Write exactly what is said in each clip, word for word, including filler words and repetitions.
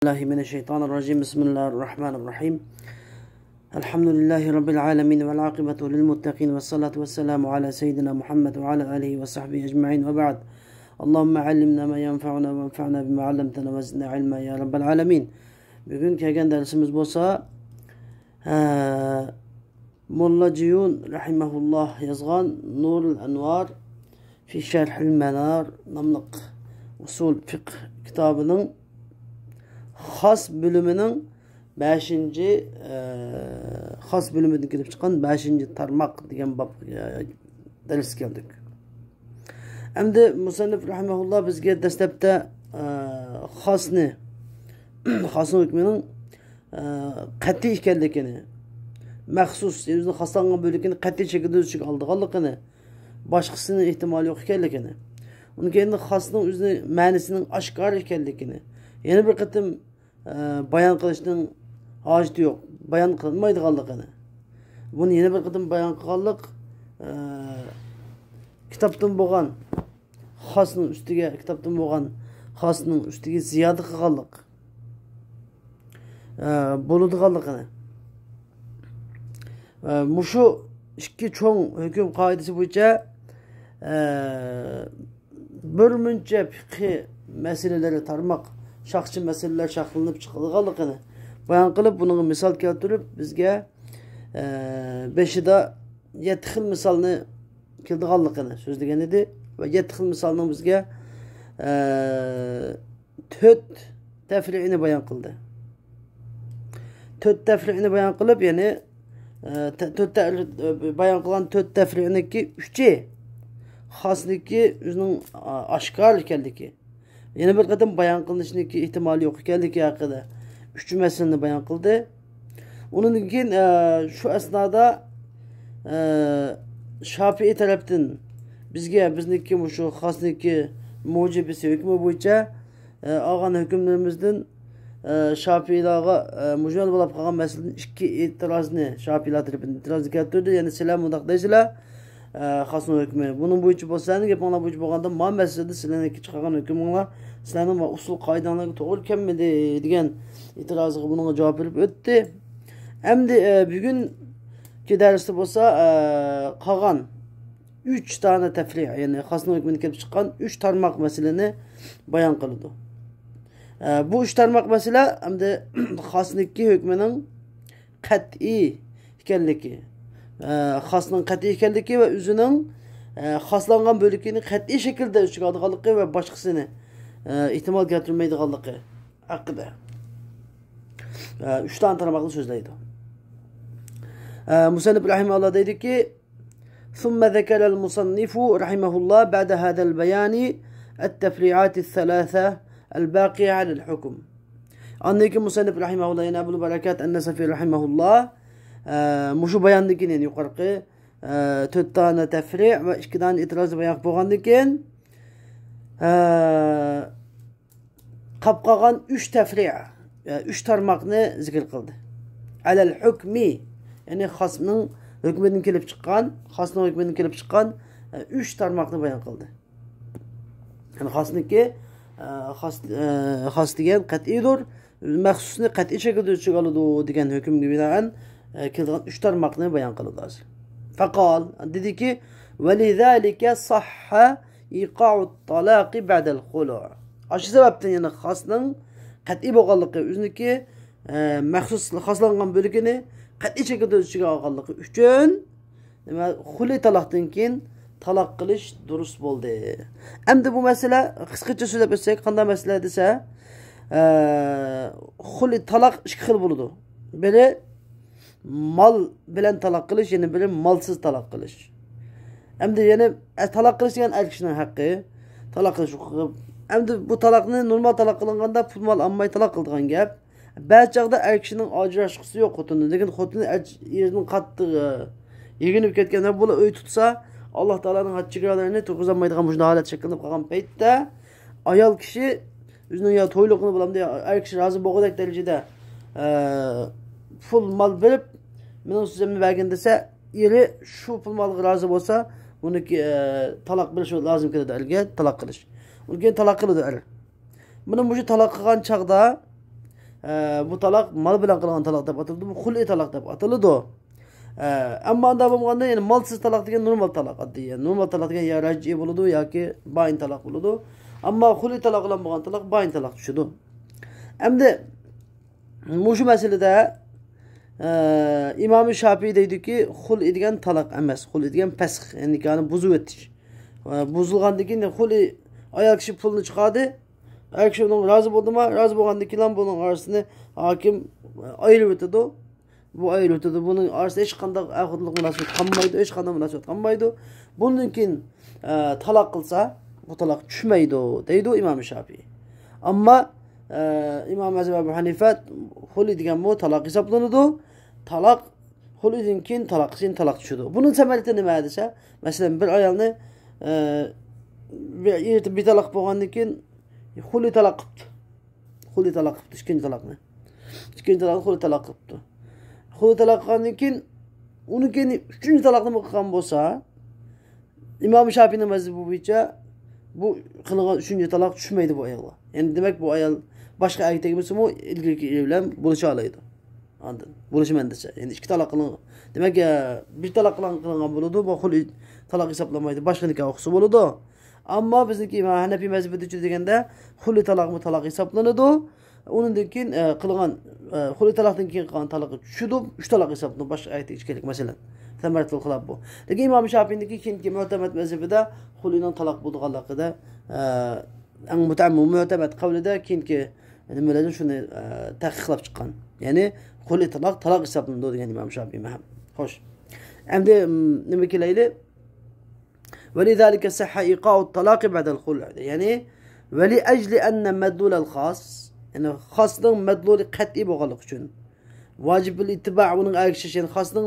بالله من الشيطان الرجيم. بسم الله الرحمن الرحيم. الحمد لله رب العالمين، والعاقبة للمتقين، والصلاة والسلام على سيدنا محمد وعلى آله وصحبه أجمعين، وبعد. اللهم علمنا ما ينفعنا، وانفعنا بما علمتنا، وزدنا علما يا رب العالمين. بۈگۈن كەلگەن دەرسىمىز بولسا، ئە، موللا جىيۇن رەھىمەھۇللاھ يازغان نۇرۇل ئەنۋار في شرح المنار ناملىق ئۇسۇل فىقھ كىتابىنىڭ خاس بۆلۈمىنىڭ بەشىنچى، ئە، خاس بۆلۈمىدىن كېلىپ چىققان بەشىنچى تارماق دېگەن بابقا، ئە، دەرسكە كەلدۇق. ئەمدى مۇسەننىپ رەھىمەھۇللاھ بىزگە دەسلەپتە، ئە، خاسنى، خاسنىڭ ھۆكمىنىڭ، ئە، قەتئىي ئىكەنلىكىنى، مەخسۇس، يەنى ئۆزىنىڭ خاسلانغان بۆلىكىنى قەتئىي شەكىلدە ئۆز ئىچىگە ئالىدىغانلىقىنى، باشقىسىنىڭ ئېھتىمالى يوق ئىكەنلىكىنى، ئۇنىڭ كەينىدىن خاسنىڭ ئۆزىنىڭ مەنىسىنىڭ ئاشكارا ئىكەنلىكىنى، يەنە بىر قېتىم، ئە، بايان قىلىشنىڭ ھاجىتى يوق، بايان قىلىنمايدىغانلىقىنى، بۇنى يەنە بىر قېتىم بايان قىلغانلىق، ئە، كىتابتىن بولغان خاسنىڭ ئۈستىگە، كىتابتىن بولغان خاسنىڭ ئۈستىگە زىيادە قىلغانلىق، ئە، بولىدىغانلىقىنى، ئە، مۇشۇ ئىككى چوڭ ھۆكۈم قائىدىسى بويىچە، ئە، بىر مۇنچە پىقھىي مەسىلىلەر، تارماق، شاخچە مەسىلىلەر شاخلىنىپ چىقىدىغانلىقىنى بايان قىلىپ، بۇنىڭغا مىسال كەلتۈرۈپ، بىزگە، ئە، بېشىدا يەتتە خىل مىسالنى كېلىدىغانلىقىنى سۆزلىگەن ئىدى ۋە يەتتە خىل مىسالنىڭ بىزگە، ئە، تۆت تەفرىئىنى بايان قىلدى. تۆت تەفرىئىنى بايان قىلىپ، يەنى، ئە، تە-، تۆت تە-، ئە، بايان قىلغان تۆت تەفرىئىنىڭكى ئۈچى خاسنىڭكى ئۆزىنىڭ، ئا-، ئاشكارا ئىكەنلىكى، يەنە بىر قېتىم بايان قىلىنىشىنىڭكى ئېھتىمالى يوق ئىكەنلىكى ھەققىدە ئۈچ مەسىلىنى بايان قىلدى. ئۇنىڭدىن كېيىن، ئە، شۇ ئەسنادا، ئە، شافىئىي تەرەپتىن بىزگە، بىزنىڭكى مۇشۇ خاسنىڭكى مۇجىبىسى ھۆكمى بويىچە، ئە، ئالغان ھۆكۈملىرىمىزدىن، ئە، شافىئىيلارغا، ئە، مۇجمەل بولۇپ قالغان مەسىلىدىن ئىككى ئېتىراز نى، شافىئىيلار تەرىپىدىن ئېتىراز كەلتۈردى. يەنى سىلەر مۇنداق دەيسىلەر، ئە، خاسنىڭ ھۆكمى. بۇنىڭ بويىچە بولسا، سىلەرنىڭ گېپىڭلار بويىچە بولغاندا، ما مەسىلىدە سىلەرنىڭكى چىقارغان ھۆكمۈڭلار، سىلەرنىڭ ما ئۇسۇل قائىدەڭلارگە توغرا كەلمىدى دېگەن ئېتىرازىغا بۇنىڭغا جاۋاب بېرىپ ئۆتتى. ئەمدى، ئە، بۈگۈنكى دەرستە بولسا، ئە، قالغان ئۈچ دانە تەفرىئ، يەنى خاسنىڭ ھۆكمىدىن كېلىپ چىققان ئۈچ تارماق مەسىلىنى بايان قىلىدۇ. ئە، بۇ ئۈچ تارماق مەسىلە ئەمدى خاسنىڭكى ھۆكمىنىڭ قەتئىي ئىكەنلىكى، ئە، خاسنىڭ قەتئىي ئىكەنلىكى ۋە ئۆزىنىڭ، ئە، خاسلانغان بۆلىكىنى قەتئىي شەكىلدە ئۆز ئىچىگە ئالىدىغانلىقى ۋە باشقىسىنى، ئە، ئېھتىمال كەلتۈرمەيدىغانلىقى ھەققىدە، ئە، ئۈچ دانە تارماقنى سۆزلەيدۇ. ئە، مۇسەننىپ رەھىمەھۇللا دەيدۇكى، ثم ذكر المصنف رحمه الله بعد هذا البيان التفريعات الثلاثة الباقية على الحكم. ئاندىن كېيىن مۇسەننىپ رەھىمەھۇللا، يەنى ئەبۇل بەرەكات ئەننەسەفى رەھىمەھۇللا، ئە، مۇشۇ باياندىن كېيىن، يەنى يۇقىرىقى، ئە، تۆت دانە تەفرىئ ۋە ئىككى دانە ئېتىرازنى بايان قىلىپ بولغاندىن كېيىن، ئە، قاپ قالغان ئۈچ تەفرىئ، ئە، ئۈچ تارماقنى زىكىر قىلدى. ئەلەل ھۆكمى، يەنى خاسنىڭ ھۆكمىدىن كېلىپ چىققان، خاسنىڭ ھۆكمىدىن كېلىپ چىققان، ئە، ئۈچ تارماقنى بايان قىلدى. يەنى خاسنىڭكى، ئە، خاس، ئە، خاس دېگەن قەتئىيدۇر، مەخسۇسنى قەتئىي شەكىلدە ئۆز ئىچىگە ئالىدۇ دېگەن ھۆكۈمگە بىنائەن، ئە، كېلىدىغان ئۈچ تارماقنى بايان قىلىدۇ ھازىر. فقال، دېدىكى، ولذلك صح إيقاع الطلاق بعد الخلوع. ئاشۇ سەۋەبتىن يەنە خاسنىڭ قەتئىي بولغانلىقى، ئۆزىنىڭكى، ئە، مەخسۇس خاسلانغان بۆلىكىنى قەتئىي شەكىلدە ئۆز ئىچىگە ئالغانلىقى ئۈچۈن، نېمە، خۇلئى تالاقتىن كېيىن تالاق قىلىش دۇرۇس بولدى. ئەمدى بۇ مەسىلە، قىسقىچە سۆزلەپ ئۆتسەك، قانداق مەسىلە دېسە، ئە، خۇلئى تالاق ئىككى خىل بولىدۇ. بىرى مال بىلەن تالاق قىلىش، يەنە بىرى مالسىز تالاق قىلىش. ئەمدى يەنە، ئە، تالاق قىلىش دېگەن ئەر كىشىنىڭ ھەققى. تالاق قىلىش ھوقۇقى. ئەمدى بۇ تالاقنى نورمال تالاق قىلىنغاندا پۇل مال ئالماي تالاق قىلىدىغان گەپ. بەزى چاغدا ئەر كىشىنىڭ ئاجراشقۇسى يوق خوتۇنىدىن، لېكىن خوتۇنى ئەر-، ئېرىنىڭ قاتتىق، ئە، يېگىنىپ كەتكەن، بۇلار ئۆي تۇتسا، ئاللا تائالانىڭ ھەد چېگرالىرىنى تۇرغۇزالمايدىغان مۇشۇنداق ھالەت شەكىللىنىپ قالغان پەيتتە، ئايال كىشى ئۆزىنىڭ يا تويلۇقىنى بولامدۇ، يا ئەر كىشى رازى بولغۇدەك دەرىجىدە، ئە، پۇل مال بېرىپ، مېنىڭ سۆزۈمنى بەرگىن دېسە، ئېرى شۇ پۇل مالغا رازى بولسا، ئۇنىڭكى، ئە، تالاق بېرىش لازىم كېلىدۇ ئەرگە، تالاق قىلىش. ئۇنىڭ كېيىن تالاق قىلىدۇ ئەر. مانا مۇشۇ تالاق قىلغان چاغدا، ئە، بۇ تالاق مال بىلەن قىلغان تالاق دەپ ئاتىلىدۇ، بۇ خۇلئى تالاق دەپ ئاتىلىدۇ. ئە، ئەمما ئاندا بولمىغاندا، يەنى مالسىز تالاق دېگەن نورمال تالاق ئاددىي. يەنى نورمال تالاق دېگەن يا رەجئىي بولىدۇ ياكى بائىن تالاق بولىدۇ. ئەمما خۇلئى تالاق بىلەن بولغان تالاق بائىن تالاق چۈشىدۇ. ئەمدى مۇشۇ مەسىلىدە، ئە، ئىمام شاپىي دەيدۇكى، خۇلئى دېگەن تالاق ئەمەس، خۇلئى دېگەن پەسخ، يەنى نىكاھنى بۇزۇۋېتىش. ئە، بۇزۇلغاندىن كېيىن خۇلئى، ئايال كىشى پۇلنى چىقاردى، ئەر كىشى ئۇنىڭ رازى بولدىمۇ؟ رازى بولغاندىن كېيىن بۇنىڭ ئارىسىنى ھاكىم ئايرىۋېتىدۇ. بۇ ئايرىۋېتىدۇ. بۇنىڭ ئارىسىدا ھېچقانداق ئەر-خوتۇنلۇق مۇناسىۋەت قالمايدۇ، ھېچقانداق مۇناسىۋەت قالمايدۇ. بۇندىن كېيىن، ئە، تالاق قىلسا، بۇ تالاق چۈشمەيدۇ، دەيدۇ ئىمام شاپىي. ئەمما، ئە، ئىمام ئەزھەم ئەبۇ ھەنىفە خۇلئى دېگەنمۇ تالاق ھېسابلىنىدۇ. تالاق خۇلئىدىن كېيىن تالاق، كېيىن تالاق چۈشىدۇ. بۇنىڭ سەمەرىسى نېمە دېسە، مەسىلەن، بىر ئايالنى، ئە، بىر ئېرى بىتالاق بولغاندىن كېيىن خۇلئى تالاق قىپتۇ. خۇلئى تالاق قىپتۇ، ئىككىنچى تالاقنى. ئىككىنچى تالاقنى خۇلئى تالاق قىپتۇ. خۇلئى تالاق قىلغاندىن كېيىن، ئۇنىڭ كېيىن ئۈچىنچى تالاقنى قىلغان بولسا، ئىمام شاپىينىڭ مەزھىپى بويىچە بۇ قىلغان ئۈچىنچى تالاق چۈشمەيدۇ بۇ ئايالغا. يەنى دېمەك، بۇ ئايال باشقا ئەرگە تەگمىسىمۇ، ئىلگىرىكى ئېرى بىلەن بولۇشالايدۇ. ئاندىن بولۇشىمەن دېسە، يەنى ئىككى تالاق قىلىنغان. دېمەك، ئە، بىر تالاق قىلىن-، قىلىنغان بولىدۇ، بۇ خۇلئى تالاق ھېسابلانمايدۇ، باشقا نىكاھ ئوقۇسا بولىدۇ. ئەمما بىزنىڭكى ئىمام ھەنەپىي مەزھىپىدىچۇ دېگەندە، خۇلئى تالاقمۇ تالاق ھېسابلىنىدۇ. ئۇنىڭدىن كېيىن، ئە، قىلغان، ئە، خۇلئى تالاقتىن كېيىن قىلغان تالاقى چۈشىدۇ، ئۈچ تالاق ھېسابلىنىدۇ، باشقا ئايەتتىكى ئىكەنلىك، مەسىلەن. سەمەرەتۇل خىلاپ بۇ. لېكىن ئىمام شاپىينىڭكى كېيىنكى مۆتەمەد مەزھىپىدە خۇلئىنىڭ تالاق بولىدىغانلىقىدا، ئە، ئەڭ مۇتەم-، مۆتەمەد قەۋلىدە كېيىنكى نېمىلەردىن شۇنى، ئە، تەھقىقلاپ چىققان. يەنى خۇلئى تالاق، تالاق ھېسابلىنىدۇ دېگەن ئىمام شاپىي ھەم. خوش. ئەمدى، م، نېمە كېلەيلى؟ ولذلك صح إيقاع الطلاق بعد الخلع. يەنى، ولأجل أن مدلول الخاص، يەنى خاسنىڭ مەدلۇلى قەتئىي بولغانلىقى ئۈچۈن، ۋاجىبۇل ئىتتىبا، ئۇنىڭ ئەگىشىش، يەنى خاسنىڭ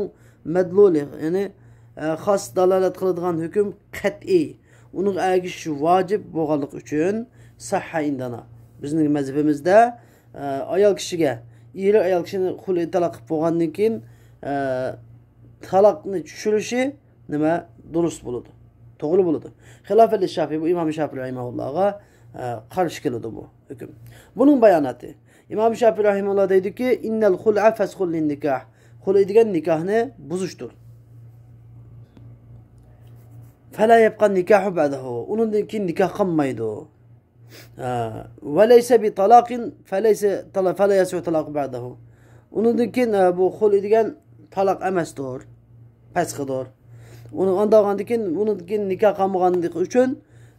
مەدلۇلى، يەنى، ئە، خاس دالالەت قىلىدىغان ھۆكۈم قەتئىي، ئۇنىڭ ئەگىشىشى ۋاجىب بولغانلىقى ئۈچۈن، سەھھە ئىندەنا، بىزنىڭ مەزھىپىمىزدە، ئە، ئايال كىشىگە، ئېرى ئايال كىشىنى خۇلئى تالاق قىلىپ بولغاندىن كېيىن، ئە، تالاقنى چۈشۈرۈشى نېمە، دۇرۇس بولىدۇ، توغرا بولىدۇ. خىلاپەن لىششافىي، بۇ ئىمام شاپىي رەھىمەھۇللاغا، ئە، قارشى كېلىدۇ بۇ ھۆكۈم. بۇنىڭ باياناتى. ئىمام شاپىي رەھىمەھۇللا دەيدۇكى، إن الخلع فسخ للنكاح. خۇلئى دېگەن نىكاھنى بۇزۇشتۇر. فلا يبقى النكاح بعده. ئۇنىڭدىن كېيىن نىكاھ قالمايدۇ. ئە، وليس بطلاق، فليس، فلا يصح الطلاق بعده. ئۇنىڭدىن كېيىن، ئە، بۇ خۇلئى دېگەن تالاق ئەمەستۇر، پەسخىدۇر. ئۇنى ئانداغاندىن كېيىن، ئۇنىڭدىن كېيىن نىكاھ قالمىغانلىقى ئۈچۈن،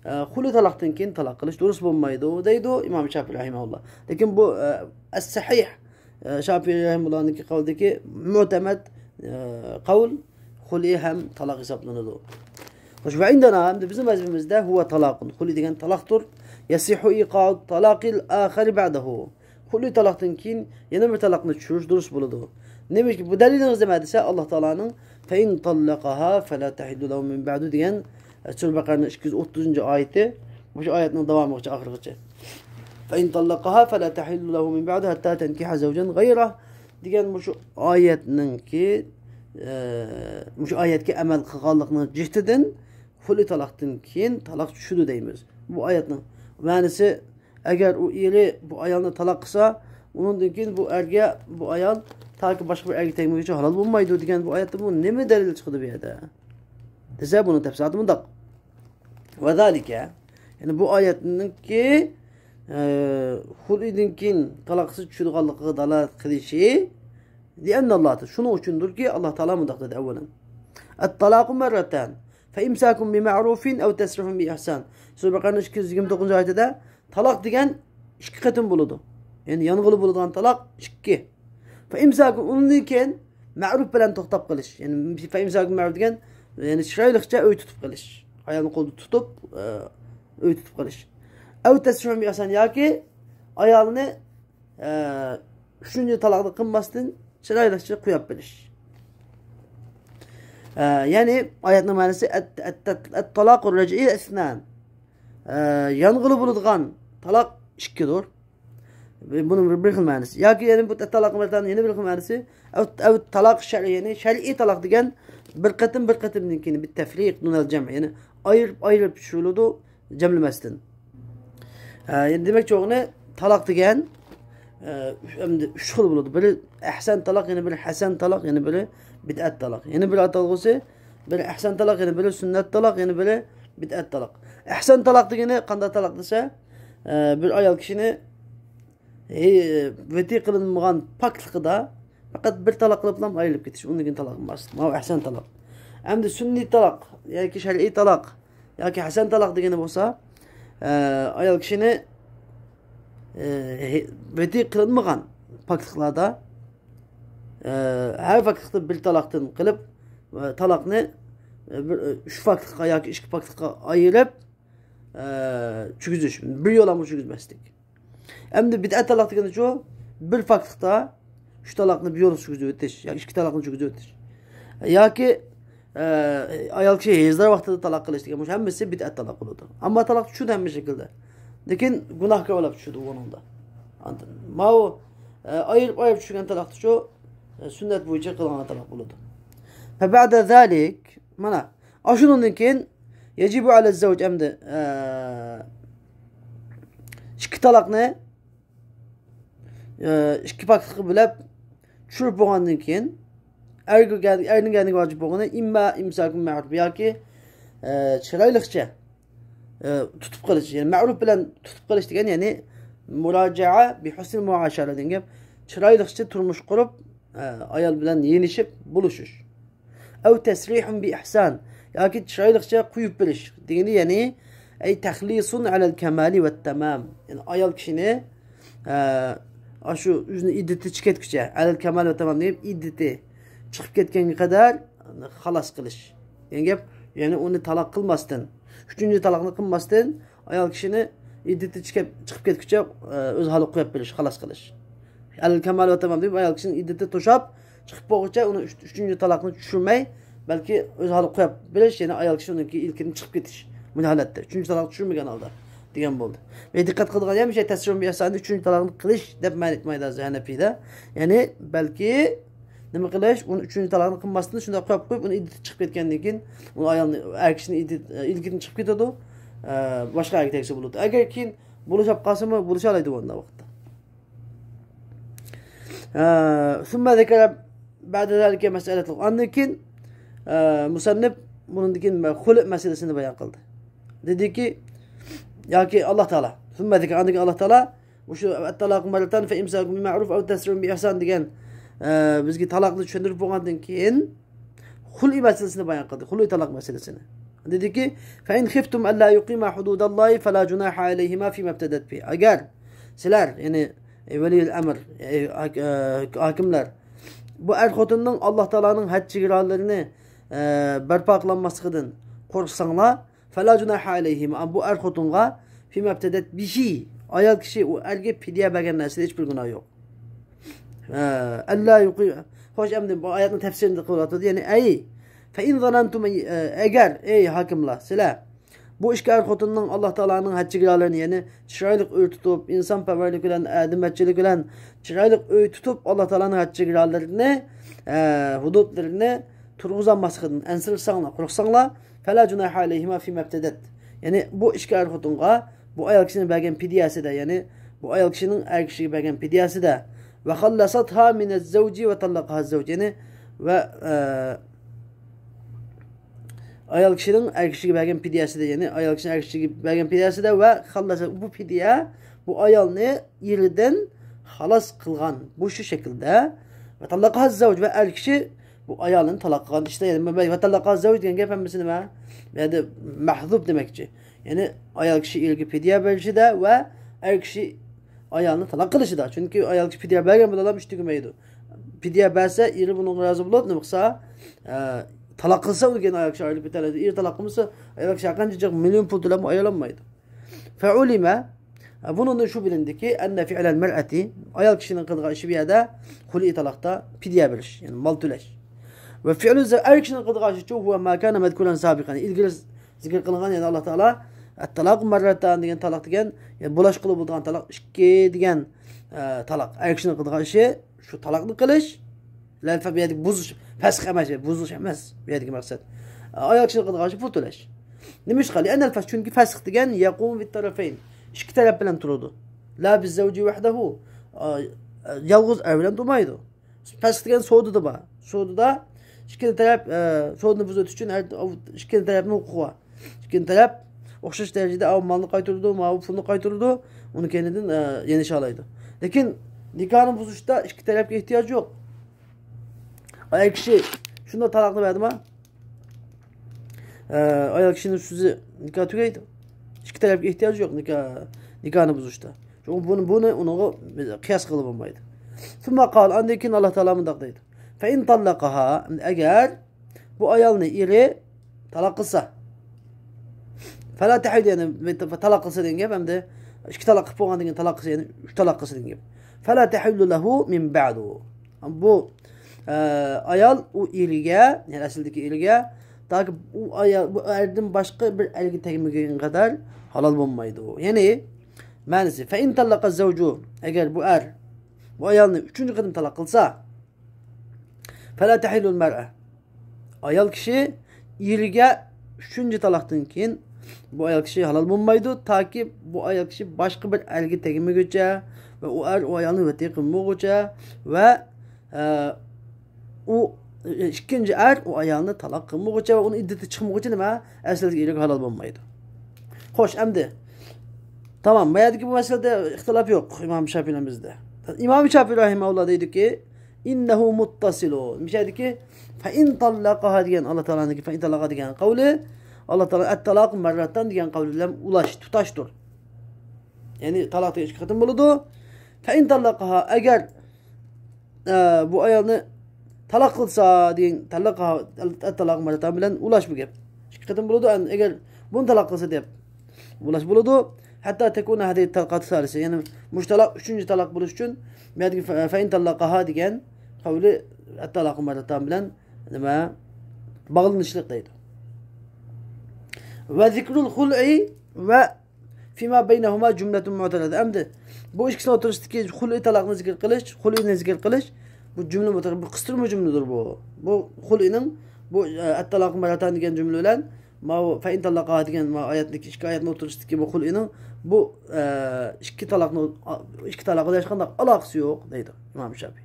ئە، خۇلئى تالاقتىن كېيىن تالاق قىلىش دۇرۇس بولمايدۇ، دەيدۇ ئىمام شاپىي رەھىمەھۇللا. لېكىن بۇ، ئە، ئەس-سەھىھ، ئە، شاپىي رەھىمەھۇللانىڭكى قەۋلىدىكى مۆتەمەد، ئە، قەۋل خۇلئى ھەم تالاق ھېسابلىنىدۇ. خوش، وعندنا، ئەمدى بىزنىڭ مەزھىپىمىزدە، هو طلاق، خۇلئى دېگەن تالاقتۇر. يصح إيقاع الطلاق الآخر بعده. خۇلئى تالاقتىن كېيىن يەنە بىر تالاقنى چۈشۈرۈش دۇرۇس بولىدۇ. نېمىشقا، بۇ دەلىلىڭىز نېمە دېسە، ئاللا تائالانىڭ، فإن طلقها فلا تحل له من بعد دېگەن، ئە، سۈرە بەقەرەنىڭ ئىككى يۈز ئوتتۇزىنچى ئايىتى. مۇشۇ ئايەتنىڭ داۋامىغىچە، ئاخىرىغىچە. فإن طلقها فلا تحل له من بعد حتى تنكح زوجا غيره دېگەن مۇشۇ ئايەتنىڭكى، ئە، مۇشۇ ئايەتكە ئەمەل قىلغانلىقنىڭ جېھىتىدىن خۇلئى تالاقتىن كېيىن تالاق چۈشىدۇ دەيمىز. بۇ ئايەتنىڭ مەنىسى، ئەگەر ئۇ ئېرى بۇ ئايالنى تالاق قىلسا، ئۇنىڭدىن كېيىن بۇ ئەرگە، بۇ ئايال تاكى باشقا بىر ئەرگە تەگمىگۈچە ھالال بولمايدۇ دېگەن بۇ ئايەتتىن بۇ نېمە دەلىل چىقىدۇ بۇ يەردە دېسە، بۇنىڭ تەپسىلاتى مۇنداق. ۋەزالىكە، يەنى بۇ ئايەتنىڭكى، ئە، خۇلئىدىن كېيىن تالاق قىلسا چۈشىدىغانلىقىغا دالالەت قىلىشى، لأن الله تعالى، شۇنىڭ ئۈچۈندۇركى، ئاللا تائالا مۇنداق دېدى، ئەۋۋەلەن، الطلاق مرتان، فإمساك بمعروف أو تسريح بإحسان. سۈرە بەقەرەنىڭ ئىككى يۈز يىگىرمە توققۇزىنچى ئايىتىدە، تالاق دېگەن ئىككى قېتىم بولىدۇ. يەنى يانغىلى بولىدىغان تالاق ئىككى. فإمساك، ئۇنىڭدىن كېيىن مەرۇپ بىلەن توختاپ قېلىش. يەنى فإمساك بمعروف دېگەن، يەنى چىرايلىقچە ئۆي تۇتۇپ قېلىش. ئايالنى قولىدا تۇتۇپ، ئە، ئۆي تۇتۇپ قېلىش. أو تسريح بإحسان، ياكى ئايالنى، ئە، ئۈچىنچى تالاقنى قىلماستىن چىرايلىقچە قويۇپ بېرىش. ئە، يەنى ئايەتنىڭ مەنىسى، الطلاق الرجعي اثنان. ئە، يانغىلى بولىدىغان تالاق ئىككىدۇر. بۇنىڭ بىر، بىر خىل مەنىسى. ياكى يەنە بۇ تالاق مەسىلەن يەنە بىر خىل مەنىسى. ئەۋ، ئەۋ تالاق شەرئىي، يەنى شەرئىي تالاق دېگەن بىر قېتىم، بىر قېتىمدىن كېيىن، بالتفريق دون الجمع، يەنى ئايرىپ، ئايرىپ چۈشۈرۈلىدۇ، جەملىمەستىن. ئە، يەنى دېمەكچى بولغىنى، تالاق دېگەن ئە، ئۈچ، ئەمدى ئۈچ خىل بولىدۇ. بىرى ئەھسەن تالاق، يەنە بىرى ھەسەن تالاق، يەنە بىرى بىدئەت تالاق. يەنە بىر ئاتالغۇسى، بىرى ئەھسەن تالاق، يەنە بىرى سۈننەت تالاق، يەنە بىرى بىدئەت تالاق. ئەھسەن تالاق دېگىنى قانداق تالاق دېسە، ئە، بىر ئايال كىشىنى ھې-، ۋەتى قىلىنمىغان پاكلىقىدا پەقەت بىر تالاق قىلىپلا ئايرىلىپ كېتىش، ئۇندىن كېيىن تالاق قىلماس. ماۋۇ ئەھسەن تالاق. ئەمدى سۈننىي تالاق ياكى شەرئىي تالاق ياكى ھەسەن تالاق دېگىنى بولسا، ئە، ئايال كىشىنى، ئە، ھې-، ۋەتى قىلىنمىغان پاكلىقلاردا، ئە، ھەر پاكلىقتا بىر تالاقتىن قىلىپ، ئە، تالاقنى، ئە، بىر، ئە، ئۈچ پاكلىققا ياكى ئىككى پاكلىققا ئايرىپ، ئە، چۈگۈزۈش. بىر يولامغا چۈگۈزمەسلىك. ئەمدى بىدئەت تالاق دېگىنىچۇ؟ بىر پاكلىقتا ئۈچ تالاقنى بىر يولغا چۈگۈزۈۋېتىش ياكى ئىككى تالاقنى چۈگۈزۈۋېتىش. ياكى، ئە، ئايال كىشى ھېزدار ۋاقتىدا تالاق قىلىش دېگەن، مۇشۇ ھەممىسى بىدئەت تالاق بولىدۇ. ئەمما تالاق چۈشىدۇ ھەممە شەكىلدە. لېكىن گۇناھكار بولاپ چۈشىدۇ ئۇنىڭدا. ئاندىن ماۋۇ، ئە، ئايرىپ، ئايرىپ چۈشۈرگەن تالاقتىچۇ، ئە، سۈننەت بويىچە قىلغان تالاق بولىدۇ. فبعد ذلك، مانا، ئاشۇنىڭدىن كېيىن يەجىبۇ ئەلە زەۋج، ئەمدى، ئە، ئىككى تالاقنى، ئە، ئىككى پاكلىققا بۆلۈپ چۈشۈرۈپ بولغاندىن كېيىن، ئەرگە كەل-، ئەرنىڭ كەلگىنىگە ۋاجىپ بولغىنى ئىمما ئىمساكۇن مەرۇف ياكى، ئە، چىرايلىقچە، ئە، تۇتۇپ قېلىش. يەنى مەرۇپ بىلەن تۇتۇپ قېلىش دېگەن، يەنى مۇراجىئە بى ھۇسنىل مۇئاشەرە دېگەن گەپ. چىرايلىقچە تۇرمۇش قۇرۇپ، ئە، ئايال بىلەن يېلىشىپ بولۇشۇش. ئەۋ تەسرىھۇن بى ئىھسان، ياكى چىرايلىقچە قويۇپ بېرىش دېگىنى، يەنى، ئەي تەخلىسۇن ئەلەل كەمالى ۋەت تەمام. يەنى ئايال كىشىنى، ئە، ئاشۇ ئۆزىنىڭ ئىددىتى چىقىپ كەتكۈچە، ئەلەل كەمالى ۋەت تەمام دېگەن ئىددىتى چىقىپ كەتكەنگە قەدەر خالاس قىلىش دېگەن گەپ. يەنى ئۇنى تالاق قىلماستىن، ئۈچىنچى تالاقنى قىلماستىن، ئايال كىشىنى ئىددىتى چىقىپ، چىقىپ كەتكۈچە، ئە، ئۆز ھالىغا قويۇپ بېرىش، خالاس قىلىش. ئەلەل كەمالى ۋەت تەمام دەپ، ئايال كىشىنىڭ ئىددىتى توشاپ، چىقىپ بولغۇچە ئۇنى ئۈچ-، ئۈچىنچى تالاقنى چۈشۈرمەي، بەلكى ئۆز ھالىغا قويۇپ بېرىش، يەنى ئايال كىشى ئۇنىڭكى ئىلكىدىن چىقىپ كېتىش. بۇ ھالەتتە ئۈچىنچى تالاقنى چۈشۈرمىگەن ھالدا دېگەن بولدى. ۋە دىققەت قىلىدىغان يەر، مۇشۇ تەسرىھۇن بى ئىھساننى ئۈچىنچى تالاقنى قىلىش دەپ مەنە ئېيتمايدۇ ھازىر ھەنەپىيدە. يەنى بەلكى نېمە قىلىش، ئۇنى ئۈچىنچى تالاقنى قىلماستىن شۇنداق قويۇپ قويۇپ، ئۇنى ئىددىتى چىقىپ كەتكەندىن كېيىن، ئۇ ئايالنى، ئەر كىشىنى ئىددىت-، ئىلكىدىن چىقىپ كېتىدۇ. ئە، باشقا ئەرگە تەگسە بولىدۇ. ئەگەر كېيىن بولۇشاپ قالسىمۇ، بولۇشالايدۇ ئۇنداق ۋاقىتتا. ئە، ثم ذكر بعد ذلك مسألة. ئاندىن كېيىن، ئە، مۇسەننىپ بۇنىڭدىن كېيىن خۇلئ مەسىلىسىنى بايان قىلدى. دېدىكى، ياكى ئاللا تائالا، ثم ذكر، ئاندىن كېيىن ئاللا تائالا مۇشۇ الطلاق مرتان فإمساك بمعروف أو تسريح بإحسان دېگەن، ئە، بىزگە تالاقنى چۈشەندۈرۈپ بولغاندىن كېيىن، خۇلئى مەسىلىسىنى بايان قىلدى. خۇلئى تالاق مەسىلىسىنى. دېدىكى، فإن خفتم ألا يقيما حدود الله فلا جناح عليهما فيما افتدت به. ئەگەر سىلەر، يەنى، ئە، ۋەلىيۇل ئەمر، ئە، ھاك-، ئە، ھاكىملەر، بۇ ئەر خوتۇننىڭ ئاللا تائالانىڭ ھەد چېگرالىرىنى، ئە، بەرپا قىلالماسلىقىدىن قورقساڭلار، فلا جناح عليهما، بۇ ئەر خوتۇنغا، فيما افتدت به، ئايال كىشى ئۇ ئەرگە پىدىيە بەرگەن نەرسىدە ھېچبىر گۇناھ يوق. ئە، ألا يقي-، خوش، ئەمدى بۇ ئايەتنىڭ تەپسىرىنى قىلىۋاتىدۇ. يەنى، ئەي، فإن ظننتم، ئە، ئەگەر، ئەي ھاكىملار، سىلەر بۇ ئىككى ئەر خوتۇننىڭ ئاللا تائالانىڭ ھەد چېگرالىرىنى، يەنى چىرايلىق ئۆي تۇتۇپ، ئىنسانپەرۋەرلىك بىلەن، ئادەممەنچىلىك بىلەن چىرايلىق ئۆي تۇتۇپ، ئاللا تائالانىڭ ھەد چېگرالىرىنى، ئە، ھۇدۇدلىرىنى تۇرغۇزالماسلىقىدىن ئەنسىرىسەڭلار، قورقساڭلار، فلا جناح عليهما فيما افتدت. يەنى بۇ ئىككى ئەر خوتۇنغا بۇ ئايال كىشىنىڭ بەرگەن پىدىيەسىدە، يەنى بۇ ئايال كىشىنىڭ ئەر كىشىگە بەرگەن پىدىيەسىدە، وخلصتها من الزوج وطلقها الزوج، يەنى ۋە، ئە، ئايال كىشىنىڭ ئەر كىشىگە بەرگەن پىدىيەسىدە، يەنى ئايال كىشىنىڭ ئەر كىشىگە بەرگەن پىدىيەسىدە ۋە خەللەسە، بۇ پىدىيە بۇ ئايالنى ئېرىدىن خالاس قىلغان، بۇ شۇ شەكىلدە. ۋە تاللەقەھە زەۋج، ۋە ئەر كىشى بۇ ئايالىنى تالاق قىلغان ئىشتا، يەنى ۋە تاللەقەھە زەۋج دېگەن گەپ ھەممىسى نېمە؟ بۇ يەردە مەھزۇب دېمەكچى. يەنى ئايال كىشى ئېرىگە پىدىيە بېرىشىدە ۋە ئەر كىشى ئايالنى تالاق قىلىشىدا. چۈنكى ئايال كىشى پىدىيە بەرگەن بىلەنلا ئىش تۈگىمەيدۇ. پىدىيە بەرسە، ئېرى بۇنىڭغا رازى بولۇپ، نېمە قىلسا، ئە، تالاق قىلسا، ئۇنىڭ كېيىن ئايال كىشى ئايرىلىپ كېتەلەيدۇ. ئېرى تالاق قىلمىسا، ئايال كىشى ھەرقانچە جىق مىليون پۇل تۆلەپمۇ ئايرىلالمايدۇ. فعلم، بۇنىڭدىن شۇ بىلىندىكى، أن فعل المرأة، ئايال كىشىنىڭ قىلىدىغان ئىشى بۇ يەردە خۇلئى تالاقتا پىدىيە بېرىش، يەنى مال تۆلەش. وفعل الزوج، ئەر كىشىنىڭ قىلىدىغان ئىشىچۇ، هو ما كان مذكورا سابقا، ئىلگىرى زىكىر قىلىنغان، يەنى ئاللا تائالا ئەت-تالاق مەررەتان دېگەن تالاق دېگەن، يەنى بولاشقىلى بولىدىغان تالاق ئىككى دېگەن، ئە، تالاق. ئەر كىشىنىڭ قىلىدىغان ئىشى شۇ تالاقنى قىلىش، لەلفە بۇ يەردىكى بۇزۇش، پەسخ ئەمەس، بۇزۇش ئەمەس بۇ يەردىكى مەقسەت. ئايال كىشىنىڭ قىلىدىغان ئىشى پۇل تۆلەش. نېمىشقا؟ لأن الفسخ، چۈنكى فەسخ دېگەن يقوم بالطرفين، ئىككى تەرەپ بىلەن تۇرىدۇ. لا بالزوج وحده، ئا، يالغۇز ئەر بىلەن تۇرمايدۇ. پەسخ دېگەن سودىدا بار. سودىدا ئىككىلا تەرەپ، ئە، سودىنى بۇزۇۋېتىش ئۈچۈن ئەر-، ئىككىلا تەرەپنىڭ ھوقۇقى بار. ئىككىلا تەرەپ ئوخشاش دەرىجىدە ئاۋۇ مالنى قايتۇرىدۇ، ماۋۇ پۇلنى قايتۇرىدۇ، ئۇنى كەينىدىن، ئە، يېنىشالايدۇ. لېكىن نىكاھنى بۇزۇشتا ئىككى تەرەپكە ئېھتىياج يوق. ئەر كىشى شۇنداق تالاقنى بەردىما، ئە، ئايال كىشىنىڭ سۆزى نىكاھ تۈگەيدۇ. ئىككى تەرەپكە ئېھتىياج يوق نىكاھ، نىكاھنى بۇزۇشتا. شۇڭا بۇنى، بۇنى ئۇنىڭغا قىياس قىلغىلى بولمايدۇ. ثم قال، ئاندىن كېيىن ئاللا تائالا مۇنداق دەيدۇ. فإن طلقها، ئەگەر بۇ ئايالنى ئېرى تالاق قىلسا، فلا تحل، يەنى تالاق قىلسا دېگەن گەپ، ئەمدى ئىككى تالاق قىلىپ بولغاندىن كېيىن تالاق قىلسا، يەنى ئۈچ تالاق قىلسا دېگەن گەپ. فلا تحل له من بعد. بۇ، ئە، ئايال ئۇ ئېرىگە، يەنى ئەسلىدىكى ئېرىگە، تاكى ئۇ ئايال، بۇ ئەردىن باشقا بىر ئەرگە تەگمىگەن قەدەر ھالال بولمايدۇ. يەنى مەنىسى، فإن طلق الزوج، ئەگەر بۇ ئەر بۇ ئايالنى ئۈچىنچى قېتىم تالاق قىلسا، فلا تحل المرأة. ئايال كىشى ئېرىگە ئۈچىنچى تالاقتىن كېيىن بۇ ئايال كىشى ھالال بولمايدۇ، تاكى بۇ ئايال كىشى باشقا بىر ئەرگە تەگمىگۈچە ۋە ئۇ ئەر ئۇ ئايالنى ۋەتى قىلمىغۇچە ۋە، ئە، ئۇ ئىككىنچى ئەر ئۇ ئايالنى تالاق قىلمىغۇچە ۋە ئۇنىڭ ئىددىتى چىقمىغۇچە نېمە؟ ئەسلىدىكى ئېرىگە ھالال بولمايدۇ. خوش، ئەمدى. تامام، بۇ يەردىكى بۇ مەسىلىدە ئىختىلاپ يوق ئىمام شافىئىنىڭ بىزدە. ئىمام شافىئى رەھىمەھۇللا دەيدۇكى، إنه متصل. مۇشۇ يەردىكى فإن طلقها دېگەن، ئاللا تائالانىڭكى فإن طلقها دېگەن قەۋلى، ئاللا تائالا الطلاق مرتان دېگەن قەۋلى بىلەن ئۇلاش، تۇتاشتۇر. يەنى تالاق دېگەن ئىككى قېتىم بولىدۇ. فإن طلقها، ئەگەر، ئە، بۇ ئايالنى تالاق قىلسا دېگەن، طلقها، الطلاق مرتان بىلەن ئۇلاش بۇ گەپ. ئىككى قېتىم بولىدۇ، ئەگەر بۇنى تالاق قىلسا دەپ ئۇلاش بولىدۇ. حتى تكون هذه الطلقة الثالثة، يەنى مۇشۇ تالاق ئۈچىنچى تالاق بولۇش ئۈچۈن، بۇ يەردىكى فإن طلقها دېگەن قەۋلى الطلاق مرتان بىلەن نېمە، باغلىنىشلىق دەيدۇ. وذكر الخلع و فيما بينهما جملة معترضة. ئەمدى بۇ ئىككىسىنىڭ ئوتتۇرىسىدىكى خۇلئى تالاقنى زىكىر قىلىش، خۇلئىنى زىكىر قىلىش، بۇ جۈملە مۇتەر-، بۇ قىستۇرما جۈملىدۇر بۇ. بۇ خۇلئىنىڭ، بۇ، ئە، الطلاق مرتان دېگەن جۈملە بىلەن ماۋۇ فإن طلقها دېگەن ماۋۇ ئايەتتىكى، ئىككى ئايەتنىڭ ئوتتۇرىسىدىكى بۇ خۇلئىنىڭ بۇ، ئە، ئىككى تالاقنى، ئىككى تالاق بىلەن ھېچقانداق ئالاقىسى يوق دەيدۇ ئىمام شافىئى.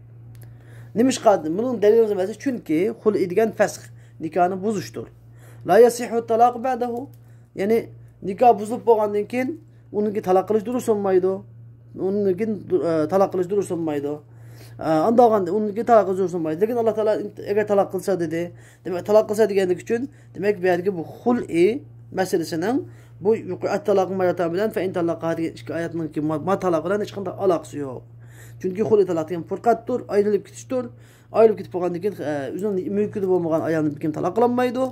نېمىشقا؟ بۇنىڭ دەلىلى نېمە؟ چۈنكى خۇلئى دېگەن فەسخ، نىكاھنى بۇزۇشتۇر. لا يصح الطلاق بعده. يەنى نىكاھ بۇزۇلۇپ بولغاندىن كېيىن ئۇنىڭكى تالاق قىلىش دۇرۇس بولمايدۇ. ئۇنىڭكى، ئە، تالاق قىلىش دۇرۇس بولمايدۇ. ئە، ئانداق بولغاندا ئۇنىڭكى تالاق قىلىش دۇرۇس بولمايدۇ. لېكىن ئاللا تائالا ئەگەر تالاق قىلسا دېدى. دېمەك، تالاق قىلسا دېگەنلىكى ئۈچۈن، دېمەك، بۇ يەردىكى بۇ خۇلئى مەسىلىسىنىڭ بۇ يۇقىرى الطلاق مرتان بىلەن فإن طلقها دېگەن ئىككى ئايەتنىڭكى ما، ما تالاق بىلەن ھېچقانداق ئالاقىسى يوق. چۈنكى خۇلئى تالاق دېگەن پۇرقەتتۇر، ئايرىلىپ كېتىشتۇر. ئايرىلىپ كېتىپ بولغاندىن كېيىن، ئە، ئۆزىنىڭ مۈلكىدە بولمىغان ئايالنى بىر كىم تالاق قىلالمايدۇ.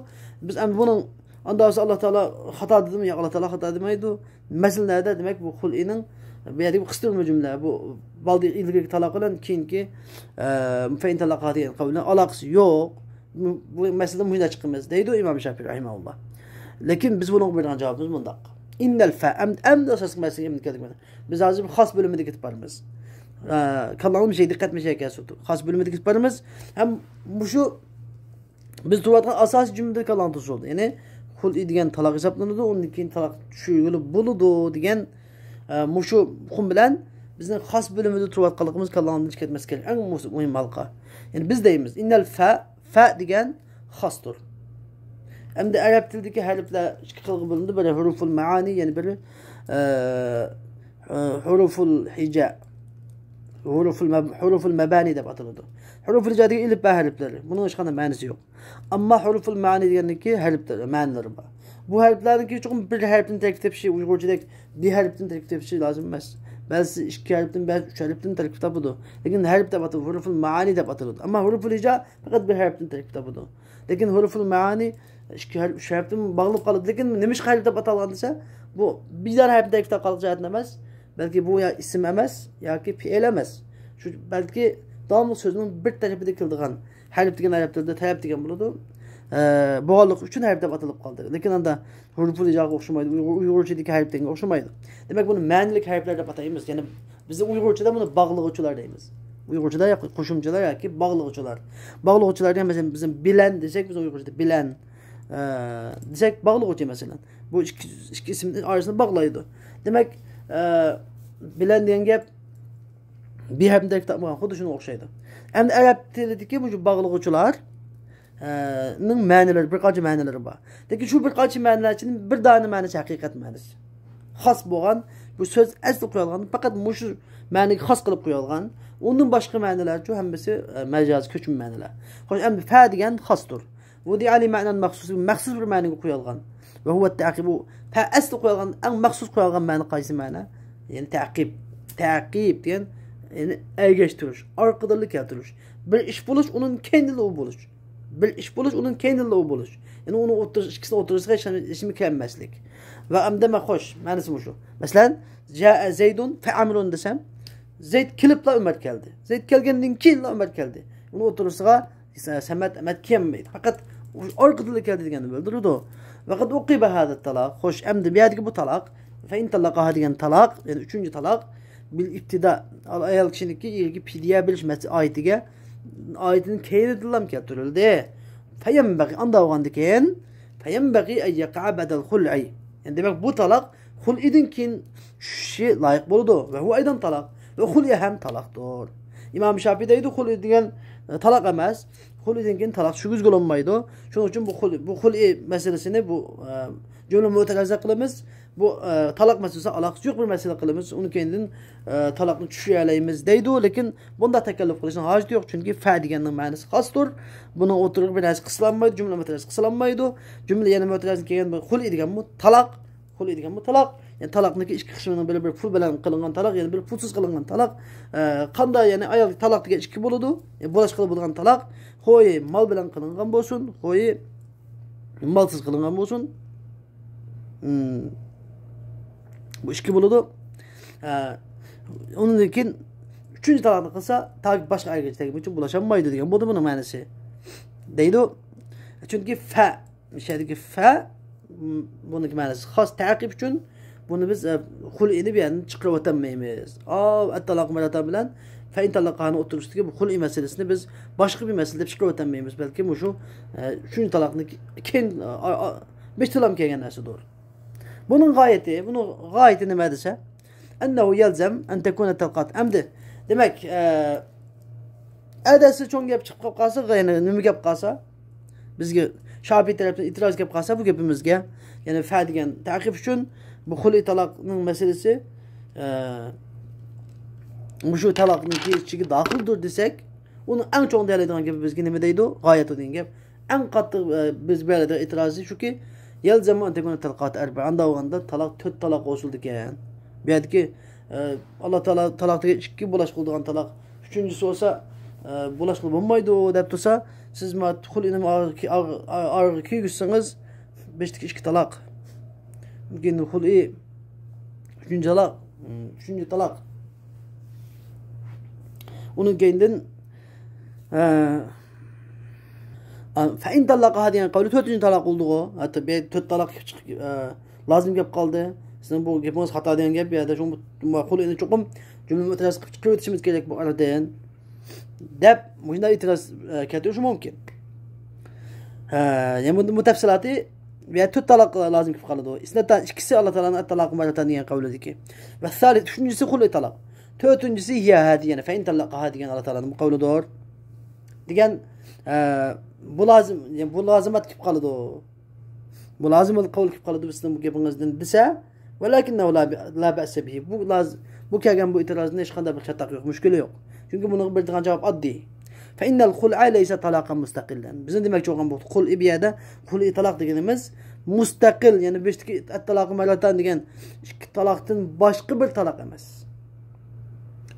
بىز ئەمدى بۇنىڭ ئانداق بولسا ئاللا تائالا خاتا دېدىمۇ؟ ياق، ئاللا تائالا خاتا دېمەيدۇ. مەسىلە نەدە؟ دېمەك، بۇ خۇلئىنىڭ بۇ يەردىكى بۇ قىستۇرما جۈملە، بۇ بالدى ئىلگىرىكى تالاق بىلەن كېيىنكى، ئە، فإن طلقها دېگەن قەۋل بىلەن ئالاقىسى يوق. بۇ، بۇ مەسىلىدىن مۇشۇنداق چىقىمىز دەيدۇ ئىمام شافىئى رەھىمەھۇللا. لېكىن بىز بۇنىڭغا بېرىدىغان جاۋابىمىز مۇنداق. إن الفاء، ئەم-، ئەمدى ئاساسلىق مەسىلىگە كەلدۇق. بىز ھازىر بىر خاس بۆلۈمىدە كېتىپ بارىمىز. ئە، كاللاڭلار مۇشۇ يەرگە دىققەت، مۇشۇ يەرگە كەلسۇن. خاس بۆلۈمىدە كېتىپ بارىمىز. ھەم مۇشۇ بىز تۇرۇۋاتقان ئاساسىي جۈملىدە كاللاڭ تۇرسۇن. يەنى خۇلئى دېگەن تالاق ھېسابلىنىدۇ، ئۇندىن كېيىن تالاق چۈشۈرگىلى بولىدۇ دېگەن، ئە، مۇشۇ ئۇقۇم بىلەن بىزنىڭ خاس بۆلۈمىدە تۇرۇۋاتقانلىقىمىز كاللاڭدىن چىقىپ كەتمەسلىكى كېرەك. ئەڭ مۇس-، مۇھىم ھالقا. يەنى بىز دەيمىز، إن الفاء، فاء دېگەن خاستۇر. ئەمدى ئەرەب تىلىدىكى ھەرپلەر ئىككى خىلغا بۆلۈنىدۇ. بىرى ھۇرۇفۇل مەئانى، يەنە بىرى، ئە، ئە، ھۇرۇفۇل ھىجا. ھۇرۇفۇل مەب-، ھۇرۇفۇل مەبانى دەپ ئاتىلىدۇ. ھۇرۇفۇل ھىجا دېگەن ئېلىپبە ھەرپلىرى. بۇنىڭ ھېچقانداق مەنىسى يوق. ئەمما ھۇرۇفۇل مەئانى دېگەندىكى ھەرپلەر، مەنىلىرى بار. بۇ ھەرپلەرنىڭكى چوقۇم بىر ھەرپتىن تەركىب تېپىشى، ئۇيغۇرچىدەك بىر ھەرپتىن تەركىب تېپىشى لازىم ئەمەس. بەزىسى ئىككى ھەرپتىن، بەزىسى ئۈچ ھەرپتىن تەركىب تاپىدۇ. لېكىن ھەرپ دەپ ئاتىلىدۇ، ھۇرۇفۇل مەئانى دەپ ئاتىلىدۇ. ئەمما ھۇرۇفۇل ھىجا پەقەت بىر ھەرپتىن تەركىب تاپىدۇ. لېكىن ھۇرۇفۇل مەئانى ئىككى ھەرپ، ئۈچ ھەرپتىن باغلىنىپ قالىدۇ. لېكىن نېمىشقا ھەرپ دەپ ئاتالغان دېسە، بۇ بىر دانە ھەرپتىن تەركىب تاپقانلىقى جەھەتتىن ئەمەس، بەلكى بۇ يا ئىسىم ئەمەس ياكى پېئىل ئەمەس. شۇ بەلكى داۋاملىق سۆزنىڭ بىر تەرىپىدە كېلىدىغان، ھەرپ دېگەن ئەرەب تىلىدا تەرەپ دېگەن بولىدۇ. ئە، بولغانلىقى ئۈچۈن ھەرپ دەپ ئاتىلىپ قالدى. لېكىن ئاندا ھۇرۇفۇل ھىجاغا ئوخشىمايدۇ، ئۇيغۇر، ئۇيغۇرچىدىكى ھەرپ دېگەنگە ئوخشىمايدۇ. دېمەك، بۇنى مەنىلىك ھەرپلەر دەپ ئاتايمىز. يەنى بىزدە ئۇيغۇرچىدا بۇنى باغلىغۇچىلار دەيمىز. ئۇيغۇرچىدا يا قوشۇمچىلار ياكى باغلىغۇچىلار. باغلىغۇچىلار دېگەن، مەسىلەن، بىزنىڭ بىلەن دېسەك، بىزنىڭ ئۇيغۇرچىدا بىلەن، ئە، دېسەك، باغلىغۇچى، مەسىلەن. بۇ ئىككى، ئىككى ئىسىمنى ئارىسىنى باغلايدۇ. دېمەك، ئە، بىلەن دېگەن گەپ بىھەمدەك تاپمىغان، خۇددى شۇنىڭغا ئوخشايدۇ. ئەمدى ئەرەب تىلىدىكى مۇشۇ باغلىغۇچىلار، ئە، نىڭ مەنىلىرى، بىر قانچە مەنىلىرى بار. لېكىن شۇ بىر قانچە مەنىلەر ئىچىدىن بىر دانە مەنىسى ھەقىقەت مەنىسى. خاس بولغان، بۇ سۆز ئەسلى قويۇلغان، پەقەت مۇشۇ مەنىگە خاس قىلىپ قويۇلغان. ئۇندىن باشقا مەنىلەرچۇ ھەممىسى، ئە، مەجازىي كۆچمە مەنىلەر. خوش، ئەمدى فە دېگەن خاستۇر. ۋۇدىئە لىمەئنەن مەخسۇس، مەخسۇس بىر مەنىگە قويۇلغان. ۋە ھۇۋە تەقىب، ئۇ فە ئەسلى قويۇلغان، ئەڭ مەخسۇس قويۇلغان مەنە قايسى مەنە؟ يەنى تەقىب. تەقىب دېگەن، يەنى ئەگەشتۈرۈش، ئارقىدىنلا كەلتۈرۈش. بىر ئىش بولۇش، ئۇنىڭ كەينىدىنلا ئۇ بولۇش. بىر ئىش بولۇش، ئۇنىڭ كەينىدىنلا ئۇ بولۇش. يەنى ئۇنىڭ ئوتتۇرىسى، ئىككىسىنىڭ ئوتتۇرىسىغا ھېچ، ھېچنېمە كەلمەسلىك. ۋە ئەمدى مە-، خوش، مەنىسى مۇشۇ. مەسىلەن، جائە زەيدۇن فە ئەمرۇن دېسەم، زەيد كېلىپلا ئۆمەر كەلدى. زەيد كەلگەندىن كېيىنلا ئۆمەر كەلدى. ئۇنىڭ ئوتتۇرىسىغا سە-، سەمەت، ئەمەت كىيەلمەيدۇ. پەقەت ئارقىدىنلا كەلدى دېگەننى بىلدۈرىدۇ. ۋەقەد ئۇقىبە ھازا تالاق. خوش، ئەمدى بۇ يەردىكى بۇ تالاق، فەئىن تاللەقەھا دېگەن تالاق، يەنى ئۈچىنچى تالاق، بىل ئىبتىدا، ئايال كىشىنىڭكى ئېرىگە پىدىيە بېرىش مەس-، ئايىتىگە، ئايىتىنىڭ كەينىدىنلا كەلتۈرۈلدى. فەيەنبەغى، ئاندا بولغاندىكىن، فەيەنبەغى ئەن يەقەئە بەدەل خۇلئى. يەنى دېمەك، بۇ تالاق خۇلئىدىن كېيىن چۈشۈشى لايىق بولىدۇ. ۋە ھۇۋە ئەيدەن تالاق. ۋە خۇلئى ھەم تالاقتۇر. ئىمام شاپىي دەيدۇ، خۇلئى دېگەن، ئە، تالاق ئەمەس. خۇلئىدىن كېيىن تالاق چۈشۈرگۈزگىلى بولمايدۇ. شۇنىڭ ئۈچۈن بۇ خۇلئى، بۇ خۇلئى مەسىلىسىنى بۇ، ئە، جۈملە مۆتەنازە قىلىمىز. بۇ، ئە، تالاق مەسىلىسى ئالاقىسى يوق بىر مەسىلە قىلىمىز. ئۇنىڭ كەينىدىن، ئە، تالاقنى چۈشۈرەلەيمىز دەيدۇ. لېكىن بۇنداق تەكەللۇپ قىلىشنىڭ ھاجىتى يوق. چۈنكى فە دېگەننىڭ مەنىسى خاستۇر. بۇنىڭ ئوتتۇرىغا بىر نەرسە قىسىلالمايدۇ. جۈملە مۆتەنازە قىسىلالمايدۇ. جۈملە يەنە مۆتەنازە كەلگەن بۇ خۇلئى دېگەنمۇ تالاق. خۇلئى دېگەن بۇ تالاق. يەنى تالاقنىڭكى ئىككى قىسمىنىڭ بىرى بىر پۇل بىلەن قىلىنغان تالاق، يەنە بىرى پۇلسىز قىلىنغان تالاق. ئە، قاندا، يەنى ئايال تالاق دېگەن ئىككى بولىدۇ. يەنى بولاشقىلى بولىدىغان تالاق. خوي، مال بىلەن قىلىنغان بولسۇن، خوي، مالسىز قىلىنغان بولسۇن. ھىم. بۇ ئىككى بولىدۇ. ئە، ئۇنىڭدىن كېيىن ئۈچىنچى تالاقنى قىلسا، تاكى باشقا ئەرگە تەگمىگۈچە بولۇشالمايدۇ دېگەن بولدى بۇنىڭ مەنىسى. دەيدۇ. چۈنكى فە، شەدىكى فە، م، بۇنىڭكى مەنىسى خاس تەقىب ئۈچۈن. بۇنى بىز، ئە، خۇلئىنى بۇ يەردىن چىقىرىۋەتەلمەيمىز. ئاۋۇ ئەتتالاق مەرەتان بىلەن فەئىن تالاققاھنىڭ ئوتتۇرىسىدىكى بۇ خۇلئى مەسىلىسىنى بىز باشقا بىر مەسىلە دەپ چىقىرىۋەتەلمەيمىز. بەلكى مۇشۇ، ئە، ئۈچىنچى تالاقنى كېيىن، ئا، ئا، بېشىدىلا كەلگەن نەرسىدۇر. بۇنىڭ غايىتى، بۇنىڭ غايىتى نېمە دېسە، ئەننەھۇ يەلزەم ئەن تەكۇنە تەلقات. ئەمدى، دېمەك، ئە، ئەدەسى چوڭ گەپ چىقىپ قالسا، يەنى نېمە گەپ قالسا، بىزگە شاپىي تەرەپتىن ئېتىراز كەپ قالسا بۇ گېپىمىزگە، يەنى فە دېگەن تەقىب ئۈچۈن بۇ خۇلئى تالاقنىڭ مەسىلىسى، ئە، مۇشۇ تالاقنىڭكى ئىچىگە داخىلدۇر دېسەك، ئۇنىڭ ئەڭ چوڭ دەلىلىدىغان گېپى بىزگە نېمە دەيدۇ؟ غايەتۇ دېگەن گەپ. ئەڭ قاتتىق، ئە، بىز بۇ يەردە ئېتىرازى شۇكى، يەلزەمۇ ئەن تەكۇنە تەلقات ئەربە. ئاندا بولغاندا تالاق تۆت تالاق بولسىدىكەن. بۇ يەردىكى، ئە، ئاللا تائالا تالاق دېگەن ئىككى بولاشقا بولىدىغان تالاق. ئۈچىنچىسى بولسا، ئە، بولاشقا بولمايدۇ دەپ تۇرسا، سىز ما خۇلئىنى ئارىغا كى-، ئارىغا، ئارىغا كىيگۈزسىڭىز، بېشىدىكى ئىككى تالاق. كېيىن خۇلئى، ئۈچىنچى تالاق، ئۈچىنچى تالاق. ئۇنىڭ كەينىدىن، ئە، ئە، فەئىن تاللاقاھا دېگەن قەۋلى تۆتىنچى تالاق بولدىغۇ. ھەتتا بۇ تۆت تالاق كېلىپ چىقىپ، ئە، لازىم گەپ قالدى. سىزنىڭ بۇ گېپىڭىز خاتا دېگەن گەپ. بۇ يەردە شۇ خۇلئىنى چوقۇم جۈملە مۆتەنەسسىپ قىلىپ چىقىرىۋېتىشىمىز كېرەك بۇ ئارىدىن، دەپ مۇشۇنداق ئېتىراز، ئە، كەلتۈرۈشى مۇمكىن. ئە، يەنى بۇ، بۇ تەپسىلاتى ۋە تۆت تالاق لازىم كېلىپ قالىدۇ. ئىسنەتان، ئىككىسى ئاللا تائالانىڭ ئەتتالاق مەررەتان دېگەن قەۋلىدىكى. ۋە سالىس، ئۈچىنچىسى خۇلئى تالاق. تۆتىنچىسى ھىيە ھەدى، يەنى فەئىن تاللاقاھا دېگەن ئاللا تائالانىڭ قەۋلىدۇر. دېگەن، ئە، بۇ لازىم، يەنى بۇ لازىمات كېلىپ قالىدۇ. بۇ لازىمۇل قەۋل كېلىپ قالىدۇ بىزنىڭ بۇ گېپىڭىزدىن دېسە، ۋەلاكىننەھۇ لا بە-، لا بەئسە بىھى. بۇ لاز-، بۇ كەلگەن بۇ ئېتىرازنى ھېچقانداق بىر خەتاق يوق، مۈشكۈلى يوق. چۈنكى بۇنىڭغا بېرىدىغان جاۋاب ئاددىي. فەئىننەل خۇلئە لەيسە تالاقەن مۇستەقىللەن. بىزنىڭ دېمەكچى بولغان بۇ خۇلئى بۇ يەردە خۇلئى تالاق دېگىنىمىز مۇستەقىل، يەنى بېشىدىكى ئەتتالاقۇ مەررەتان دېگەن ئىككى تالاقتىن باشقا بىر تالاق ئەمەس.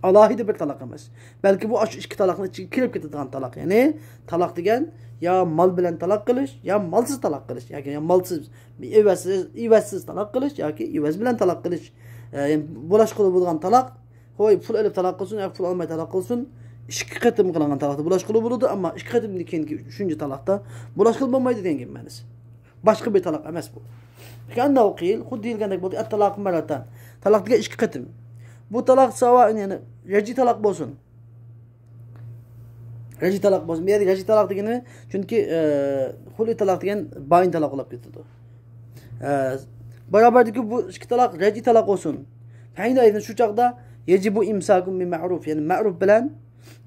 ئالاھىدە بىر تالاق ئەمەس. بەلكى بۇ ئاشۇ ئىككى تالاقنىڭ ئىچىگە كىرىپ كېتىدىغان تالاق. يەنى تالاق دېگەن يا مال بىلەن تالاق قىلىش، يا مالسىز تالاق قىلىش، ياكى يا مالسىز، ئىۋەزسىز، ئىۋەزسىز تالاق قىلىش ياكى ئىۋەز بىلەن تالاق قىلىش. ئە، يەنى بولاشقىلى بولىدىغان تالاق، خوي، پۇل ئېلىپ تالاق قىلسۇن ياكى پۇل ئالماي تالاق قىلسۇن، ئىككى قېتىم قىلىنغان تالاقتا بولاشقىلى بولىدۇ، ئەمما ئىككى قېتىمدىن كېيىنكى ئۈچىنچى تالاقتا بولاشقىلى بولمايدۇ دېگەن گەپ مەنىسى. باشقا بىر تالاق ئەمەس بۇ. كەئەننەھۇ قىل، خۇددى دېگەندەك بولدى، ئەتتالاقۇ مەررەتان. تالاق دېگەن ئىككى قېتىم. بۇ تالاق ساۋائۇن، يەنى رەجئىي تالاق بولسۇن. رەجئىي تالاق بولسۇن. بۇ يەردە رەجئىي تالاق دېگىنى، چۈنكى، ئە، خۇلئى تالاق دېگەن بايىن تالاق بولۇپ كېتىدۇ. ئە، بارابەردىكى بۇ ئىككى تالاق رەجئىي تالاق بولسۇن. فەئىنەئىزىن، شۇ چاغدا يجب إمساك بمعروف، يەنى مەرۇپ بىلەن،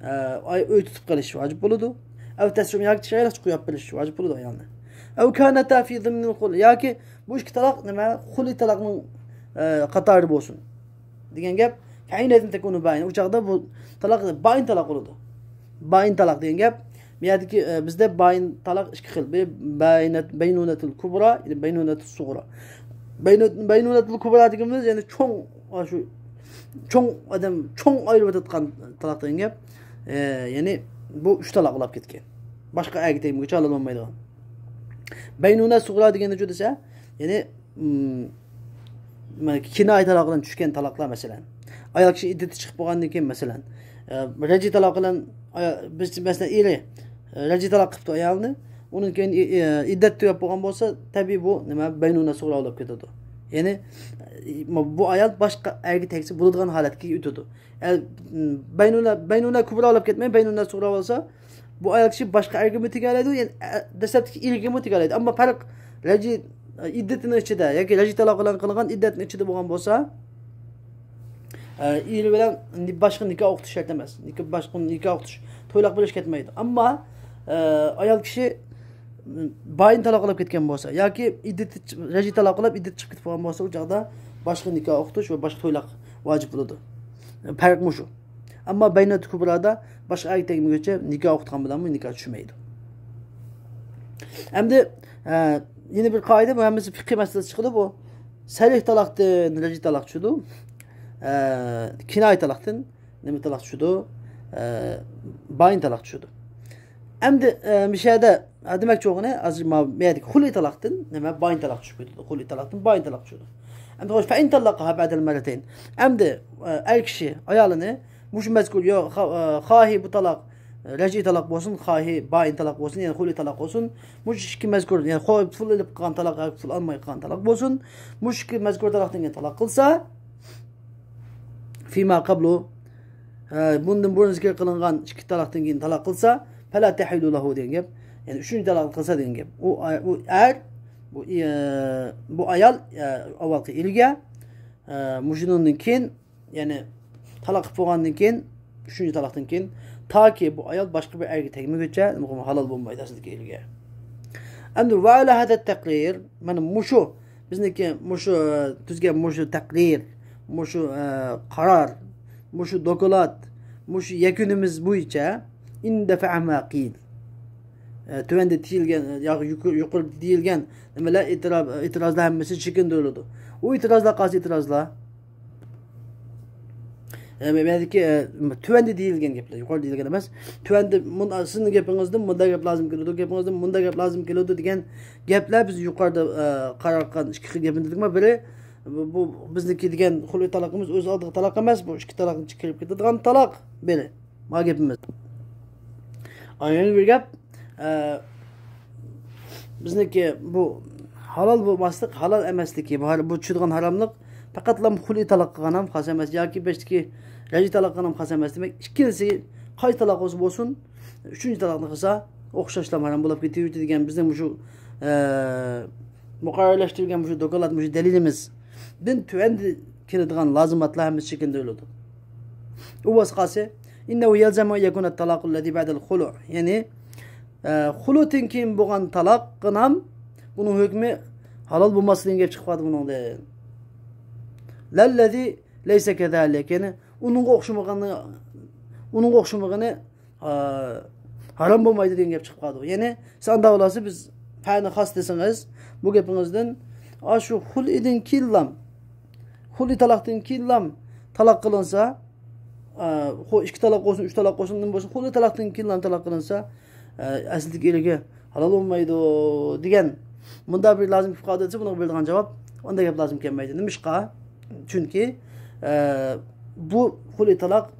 ئە، ئۆي تۇتۇپ قېلىش ۋاجىپ بولىدۇ. أو تسريح، ياكى چىرايلىقچە قويۇپ بېرىش ۋاجىپ بولىدۇ ئايالنى. أو كانتا في ضمن الخلع، ياكى بۇ ئىككى تالاق نېمە، خۇلئى تالاقنىڭ، ئە، قاتارىدا بولسۇن دېگەن گەپ. فحينئذ تكون بائنة، ئۇ چاغدا بۇ تالاق بائىن تالاق بولىدۇ. بائىن تالاق دېگەن گەپ، بۇ يەردىكى، ئە، بىزدە بائىن تالاق ئىككى خىل. بىرى بائىنەت، بەينۇنەتۇل كۇبرا، يەنى بەينۇنەتۇل سۇغرا. بەينۇ-، بەينۇنەتۇل كۇبرا دېگىنىمىز، يەنى چوڭ، شۇ چوڭ ئادەم، چوڭ ئايرىۋېتىدىغان تالاق دېگەن گەپ. ئە، يەنى بۇ ئۈچ تالاق بولاپ كەتكەن. باشقا ئەرگە تەگمىگۈچە ھالال بولمايدىغان. بەينۇنە سۇغرا دېگەن نېچە دېسە، يەنى، ئىم، مانا كىنايە تالاق بىلەن چۈشكەن تالاقلار، مەسىلەن، ئايال كىشى ئىددىتى چىقىپ بولغاندىن كېيىن، مەسىلەن، ئە، رەجئىي تالاق بىلەن، ئايا-، بىز، مەسىلەن، ئېرى، ئە، رەجئىي تالاق قىپتۇ ئايالنى، ئۇنىڭ كېيىن ئى-، ئى-، ئىددەت تۈگەپ بولغان بولسا، تەبىئىي بۇ نېمە، بەينۇنە سۇغرا بولۇپ كېتىدۇ. يەنى، ئە، بۇ ئايال باشقا ئەرگە تەگسە بولىدىغان ھالەتكە ئۆتىدۇ. ئە، بەينۇنە، بەينۇنە كۇبرا بولۇپ كەتمەي، بەينۇنە سۇغرا بولسا، بۇ ئايال كىشى باشقا ئەرگىمۇ تېگەلەيدۇ، يەنى، ئە، دەسلەپتىكى ئېرىگىمۇ تېگەلەيدۇ. ئەمما پەرق، رەجئىي، ئە، ئىددىتىنىڭ ئىچىدە ياكى رەجئىي تالاق بىلەن قىلىنغان ئىددەتنىڭ ئىچىدە بولغان بولسا، ئە، ئېرى بىلەن نى-، باشقا نىكاھ ئوقۇتۇش شەرت ئەمەس. نىكاھ، باشقا نىكاھ ئوقۇتۇش، تويلاق بېرىش كەتمەيدۇ. ئەمما، ئە، ئايال كىشى، م، بائىن تالاق بولاپ كەتكەن بولسا ياكى ئىددىتى چ-، رەجئىي تالاق بولاپ ئىددىتى چىقىپ كېتىپ قالغان بولسا، ئۇ چاغدا باشقا نىكاھ ئوقۇتۇش ۋە باشقا تويلاق ۋاجىپ بولىدۇ. پەرق مۇشۇ. ئەمما بەينۇنەتۇل كۇبرادا باشقا ئەرگە تەگمىگۈچە نىكاھ ئوقۇتقان بىلەنمۇ نىكاھ چۈشمەيدۇ. ئەمدى، ئە، يەنە بىر قائىدە، بۇ ھەممىسى فىقھىي مەسىلىسى چىقىدۇ بۇ. سەرىھ تالاقتىن رەجئىي تالاق چۈشىدۇ. ئە، كىنايە تالاقتىن نېمە تالاق چۈشىدۇ؟ ئە، بائىن تالاق چۈشىدۇ. ئەمدى، ئە، مۇشۇ يەردە، ئە، دېمەكچى بولغىنى، ھازىر ما-، بۇ يەردىكى خۇلئى تالاقتىن نېمە؟ بائىن تالاق چۈشۈپ كېتىدۇ. خۇلئى تالاقتىن بائىن تالاق چۈشىدۇ. ئەمدى خوش، فإن طلقها بعد المرتين. ئەمدى، ئە، ئەر كىشى ئايالىنى مۇشۇ مەزكۇر، يا، خا-، ئە، خاھى بۇ تالاق، ئە، رەجئىي تالاق بولسۇن، خاھى بائىن تالاق بولسۇن، يەنى خۇلئى تالاق بولسۇن. مۇشۇ ئىككى مەزكۇر، يەنى خو-، پۇل ئېلىپ قىلغان تالاق ياكى پۇل ئالماي قىلغان تالاق بولسۇن. مۇشۇ ئىككى مەزكۇر تالاقتىن كېيىن تالاق قىلسا، فيما قبل، ئە، بۇندىن بۇرۇن زىكىر قىلىنغان ئىككى تالاقتىن كېيىن تالاق قىلسا، فلا تحل له دېگەن گەپ. يەنى ئۈچىنچى تالاق قىلسا دېگەن گەپ. ئۇ ئا-، ئۇ ئەر، بۇ، ئە، بۇ ئايال، ئە، ئاۋۋالقى ئېرىگە، ئە، مۇشۇنىڭدىن كېيىن، يەنى تالاق قىلىپ بولغاندىن كېيىن، ئۈچىنچى تالاقتىن كېيىن، تاكى بۇ ئايال باشقا بىر ئەرگە تەگمىگۈچە ھالال بولمايدۇ ئەسلىدىكى ئېرىگە. ئەمدى، وعلى هذا التقرير، مانا مۇشۇ بىزنىڭكى مۇشۇ، ئە، تۈزگەن مۇشۇ تەقرىر، مۇشۇ، ئە، قارار، مۇشۇ دوكلات، مۇشۇ يەكۈنىمىز بويىچە، اندفع ما قيل. ئە، تۆۋەندە دېيىلگەن، يا يۇقىرى، يۇقىرىدا دېيىلگەن نېمىلەر، ئېتىراپ، ئېتىرازلار ھەممىسى چېكىندۈرۈلىدۇ. ئۇ ئېتىرازلار قايسى ئېتىرازلار؟ ئە، مەندىكى، ئە، تۆۋەندە دېيىلگەن گەپلەر، يۇقىرىدا دېيىلگەن ئەمەس. تۆۋەندە مۇن-، سىزنىڭ گېپىڭىزدىن مۇنداق گەپ لازىم كېلىدۇ، گېپىڭىزدىن مۇنداق گەپ لازىم كېلىدۇ دېگەن گەپلەر بىز يۇقىرىدا، ئە، قارار قىلغان ئىككى خىل گەپنى دېدۇقمۇ؟ بىرى، بۇ، بۇ بىزنىڭكى دېگەن خۇلئى تالاقىمىز ئۆز ئالدىغا تالاق ئەمەس، بۇ ئىككى تالاقنى كىرىپ كېتىدىغان تالاق. بىرى، ما گېپىمىز. ئايرىلىپ بىر گەپ، ئە، بىزنىڭكى بۇ ھالال بولماسلىق، ھالال ئەمەسلىكى، بۇ ھار-، بۇ چۈشىدىغان ھاراملىق پەقەتلا خۇلئى تالاق قىلغان ھەم خاس ئەمەس، ياكى بەشتىكى رەجئىي تالاق قىلغان ھەم خاس ئەمەس. دېمەك، ئىككىلىسى قايسى تالاق بولسا بولسۇن، ئۈچىنچى تالاقنى قىلسا ئوخشاشلا ھارام بولۇپ كېتىۋېرىدۇ دېگەن بىزنىڭ مۇشۇ، ئە، مۇقەررەرلەشتۈرگەن مۇشۇ دوكلات، مۇشۇ دەلىلىمىزدىن تۆۋەندە كېلىدىغان لازىماتلار ھەممىسى چېكىندۈرۈلىدۇ. ئۇ بولسا قالسا، إنه يلزم أن يكون الطلاق الذي بعد الخلع، يەنى، ئە، خۇلۇدىن كېيىن بولغان تالاققىنام بۇنىڭ ھۆكمى ھالال بولماسلىقىنى گەپ چىقىپ قالدى بۇنىڭدىن. لا الذي ليس كذلك، يەنى ئۇنىڭغا ئوخشىمىغىنى، ئۇنىڭغا ئوخشىمىغىنى، ئا، ھارام بولمايدۇ دېگەن گەپ چىقىپ قالىدۇ. يەنى سىز ئانداق بولسا بىز فەنى خاس دېسىڭىز، بۇ گېپىڭىزدىن، ئا، شۇ خۇلئىدىن كېيىنلام، خۇلئى تالاقتىن كېيىنلام تالاق قىلىنسا، ئا، خو-، ئىككى تالاق بولسۇن، ئۈچ تالاق بولسۇن، نېمە بولسۇن، خۇلئى تالاقتىن كېيىنلام تالاق قىلىنسا، ئە، ئەسلىدىكى ئېرىگە ھالال بولمايدۇ دېگەن مۇنداق بىر لازىم ئىپادە ئەتسە، بۇنىڭغا بېرىدىغان جاۋاب ئانداق گەپ لازىم كەلمەيدۇ. نېمىشقا؟ چۈنكى، ئە، بۇ خۇلئى تالاق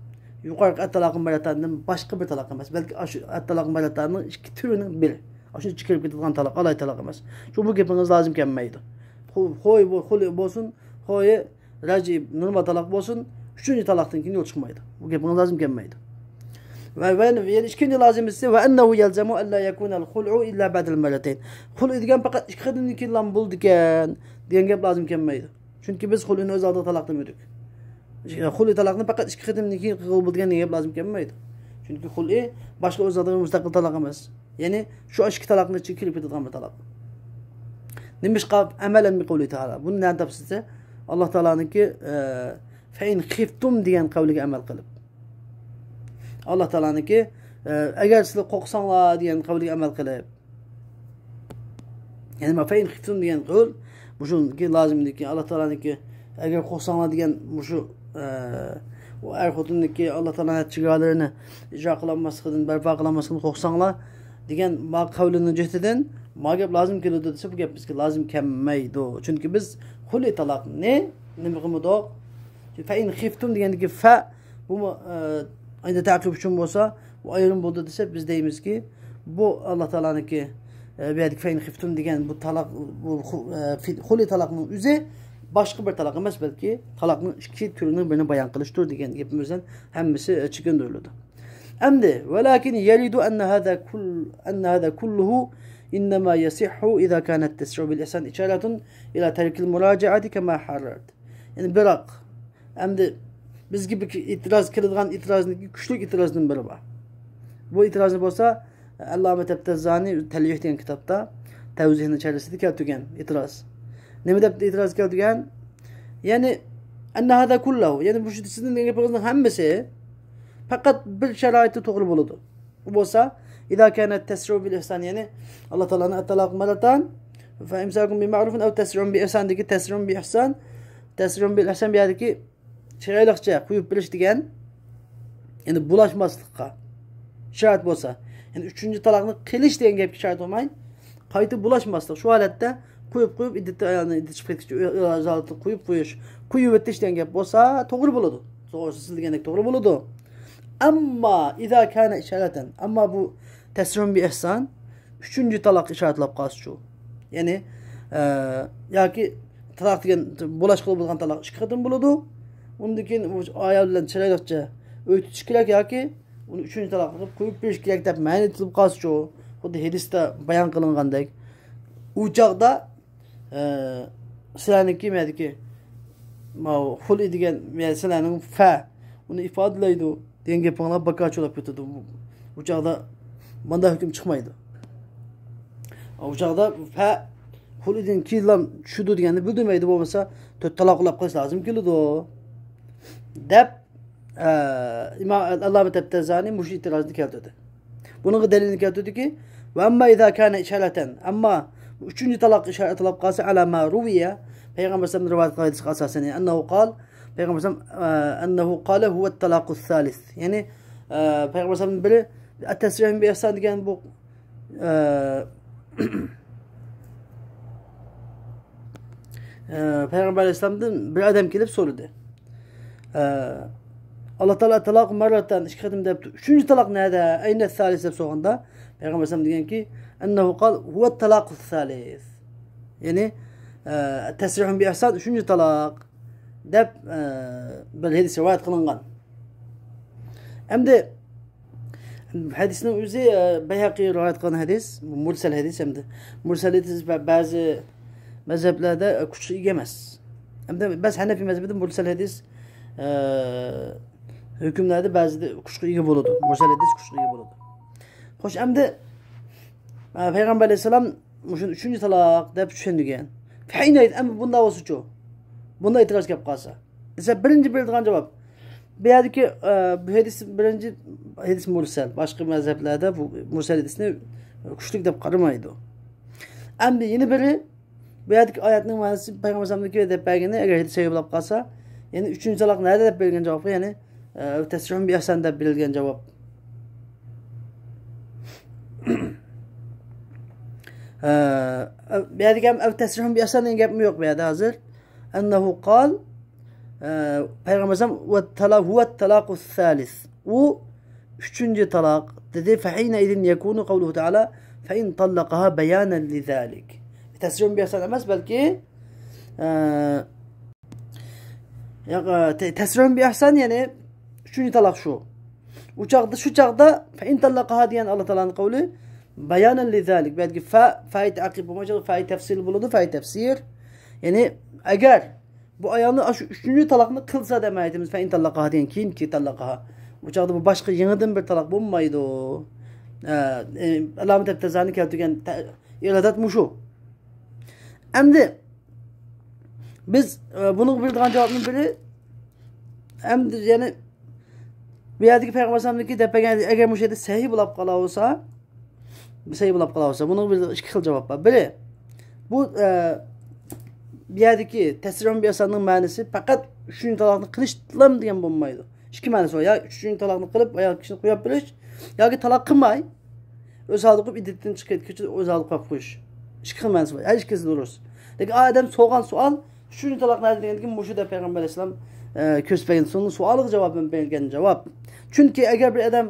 يۇقىرىقى ئەت تالاقى مەرەتاندىن باشقا بىر تالاق ئەمەس، بەلكى ئاشۇ ئەت تالاقى مەرەتاننىڭ ئىككى تۈرىنىڭ بىرى. ئاشۇ چىقىرىپ كېتىدىغان تالاق، ئالاھىدە تالاق ئەمەس. شۇ بۇ گېپىڭىز لازىم كەلمەيدۇ. خۇ-، خوي بۇ، خۇلئى بولسۇن، خوي راجى نورمال تالاق بولسۇن، ئۈچىنچى تالاقتىن كېيىن يول چىقمايدۇ. بۇ گېپىڭىز لازىم كەلمەيدۇ. ۋە، ۋە يەنە ئىككىنچى لازىمىسى، وأنه يلزم ألا يكون الخلع إلا بعد المرتين. خۇلئى دېگەن پەقەت ئىككى قېتىمدىن كېيىنلا بولىدىكەن دېگەن گەپ لازىم كەلمەيدۇ. چۈنكى بىز خۇلئىنى ئۆز ئالدىغا تالاق دېمىدۇق. خۇلئى تالاقنى پەقەت ئىككى قېتىمدىن كېيىن قىلغىلى بولىدىغان دېگەن گەپ لازىم كەلمەيدۇ. چۈنكى خۇلئى باشقا ئۆزىنىڭ مۇستەقىل تالاق ئەمەس. يەنى شۇ ئىككى تالاقنىڭ ئىچىگە كىرىپ كېتىدىغان بىر تالاق. نېمىشقا؟ ئەمەلەن بىقەۋلى تائالا. بۇنى نەدىن تاپسىز دېسە، ئاللا تائالانىڭكى، ئە، فەئىن خىفتۇم دېگەن قەۋلىگە ئەمەل قىلىپ. ئاللا تائالانىڭكى، ئە، ئەگەر سىلەر قورقساڭلار دېگەن قەۋلىگە ئەمەل قىلىپ. يەنى ما فەئىن خىفتۇم دېگەن قەۋل، مۇشۇنىڭكى لازىمدىكى، ئاللا تائالانىڭكى ئەگەر قورقساڭلار دېگەن مۇشۇ، ئە، ئۇ ئەر خوتۇننىڭكى ئاللا تائالانىڭ چېگرالىرىنى ئىجرا قىلالماسلىقىدىن، بەرپا قىلالماسلىقىدىن قورقساڭلار دېگەن ما قەۋلىنىڭ جۆتىدىن ما گەپ لازىم كېلىدۇ دېسە، بۇ گەپ بىزگە لازىم كەلمەيدۇ. چۈنكى بىز خۇلئى تالاقنى نېمە قىلمىدۇق؟ فەئىن خىفتۇم دېگەندىكى فە، بۇمۇ، ئە، ئەينى تەقىب ئۈچۈن بولسا، بۇ ئايرىم بولدى دېسە، بىز دەيمىزكى، بۇ ئاللا تائالانىڭكى، ئە، بۇ يەردىكى فەئىن خىفتۇم دېگەن بۇ تالاق، بۇ خۇ-، ئە، في-، خۇلئى تالاقنىڭ ئۆزى باشقا بىر تالاق ئەمەس، بەلكى تالاقنىڭ ئىككى تۈرىنىڭ بىرىنى بايان قىلىشتۇر دېگەن گېپىمىزدىن ھەممىسى، ئە، چېكىندۈرۈلىدۇ. ئەمدى، ولكن يرد أن هذا كل، أن هذا كله إنما يصح إذا كان التسريع بالإحسان إشارة إلى ترك المراجعة كما حررت. يەنى بىراق، ئەمدى بىزگە بىر ئېتىراز كېلىدىغان ئېتىرازنىڭ كۈچلۈك ئېتىرازدىن بىرى بار. بۇ ئېتىرازنى بولسا ئەللامە تەبتەززانى تەلۋىھ دېگەن كىتابتا تەۋزىھنىڭ چەرھىسىدە كەلتۈرگەن ئېتىراز. نېمە دەپ ئېتىراز كەلتۈرگەن؟ يەنى، أن هذا كله، يەنى بۇ سىزنىڭ دېگەن گېپىڭىزنىڭ ھەممىسى پەقەت بىر شارائىتتا توغرا بولىدۇ. ئۇ بولسا، إذا كان التسريع بالإحسان، يەنى ئاللا تائالانىڭ الطلاق مرتان، فإمساك بمعروف أو تسريح بإحسان دىكى تسريح بإحسان، تسريح بالإحسان بۇ يەردىكى چىرايلىقچە قويۇپ بېرىش دېگەن، يەنى بۇلاشماسلىققا شارائىت بولسا، يەنى ئۈچىنچى تالاقنى قىلىش دېگەن گەپكە شارائىت بولماي، قايتا بۇلاشماسلىق، شۇ ھالەتتە قويۇپ، قويۇپ، ئىددىتى، ئايالنى ئىددىتى چىقىپ كەتكۈچە ئۆز ھالىتىدە قويۇپ قويۇش، قويۇۋېتىش دېگەن گەپ بولسا توغرا بولىدۇ. توغرىسى سىز دېگەندەك توغرا بولىدۇ. ئەمما، إذا كان إشارة، ئەمما بۇ تسريح بإحسان ئۈچىنچى تالاق ئىشارەتلەپ قالسىچۇ؟ يەنى، ئە، ياكى تالاق دېگەن بولاشقىلى بولغان تالاق ئىككى قېتىم بولىدۇ. ئۇندىن كېيىن ئۇ ئايال بىلەن چىرايلىقچە ئۆي تۇتۇش كېرەك ياكى ئۇنى ئۈچىنچى تالاق قىلىپ قويۇپ بېرىش كېرەك دەپ مەنئى ئېيتىلىپ قالسىچۇ؟ خۇددى ھەدىستە بايان قىلىنغاندەك. ئۇ چاغدا، ئە، سىلەرنىڭكى مەدىكى، ماۋۇ خۇلئى دېگەن مەسىلەنىڭ فە، ئۇنى ئىپادىلەيدۇ دېگەن گېپىڭلار بىكارچە بولاپ كېتىدۇ. ئۇ چاغدا مانداق ھۆكۈم چىقمايدۇ. ئۇ چاغدا فە خۇلئىدىن كېيىنلا چۈشىدۇ دېگەننى بىلدۈرمەيدۇ، بولمىسا تۆت تالاق ئۇلاپ قېلىش لازىم كېلىدۇ، دەپ، ئە، ئىمام ئەللامە تەبتەزانى مۇشۇ ئېتىرازنى كەلتۈردى. بۇنىڭغا دەلىلنى كەلتۈردىكى، وأما إذا كان إشارة، ئەمما ئۈچىنچى تالاق ئىشارەت قىلىپ قالسا، على ما روي، پەيغەمبەر ئەلەيھىسسالام رىۋايەت قىلغان ھەدىسكە ئاساسەن، يەنى أنه قال، پەيغەمبەر ئەلەيھىسسالام، ئە، أنه قال هو الطلاق الثالث. يەنى، ئە، پەيغەمبەر ئەلەيھىسسالام بىرى، التسريح بإحسان دېگەن بۇ، ئە، ئە، پەيغەمبەر ئەلەيھىسسالامدىن بىر ئادەم كېلىپ سورىدى. ئە، ئاللا تائالا تالاق مەررەتەن ئىككى قېتىم دەپتۇ. ئۈچىنچى تالاق نەدە؟ أين الثالث دەپ سورىغاندا، پەيغەمبەر ئەلەيھىسسالام دېگەنكى، أنه قال هو الطلاق الثالث. يەنى، ئە، تسريح بإحسان ئۈچىنچى تالاق دەپ، ئە، بىر ھەدىس رىۋايەت قىلىنغان. ئەمدى ھەدىسنىڭ ئۆزى، ئە، بەيھەقى رىۋايەت قىلغان ھەدىس، مۇرسەل ھەدىس ئەمدى. مۇرسەل ھەدىس بە-، بەزى مەزھەپلەردە، ئە، كۈچكە ئىگە ئەمەس. ئەمدى بەس ھەنەفىي مەزھىپىدە مۇرسەل ھەدىس، ئە، ھۆكۈملەردە بەزىدە كۈچكە ئىگە بولىدۇ. مۇرسەل ھەدىس كۈچكە ئىگە بولىدۇ. خوش، ئەمدى، ئە، پەيغەمبەر ئەلەيھىسسالام مۇشۇنى ئۈچىنچى تالاق دەپ چۈشەندۈرگەن. فەئىنەيت، ئەمما بۇنداق بولسىچۇ؟ بۇنداق ئېتىراز كەپ قالسا. دېسە، بىرىنچى بېرىدىغان جاۋاب. بۇ يەردىكى، ئە، بۇ ھەدىس بىرىنچى ھەدىس مۇرسەل. باشقا مەزھەپلەردە بۇ مۇرسەل ھەدىسنى كۈچلۈك دەپ قارىمايدۇ. ئەمدى يەنە بىرى، بۇ يەردىكى ئايەتنىڭ مەنىسى پەيغەمبەر ئەلەيھىسسالامدىكى دەپ بەرگىنى، ئەگەر ھەدىس سەھىھ بولاپ قالسا، يەنى ئۈچىنچى تالاق نەدە دەپ بېرىلگەن جاۋابقا، يەنى، ئە، تەسرىھۇن بىئىھسان دەپ بېرىلگەن جاۋاب. ئە، بۇ يەردىكى ھەم ئەۋ تەسرىھۇن بىئىھسان دېگەن گەپمۇ يوق بۇ يەردە ھازىر. ئەننەھۇ قال، ئە، پەيغەمبەر ئەلەيھىسسالام، ۋەتتالا-، ھۇۋەتتالاقۇس سالىس. ئۇ ئۈچىنچى تالاق دېدى. فەھىنەئىزىن يەكۇنۇ قەۋلۇھۇ تەئالا، فەئىن تاللەقەھا بەيانەن لىزالىك. تەسرىھۇن بىئىھسان ئەمەس، بەلكى، ئە، ياق، ئە، تە-، تەسرىھۇن بىئىھسان، يەنى ئۈچىنچى تالاق شۇ. ئۇ چاغدا، شۇ چاغدا فەئىن تاللەقەھا دېگەن ئاللا تائالانىڭ قەۋلى، بەيانەن لىزالىك. بەلكى فە، فەئى تەقىب بولماي، فەئى تەفسىل بولىدۇ، فەئى تەفسىر. يەنى ئەگەر بۇ ئايالنى ئاشۇ ئۈچىنچى تالاقنى قىلسا دەپ ئېيتىمىز، فەئىن تاللاقاها دېگەن، كېيىنكى تاللاقاها. بۇ چاغدا بۇ باشقا يېڭىدىن بىر تالاق بولمايدۇ. ئە، ئە، ئالامە تەپتەزانى كەلتۈرگەن تە-، ئىرادەت مۇشۇ. ئەمدى بىز، ئە، بۇنىڭغا بېرىدىغان جاۋابنىڭ بىرى، ئەمدى يەنى بۇ يەردىكى پەيغەمبەر ئەلەيھىسسالامدىكى دەپ بەرگەن، ئەگەر مۇشۇ يەردە سەھىھ بولاپ قالا بولسا، سەھىھ بولاپ قالا بولسا، بۇنىڭغا بىر ئىككى خىل جاۋاب بار. بىرى، بۇ، ئە، بۇ يەردىكى تەسرىھۇن بىئىھساننىڭ مەنىسى پەقەت ئۈچىنچى تالاقنى قىلىشلا دېگەن بولمايدۇ. ئىككى مەنىسى بار. يا ئۈچىنچى تالاقنى قىلىپ، ئايال كىشىنى قويۇپ بېرىش، ياكى تالاق قىلماي، ئۆز ھالىدا قويۇپ، ئىددىتىدىن چىقىپ كېتىش، ئۆز ھالىدا قويۇپ قويۇش. ئىككى خىل مەنىسى بار. ھەر ئىككىسى دۇرۇس. لېكىن ئادەم سورىغان سوئال، ئۈچىنچى تالاق نەدە دېگەندىن كېيىن مۇشۇ دەپ پەيغەمبەر ئەلەيھىسسالام، ئە، كۆرسىتىپ بەرگەن سۈننە سوئالىغا جاۋابەن بەرگەن جاۋاب. چۈنكى ئەگەر بىر ئادەم،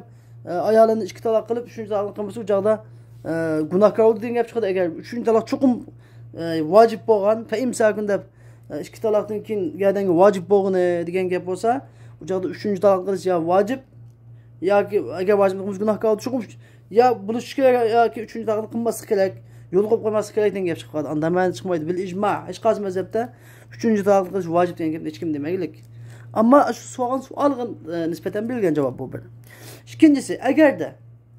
ئە، ئايالىنى ئىككى تالاق قىلىپ، ئۈچىنچى تالاقنى قىلمىسا، ئۇ چاغدا، ئە، گۇناھكار بولدى دېگەن گەپ چىقىدۇ. ئەگەر ئۈچىنچى تالاق چوقۇم، ئە، ۋاجىپ بولغان، فەئىمساكۇن دەپ، ئە، ئىككى تالاقتىن كېيىن گەردەنگە ۋاجىپ بولغىنى دېگەن گەپ بولسا، ئۇ چاغدا ئۈچىنچى تالاق قىلىش يا ۋاجىپ، ياكى ئەگەر ۋاجىپ قىلمىسا گۇناھكار بولدى. چوقۇم يا بولۇشى كېرەك ياكى ئۈچىنچى تالاقنى قىلماسلىق كېرەك، يولغا قويۇپ قويماسلىق كېرەك دېگەن گەپ چىقىپ قالىدۇ. ئاندا مەنە چىقمايدۇ. بىل ئىجما، ھېچقايسى مەزھەپتە ئۈچىنچى تالاقنى قىلىش ۋاجىپ دېگەن گەپنى ھېچكىم دېمەيلىك. ئەمما شۇ سوئالغا، ئە، نىسبەتەن بېرىلگەن جاۋاب بۇ بىر. ئىككىنچىسى، ئەگەردە،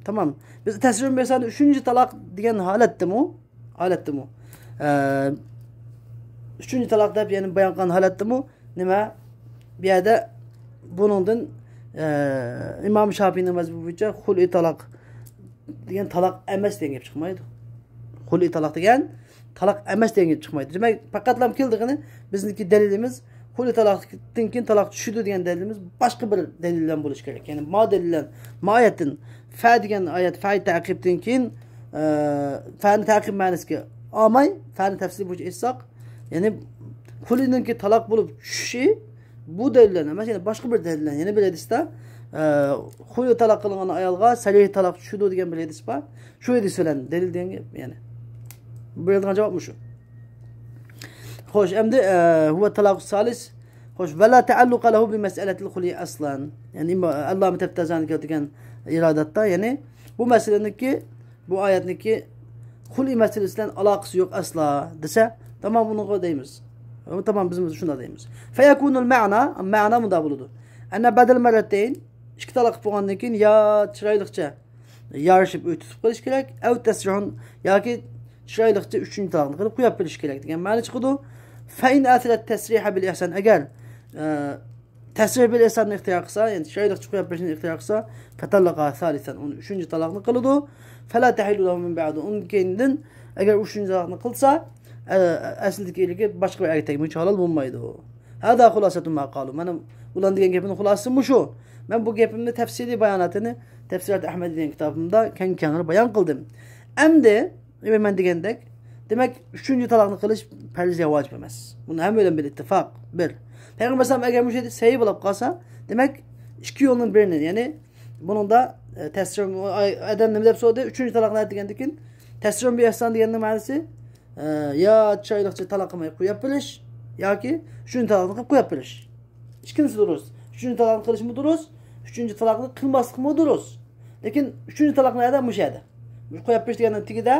تامام، بىز تەسرىھۇن بىئىھسان ئۈچىنچى تالاق دېگەن ھالەتتىمۇ، ھالەتتىمۇ، ئە، ئۈچىنچى تالاق دەپ يەنە بايان قىلغان ھالەتتىمۇ، نېمە؟ بۇ يەردە بۇنىڭدىن، ئە، ئىمام شاپىينىڭ مەزھىپى بويىچە خۇلئى تالاق دېگەن تالاق ئەمەس دېگەن گەپ چىقمايدۇ. خۇلئى تالاق دېگەن تالاق ئەمەس دېگەن گەپ چىقمايدۇ. دېمەك، پەقەتلا كېلىدىغىنى بىزنىڭكى دەلىلىمىز خۇلئى تالاقتىن كېيىن تالاق چۈشىدۇ دېگەن دەلىلىمىز باشقا بىر دەلىل بىلەن بولۇشى كېرەك. يەنى ما دەلىل بىلەن، ما ئايەتتىن، فە دېگەن ئايەت، فە تەقىبتىن كېيىن، ئە، فەنى تەقىب مەنىسىگە ئالماي، فەنى تەپسىلى بويىچە ئېيتساق، يەنى خۇلئىنىڭكى تالاق بولۇپ چۈشۈشى بۇ دەلىل بىلەن ئەمەس، يەنى باشقا بىر دەلىل بىلەن، يەنە بىر ھەدىستە، ئە، خۇلئى تالاق قىلىنغان ئايالغا سەرىھ تالاق چۈشىدۇ دېگەن بىر ھەدىس بار. شۇ ھەدىس بىلەن دەلىل دېگەن گەپ، يەنى. بېرىدىغان جاۋاب مۇشۇ. خوش، ئەمدى، ئە، ھۇۋە تالاقۇ سالىس. خوش، ۋە لا تەئەللۇقە لەھۇ بىمەسئەلەتىل خۇلئى ئەسلەن. يەنى، ئەللامە تەپتەزانى كەلتۈرگەن ئىرادەتتە، يەنى بۇ مەسىلىنىڭكى، بۇ ئايەتنىڭكى خۇلئى مەسىلىسى بىلەن ئالاقىسى يوق ئەسلا دېسە، تامام ئۇنىڭغا دەيمىز. تامام، بىز شۇنداق دەيمىز. فەيەكۇنۇل مەنا، مەنا مۇنداق بولىدۇ. ئەننە بەدەل مەررەتەين، ئىككى تالاق بولغاندىن كېيىن يا چىرايلىقچە يارىشىپ ئۆي تۇتۇپ قېلىش كېرەك. ئەۋ تەسرىھۇن، ياكى چىرايلىقچە ئۈچىنچى تالاقنى قىلىپ قويۇپ بېرىش كېرەك دېگەن مەنە چىقىدۇ. فەئىن ئەسەرەت تەسرىھە بىل ئىھسان، ئەگەر، ئە، تەسرىھ بىل ئىھساننى ئىختىيار قىلسا، يەنى چىرايلىقچە قويۇپ بېرىشنى ئىختىيار قىلسا، فەتەللەقە سالىسەن، ئۇنى ئۈچىنچى تالاقنى قىلىدۇ. فەلا تەھىللۇ لەھۇ مىن بەئدۇ، ئۇنىڭ كېيىندىن ئەگەر ئۈچىنچى تالاقنى قىلسا، ئە، ئەسلىدىكى ئېرىگە باشقا بىر ئەرگە تەگمىگۈچە ھالال بولمايدۇ. ھازا خۇلاسەتۇ ما قالۇ. مانا ئۇلار دېگەن گېپىنىڭ خۇلاسىسى مۇشۇ. مەن بۇ گېپىمنى تەپسىلىي باياناتىنى تەفسىرات ئەھمەدى دېگەن كىتابىمدا كەڭ كەڭرى بايان قىلدىم. ئەمدى مەن دېگەندەك، دېمەك، ئۈچىنچى تالاقنى قىلىش پەرز يا ۋاجىپ ئەمەس. بۇنى ھەممە بىلەن بىر ئىتتىپاق. بىر. پەيغەمبەر ئەلەيھىسسالام ئەگەر مۇشۇ يەردە سەھىھ بولۇپ قالسا، دېمەك، ئىككى يولنىڭ بىرىنى، يەنى بۇنىڭدا، ئە، تەسرىم، ئادەم نېمە دەپ سورىدى؟ ئۈچىنچى تالاق نەدە دېگەندىن كېيىن، تەسرىم بىئىھسان دېگەننىڭ مەنىسى، ئە، يا چىرايلىقچە تالاق قىلماي قويۇپ بېرىش، ياكى ئۈچىنچى تالاقنى قىلىپ قويۇپ بېرىش. ئىككىنچىسى دۇرۇس. ئۈچىنچى تالاقنى قىلىشمۇ دۇرۇس، ئۈچىنچى تالاقنى قىلماسلىقمۇ دۇرۇس. لېكىن ئۈچىنچى تالاق نەدە؟ مۇشۇ يەردە. قويۇپ بېرىش دېگەننىڭ تېگىدە،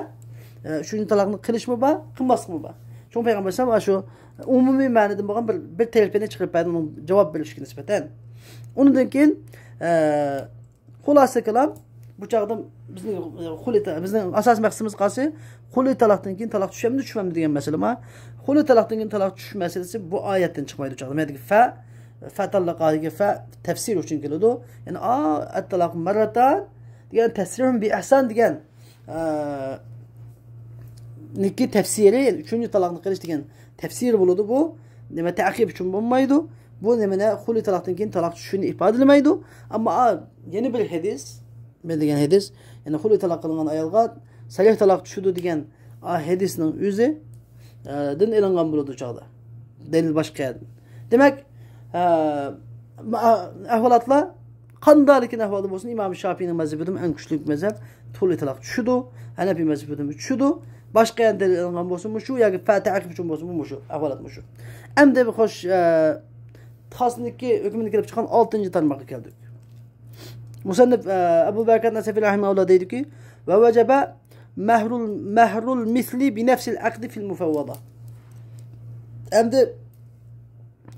ئە، ئۈچىنچى تالاقنى قىلىشمۇ بار، قىلماسلىقمۇ بار. شۇڭا پەيغەمبەر ئەلەيھىسسالام شۇ ئومۇمىي مەنىدىن بولغان بىر، بىر تەرىپىنى چىقىرىپ بەردى، ئۇنىڭ جاۋاب بېرىشىگە نىسبەتەن. ئۇنىڭدىن كېيىن، ئە، خۇلاسە كالام، بۇ چاغدا بىزنىڭ، ئە، خۇلى تا-، بىزنىڭ ئاساسىي مەقسىتىمىز قالسا، خۇلى تالاقتىن كېيىن تالاق چۈشەمدۇ، چۈشمەمدۇ دېگەن مەسىلە بار. خۇلى تالاقتىن كېيىن تالاق چۈشۈش مەسىلىسى بۇ ئايەتتىن چىقمايدۇ چاغدا. مەندىكى فە، فە تاللىقادىكى فە تەپسىر ئۈچۈن كېلىدۇ. يەنى، ئا، ئەتتالاق مەررەتان دېگەن تەسرىھۇن بىئىھسان دېگەن، ئە، نىكى تەپسىرى، يەنى ئۈچىنچى تالاقنى قىلىش دېگەن تەپسىرى بولىدۇ بۇ. نېمە، تەقىب ئۈچۈن بولمايدۇ. بۇ نېمىنى، خۇلى تالاقتىن كېيىن تالاق چۈشۈشىنى ئىپادىلىمەيدۇ. ئەمما، ئا، يەنە بىر ھەدىس، مەن دېگەن ھەدىس، يەنى خۇلى تالاق قىلىنغان ئايالغا سەرىھ تالاق چۈشىدۇ دېگەن، ئا، ھەدىسنىڭ ئۆزى، ئە، دىن ئېلىنغان بولىدۇ چاغدا. دەلىل باشقا يەردىن. دېمەك، ئە، ما-، ئەھۋالاتلار قانداقلىكىن ئەھۋالدا بولسۇن، ئىمام شاپىينىڭ مەزھىپىدىمۇ ئەڭ كۈچلۈك مەزھەپ، خۇلى تالاق چۈشىدۇ. ھەنەپىي مەزھىپىدىمۇ چۈشىدۇ. باشقا يەردىن دەلىل ئېلىنغان بولسۇنمۇ شۇ، ياكى فە تەقىب ئۈچۈن بولسۇنمۇ شۇ، ئەھۋالاتمۇ شۇ. ئەمدى خوش، ئە، تاسنىكى ھۆكمىنى كېلىپ چىققان ئالتىنچى تارماققا كەلدۇق. مۇسەننىپ، ئە، ئەبۇ بەرىكات نەسەفى رەھىمەھۇللا دەيدۇكى، ۋە ۋەجەبە مەھرۇل، مەھرۇل مىسلى بىنەفسىل ئەقدى فىل مۇفەۋۋەدە. ئەمدى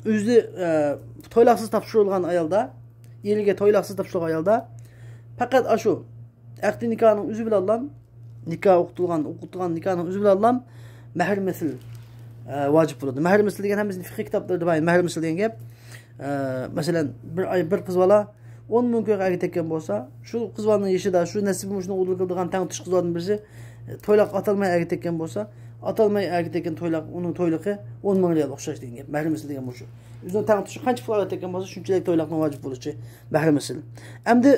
ئۆزى، ئە، تويلاقسىز تاپشۇرۇلغان ئايالدا، ئېرىگە تويلاقسىز تاپشۇرۇلغان ئايالدا پەقەت ئاشۇ ئەقدى نىكاھنىڭ ئۆزى بىلەنلا، نىكاھ ئوقۇتۇلغان، ئوقۇتۇلغان نىكاھنىڭ ئۆزى بىلەنلا مەھر مىسىل، ئە، ۋاجىپ بولىدۇ. مەھر مىسىل دېگەن ھەممىسىنىڭ فىقھىي كىتابلىرىدا بار. مەھر مىسىل دېگەن گەپ، ئە، مەسىلەن، بىر ئاي، بىر قىز بالا ئون مىڭ كويغا ئەگە تەگكەن بولسا، شۇ قىز بالىنىڭ يېشىدا، شۇ نەسىبى مۇشۇنىڭ ئۇدۇل كېلىدىغان تەڭتۇش قىز بالىدىن بىرسى، ئە، تويلاق ئاتالماي ئەگە تەگكەن بولسا، ئاتالماي ئەگە تەگكەن تويلاق، ئۇنىڭ تويلۇقى ئون مىڭ رىيال ئوخشاش دېگەن گەپ. مەھر مىسىل دېگەن مۇشۇ. ئۆزىنىڭ تەڭتۇشى قانچە پۇل ئەگە تەگكەن بولسا، شۇنچىلىك تويلاقنىڭ ۋاجىپ بولۇشى مەھر مىسىل. ئەمدى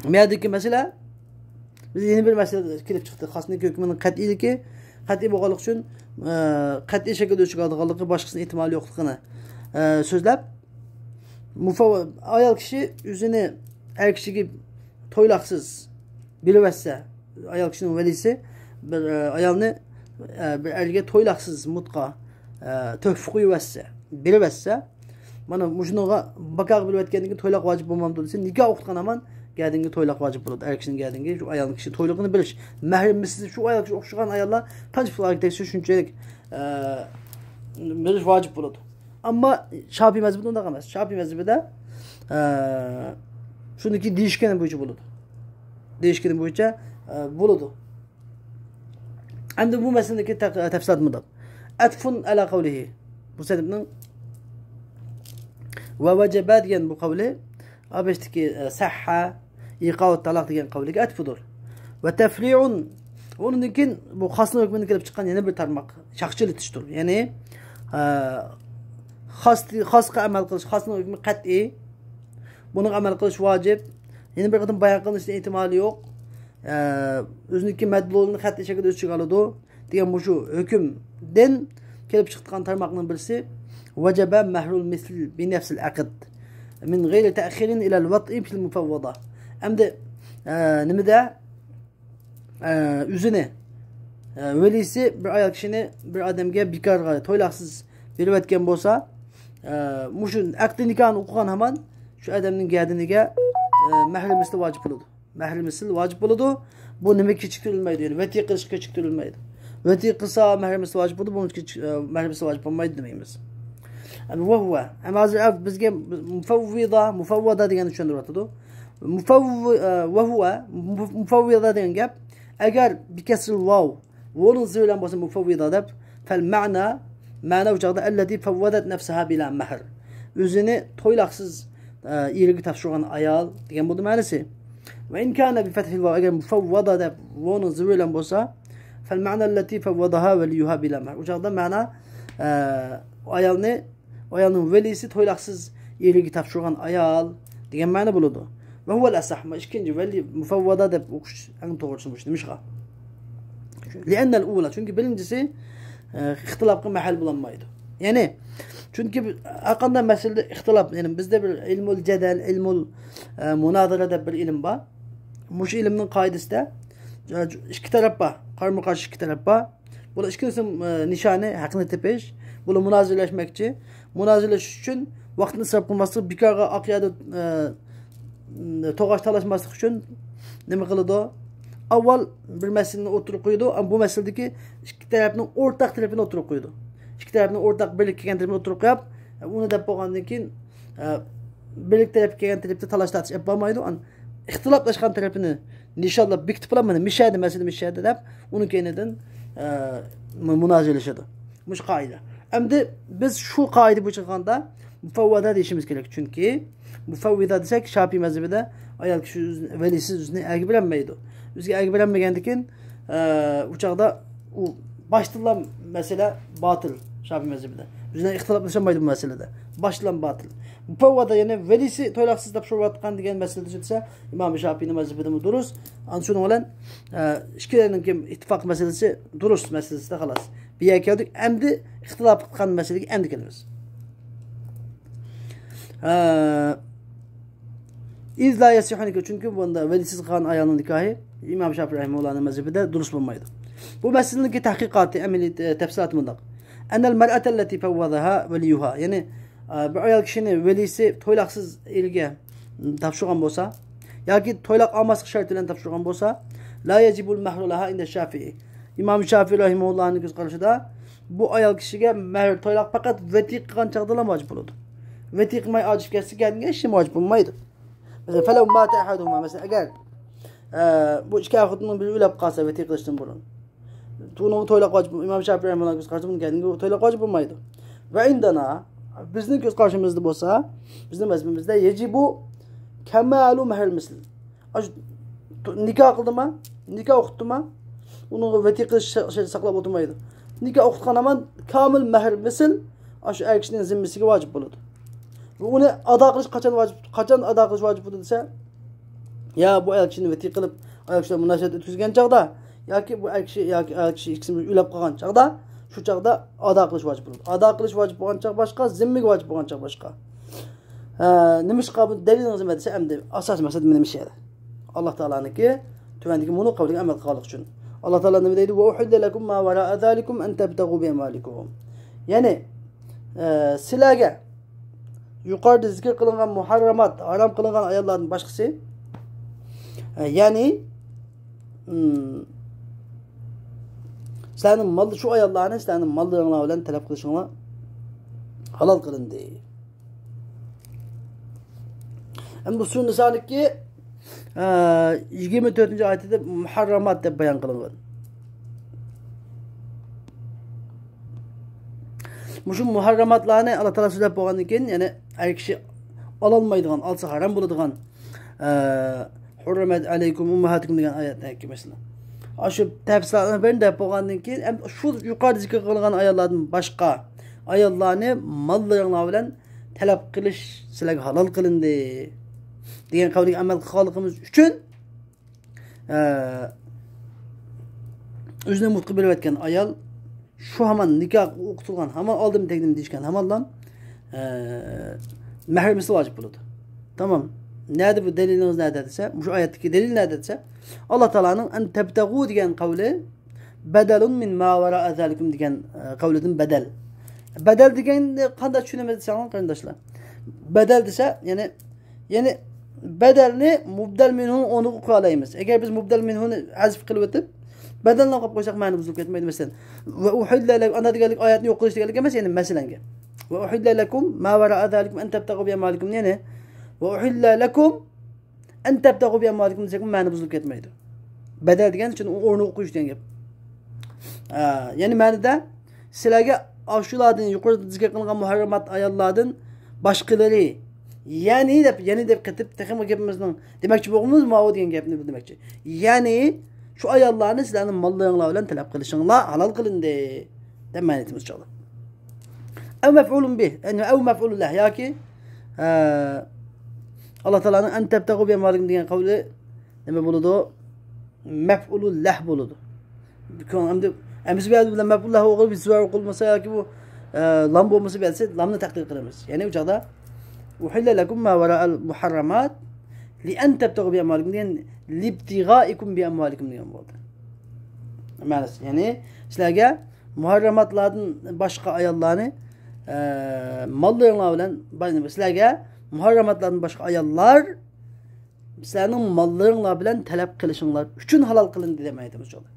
بۇ يەردىكى مەسىلە، بىز يەنە بىر مەسىلە كېلىپ چىقتى. خاسنىڭ ھۆكمىنىڭ قەتئىيلىكى، قەتئىي بولغانلىقى ئۈچۈن، ئە، قەتئىي شەكىلدە ئۆچۈرۈلىدىغانلىقى، باشقىسىنىڭ ئېھتىمالى يوقلۇقىنى، ئە، سۆزلەپ، مۇفەۋ-، ئايال كىشى ئۆزىنى ئەر كىشىگە تويلاقسىز بېرىۋەتسە، ئايال كىشىنىڭ ۋەلىسى بىر، ئە، ئايالنى، ئە، بىر ئەرگە تويلاقسىز مۇتقا، ئە، تۆھپە قويۇۋەتسە، بېرىۋەتسە، مانا مۇشۇنىڭغا باكاغا بېرىۋەتكەندىن كېيىن تويلاق ۋاجىپ بولمامدۇ دېسە، نىكاھ ئوقۇتقان ھامان گەدىنگە تويلاق ۋاجىپ بولىدۇ. ئەر كىشىنىڭ گەدىنىگە شۇ ئايال كىشى تويلۇقىنى بېرىش. مەھرى مىسلى شۇ ئايال كىشى ئوخشىغان ئاياللار قانچە پۇل ئەگە تەگسە شۇنچىلىك، ئە، بېرىش ۋاجىپ بولىدۇ. ئەمما شاپىي مەزھىپىدە ئۇنداق ئەمەس. شاپىي مەزھىپىدە، ئە، شۇنىڭكى دېيىشكىنى بويىچە بولىدۇ. دېيىشكىنى بويىچە، ئە، بولىدۇ. ئەمدى بۇ مەسىلىدىكى تەق-، تەپسىلات مۇنداق. ئەتفۇن ئەلا قەۋلىھى. بۇ سەنىپنىڭ ۋە ۋەجەبە دېگەن بۇ قەۋلى ئابېشتىكى، ئە، سەھھە، ئىقاۋەت تالاق دېگەن قەۋلىگە ئەتفۇدۇر. ۋە تەفرىئۇن، ئۇنىڭدىن كېيىن بۇ خاسنىڭ ھۆكمىدىن كېلىپ چىققان يەنە بىر تارماق، شاخچىلىتىشتۇر. يەنى، ئە، خاس، خاسقا ئەمەل قىلىش، خاسنىڭ ھۆكمى قەتئىي، بۇنىڭغا ئەمەل قىلىش ۋاجىپ. يەنە بىر قېتىم بايان قىلىنىشىدىن ئېھتىمالى يوق. ئە، ئۆزىنىڭكى مەدلۇلىنى قەتئىي شەكىلدە ئۆز ئىچىگە ئالىدۇ دېگەن مۇشۇ ھۆكۈمدىن كېلىپ چىققان تارماقنىڭ بىرسى، ۋەجەبە مەھرۇل مىسل بىنەفسىل ئەقد مىن غەيرى تەخىرىن ئىلەل ۋەتئى فىل مۇفەۋۋەدە. ئەمدى، ئە، نېمىدە، ئە، ئۆزىنى، ئە، ۋەلىسى بىر ئايال كىشىنى بىر ئادەمگە بىكارغا، تويلاقسىز بېرىۋەتكەن بولسا، ئە، مۇشۇ ئەقدى نىكاھنى ئوقۇغان ھامان شۇ ئادەمنىڭ گەدىنىگە، ئە، مەھرى مىسلى ۋاجىپ بولىدۇ. مەھرى مىسل ۋاجىپ بولىدۇ. بۇ نېمە كېچىكتۈرۈلمەيدۇ؟ يەنى ۋەتىيە قىلىشقا كېچىكتۈرۈلمەيدۇ. ۋەتىيە قىلسا مەھرى مىسل ۋاجىپ بولىدۇ، بۇنىڭ كېچىك-، ئە، مەھرى مىسل ۋاجىپ بولمايدۇ دېمەيمىز. ئەمما ۋەھۇۋە. ئەمما ھازىر ئەپ بىزگە مۇفەۋۋىدا، مۇفەۋۋەدا دېگەننى چۈشەندۈرۈۋاتىدۇ. مۇفەۋۋى-، ئە، ۋەھۇۋە، مۇ-، مۇفەۋۋىدا دېگەن گەپ، ئەگەر بىكەسرىل ۋاۋ، ۋونىڭ زى بىلەن بولسا مۇفەۋۋىدا دەپ، فەل مەنا، مەنا ئۇ چاغدا ئەللەتى فەۋۋەدەت نەفسەھا بىلا مەھر. ئۆزىنى تويلاقسىز، ئە، ئېرىگە تاپشۇرغان ئايال دېگەن بولدى مەنىسى. ۋە ئىن كانە بىفەتھىل ۋاۋ، ئەگەر مۇفەۋۋەدا دەپ ۋونىڭ زى بىلەن بولسا، فەل مەنا ئەللەتى فەۋۋەدەھا ۋەلىيۇھا بىلا مەھر. ئۇ چاغدا مەنا، ئە، ئايالنى ئايالنىڭ ۋەلىسى تويلاقسىز ئېرىگە تاپشۇرغان ئايال دېگەن مەنە بولىدۇ. ۋە ھۇۋەل ئەسەھ. ئىككىنچى ۋەلى مۇفەۋۋەدا دەپ ئوقۇش ئەڭ توغرىسى مۇشۇ. نېمىشقا؟ لىئەننەل ئۇلا. چۈنكى بىرىنچىسى، ئە، ئىختىلاپقا مەھەل بولالمايدۇ. يەنى، چۈنكى بىر، ھەرقانداق مەسىلىدە ئىختىلاپ، يەنى بىزدە بىر ئىلمۇل جەدەل، ئىلمۇل، ئە، مۇنازىرە دەپ بىر ئىلىم بار. مۇشۇ ئىلىمنىڭ قائىدىسىدە، ئە، ئىككى تەرەپ بار. قارىمۇ قارشى ئىككى تەرەپ بار. بۇلار ئىككىلىسىنىڭ، ئە، نىشانى ھەقنى تېپىش، بۇلار مۇنازىرىلەشمەكچى. مۇنازىرىلەش ئۈچۈن ۋاقىتنى ئىسراپ قىلماسلىق، بىكارغا ئاق يەردە، ئە، توقاش تالاشماسلىق ئۈچۈن نېمە قىلىدۇ؟ ئاۋۋال بىر مەسىلىنى ئوتتۇرىغا قويىدۇ، ئەمما بۇ مەسىلىدىكى ئىككى تەرەپنىڭ ئورتاق تەرىپىنى ئوتتۇرىغا قويىدۇ. ئىككى تەرەپنىڭ ئورتاق بىرلىككە كەلگەن تەرىپىنى ئوتتۇرىغا قويۇپ، ئۇنى دەپ بولغاندىن كېيىن، ئە، بىرلىك تەرەپكە كەلگەن تەرەپتە تالاش تارتىش ئېلىپ بارمايدۇ. ئىختىلاپلاشقان تەرىپىنى نىشانلاپ بېكىتىپ ئالا، مانا مىشەدە مەسىلە مىشەدە دەپ، ئۇنىڭ كەينىدىن، ئە، مۇ-، مۇنازىرىلىشىدۇ. مۇشۇ قائىدە. ئەمدى بىز شۇ قائىدە بويىچە قىلغاندا مۇفەۋۋەدا دېيىشىمىز كېرەك. چۈنكى مۇفەۋۋىدا دېسەك، شاپىي مەزھىپىدە ئايال كىشى ئۆزىنى، ۋەلىسىز ئۆزىنى ئەرگە بېرەلمەيدۇ. ئۆزىگە ئەرگە بېرەلمىگەندىن كېيىن، ئە، ئۇ چاغدا ئۇ باشتىنلا مەسىلە باتىل شاپىي مەزھىپىدە. ئۆزىنى ئىختىلاپلىشالمايدۇ بۇ مەسىلىدە. باشتىنلا باتىل. مۇفەۋۋەدا يەنى ۋەلىسى تويلاقسىز تاپشۇرۇۋاتقان دېگەن مەسىلىدە دېسە، ئىمام شاپىينىڭ مەزھىپىدىمۇ دۇرۇس. ئانا شۇنىڭ بىلەن، ئە، ئىككىلەرنىڭكى ئىتتىپاق مەسىلىسى دۇرۇس مەسىلىسىدە خالاس. بۇ يەرگە كەلدۇق. ئەمدى ئىختىلاپ قىلغان مەسىلىگە ئەمدى كېلىمىز. ئە، ئىز لا يەسىھۇ نىكاھ، چۈنكى بۇندا ۋەلىسىز قالغان ئايالنىڭ نىكاھى ئىمام شاپىي رەھىمەھۇللانىڭ مەزھىپىدە دۇرۇس بولمايدۇ. بۇ مەسىلىنىڭكى تەھقىقاتى، ئەمەلىي، ئە، تەپسىلاتى مۇنداق. ئەننەل مەرئەتەللەتى فەۋۋەدەھا ۋەلىيۇھا. يەنى، ئە، بىر ئايال كىشىنى ۋەلىسى تويلاقسىز ئېرىگە تاپشۇرغان بولسا، ياكى تويلاق ئالماسلىق شەرتى بىلەن تاپشۇرغان بولسا، لا يەجىبۇل مەھرۇ لەھا ئىندە شافىئى. ئىمام شافىي رەھىمەھۇللانىڭ كۆز قارىشىدا بۇ ئايال كىشىگە مەھىر، تويلاق پەقەت ۋەتىقە قىلغان چاغدىلا ۋاجىپ بولىدۇ. ۋەتىقە قىلماي ئاجىشىپ كەتسە، كەينىگە ھېچنېمە ۋاجىپ بولمايدۇ. مەسىلەن، فەلەۋ ماتە ئەھەدۇھۇما، مەسىلەن، ئەگەر، ئە، بۇ ئىككى ئەر خوتۇننىڭ بىرى ئۆلۈپ قالسا ۋەتىقە قىلىشتىن بۇرۇن، بۇنىڭغا تويلاق ۋاجىپ، ئىمام شافىئى رەھىمەھۇللاھنىڭ كۆز قارىشىدا بۇنىڭ كەينىگە تويلاق ۋاجىپ بولمايدۇ. ۋە ئىندەنا، بىزنىڭ كۆز قارىشىمىزدا بولسا، بىزنىڭ مەزھىپىمىزدە يەجىبۇ كەمالۇ مەھرىل مىسل. ئاشۇ نىكاھ قىلدىما، نىكاھ ئوقۇتتىما، ئۇنىڭغا ۋەتىقە قىلىش شە-، شەرتى ساقلاپ ئولتۇرمايدۇ. نىكاھ ئوقۇتقان ھامان كامىل مەھىر مىسىل ئاشۇ ئەر كىشىنىڭ زىممىسىگە ۋاجىپ بولىدۇ. ۋە ئۇنى ئادا قىلىش قاچان ۋاجىپ، قاچان ئادا قىلىش ۋاجىپ بولىدۇ دېسە، يا بۇ ئەر كىشىنى ۋەتىقە قىلىپ، ئايال كىشىلەر مۇناسىۋەت ئۆتكۈزگەن چاغدا، ياكى بۇ ئەر كىشى ياكى ئايال كىشى ئىككىسىمىز ئۆلۈپ قالغان چاغدا، شۇ چاغدا ئادا قىلىش ۋاجىپ بولىدۇ. ئادا قىلىش ۋاجىپ بولغان چاغ باشقا، زىممىگە ۋاجىپ بولغان چاغ باشقا. ھە، نېمىشقا بۇ دەلىلىڭىز نېمە دېسە، ئەمدى ئاساسىي مەقسەت مېنىڭ مۇشۇ يەردە. ئاللا تائالانىڭكى تۆۋەندىكى مۇنۇ قەۋلىگە ئەمەل قىلغانلىقى ئۈچۈن. ئاللا تائالا نېمە دەيدۇ؟ ۋە ئۇھىللە لەكۇم ما ۋەرائە زالىكۇم ئەن تەبتەغۇ بىئەمۋالىكۇم. يەنى، ئە، سىلەرگە يۇقىرىدا زىكىر قىلىنغان مۇھەررەمات، ھارام قىلىنغان ئاياللاردىن باشقىسى، ئە، يەنى، ئىم، سىلەرنىڭ مال، شۇ ئاياللارنى سىلەرنىڭ ماللىرىڭلار بىلەن تەلەپ قىلىشىڭلار ھالال قىلىندى. ئەمدى بۇ سۈرە نىسانىڭكى، ئە، يىگىرمە تۆتىنچى ئايىتىدە مۇھەررەمات دەپ بايان قىلىنغان. مۇشۇ مۇھەررەماتلارنى ئاللا تائالا سۆزلەپ بولغاندىن كېيىن، يەنى ئەر كىشى ئالالمايدىغان، ئالسا ھارام بولىدىغان، ئە، ھۇررىمەت ئەلەيكۇم ئۇممۇھاتىكۇم دېگەن ئايەتتىكى مەسىلە. ئاشۇ تەپسىلاتنىڭ بىرىنى دەپ بولغاندىن كېيىن، ئەم-، شۇ يۇقىرىدا زىكىر قىلغان ئاياللاردىن باشقا ئاياللارنى ماللىرىڭلار بىلەن تەلەپ قىلىش سىلەرگە ھالال قىلىندى دېگەن قەۋلىگە ئەمەل قىلغانلىقىمىز ئۈچۈن، ئە، ئۆزىنى مۇتقا بېرىۋەتكەن ئايال شۇ ھامان نىكاھ ئوقۇتۇلغان، ھامان ئالدىم تەگدىم دېيىشكەن ھامانلا، ئە، مەھرىمىسى ۋاجىپ بولىدۇ. تامام. نەدە بۇ دەلىلىڭىز نەدە دېسە، مۇشۇ ئايەتتىكى دەلىل نەدە دېسە، ئاللا تائالانىڭ ئەن تەبتەغۇ دېگەن قەۋلى بەدەلۇن مىن ما ۋەرائە زالىكۇم دېگەن، ئە، قەۋلىدىن بەدەل. بەدەل دېگەننى قانداق چۈشىنىمىز دېسەڭلار، قېرىنداشلار. بەدەل دېسە، يەنى، يەنى بەدەلنى مۇبدەل مىنھۇنىڭ ئورنىغا قويالايمىز. ئەگەر بىز مۇبدەل مىنھۇنى ھەزىپ قىلىۋېتىپ، بەدەلنى قويۇپ قويساق، مەنە بۇزۇلۇپ كەتمەيدۇ. مەسىلەن، ۋە ئۇھىللە لەكۇم، ئانا دېگەنلىك ئايەتنى يوق قىلىش دېگەنلىك ئەمەس، يەنى مەسىلەنگە. ۋە ئۇھىللە لەكۇم ما ۋەرائە زالىكۇم ئەن تەبتەغۇ بىئەمۋالىكۇم، يەنى ۋە ئۇھىللە لەكۇم ئەن تەبتەغۇ بىئەمۋالىكۇم دېسەك، مەنە بۇزۇلۇپ كەتمەيدۇ. بەدەل دېگەن ئۈچۈن ئورنىغا قويۇش دېگەن گەپ. ئا، يەنى مەنىدە سىلەرگە ئاشۇلاردىن، يۇقىرىدا زىكىر قىلىنغان مۇھەررەمات ئاياللاردىن باشقىلىرى، يەنى دەپ، يەنى دەپ قېتىپ، تېخىمۇ گېپىمىزنىڭ دېمەكچى بولغىنىمىز ماۋۇ دېگەن گەپنى دېمەكچى. يەنى شۇ ئاياللارنى سىلەرنىڭ ماللىرىڭلار بىلەن تەلەپ قىلىشىڭلار ھالال قىلىندى دەپ مەنە ئېيتىمىز ئىنشاللا. ئەۋ مەفئۇلۇن بىھ، يەنى ئەۋ مەفئۇلۇن لەھ ياكى، ئە، ئاللا تائالانىڭ ئەن تەبتەغۇ بىئەمۋالىكۇم دېگەن قەۋلى نېمە بولىدۇ؟ مەفئۇلۇن لەھ بولىدۇ. ئەمدى، ئەمدى بۇ يەردە بىلەن مەفئۇلۇن لەھ ئوقۇلۇپ، زىۋا ئوقۇلمىسا ياكى بۇ، ئە، لام بولمىسا، بەلسە لامنى تەقدىر قىلىمىز. يەنى ئۇ چاغدا ئۇھىللە لەكۇم ما ۋەرائەل مۇھەررەمات لىئەن تەبتەغۇ بىئەمۋالىكۇم دېگەن لىبتىغائىكۇم بىئەمۋالىكۇم دېگەن بولدى. مەنىسى، يەنى سىلەرگە مۇھەررەماتلاردىن باشقا ئاياللارنى، ئە، ماللىرىڭلار بىلەن، سىلەرگە مۇھەررەماتلاردىن باشقا ئاياللار سىلەرنىڭ ماللىرىڭلار بىلەن تەلەپ قىلىشىڭلار ئۈچۈن ھالال قىلىندى دەپ ئېيتىمىز ئىنشاللا.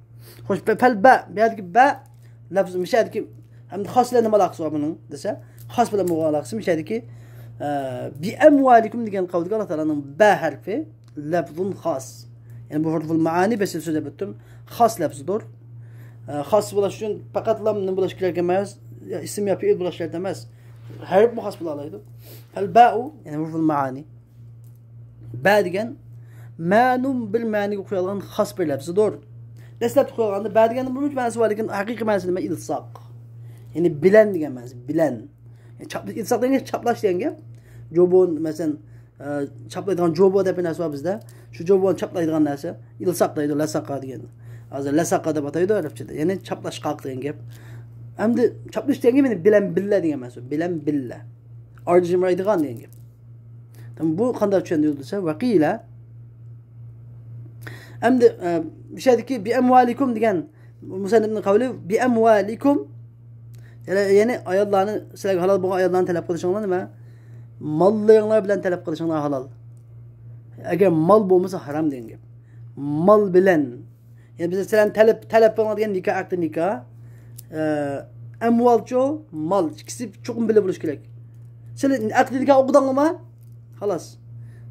خوش، بە-، پەل بە، بۇ يەردىكى بە لەپزى، مۇشۇ يەردىكى، ئەمدى خاس بىلەن نېمە ئالاقىسى بار بۇنىڭ دېسە، خاس بىلەن بولغان ئالاقىسى مۇشۇ يەردىكى، ئە، بىئەمۋالىكۇم دېگەن قەۋلىدىكى ئاللا تائالانىڭ بە ھەرپى لەپزۇن خاس. يەنى بۇ ھۇرۇفۇل مائانى بەشىنچى سۆزلەپ ئۆتتۈم. خاس لەپزىدۇر. ئە، خاس بولۇش ئۈچۈن پەقەتلا نېمە بولۇش كېرەك ئەمەس؟ يا ئىسىم يا پېئىل بولۇش شەرت ئەمەس. ھەرپمۇ خاس بولالايدۇ. فەل بەئۇ، يەنى ھۇرۇفۇل مائانى. بە دېگەن مەلۇم بىر مەنىگە قويۇلغان خاس بىر لەپزىدۇر. دەسلەپتە قويۇلغاندا بە دېگەننىڭ بىر مەنىسى بار، لېكىن ھەقىقىي مەنىسى نېمە؟ ئىلساق. يەنى بىلەن دېگەن مەنىسى، بىلەن. يەنى چاپ-، ئىلساق دېگەن چاپلاش دېگەن گەپ. جوبون، مەسىلەن، ئە، چاپلايدىغان جوبو دەپ بىر نەرسە بار بىزدە. شۇ جوبونى چاپلايدىغان نەرسە. ئىلساق دەيدۇ، لەساقا دېگەن. ھازىر لەساقا دەپ ئاتايدۇ ئەرەبچىدە. يەنى چاپلاشقاق دېگەن گەپ. ئەمدى چاپلىش دېگەن گەپ يەنى بىلەن بىللە دېگەن مەنىسى. بىلەن بىللە. ئاجرىمايدىغان دېگەن گەپ. تامام، بۇ قانداق چۈشەندۈرۈلدى دېسە، ۋەقىلە. ئەمدى، ئە، مۇشۇ يەردىكى بىئەمۋالىكۇم دېگەن مۇسەننىپنىڭ قەۋلى، بىئەمۋالىكۇم، يەنى، يەنى ئاياللارنى، سىلەرگە ھالال بولغان ئاياللارنى تەلەپ قىلىشىڭلار نېمە؟ ماللىرىڭلار بىلەن تەلەپ قىلىشىڭلار ھالال. ئەگەر مال بولمىسا، ھارام دېگەن گەپ. مال بىلەن. يەنى بىز سىلەرنى تەلەپ، تەلەپ قىلىڭلار دېگەن نىكاھ، ئەقدى نىكاھ. ئە، ئەمۋالچۇ، مال، ئىككىسى چوقۇم بىللە بولۇشى كېرەك. سىلەر ئەقدىي نىكاھ ئوقۇدۇڭلارمۇ؟ خالاس.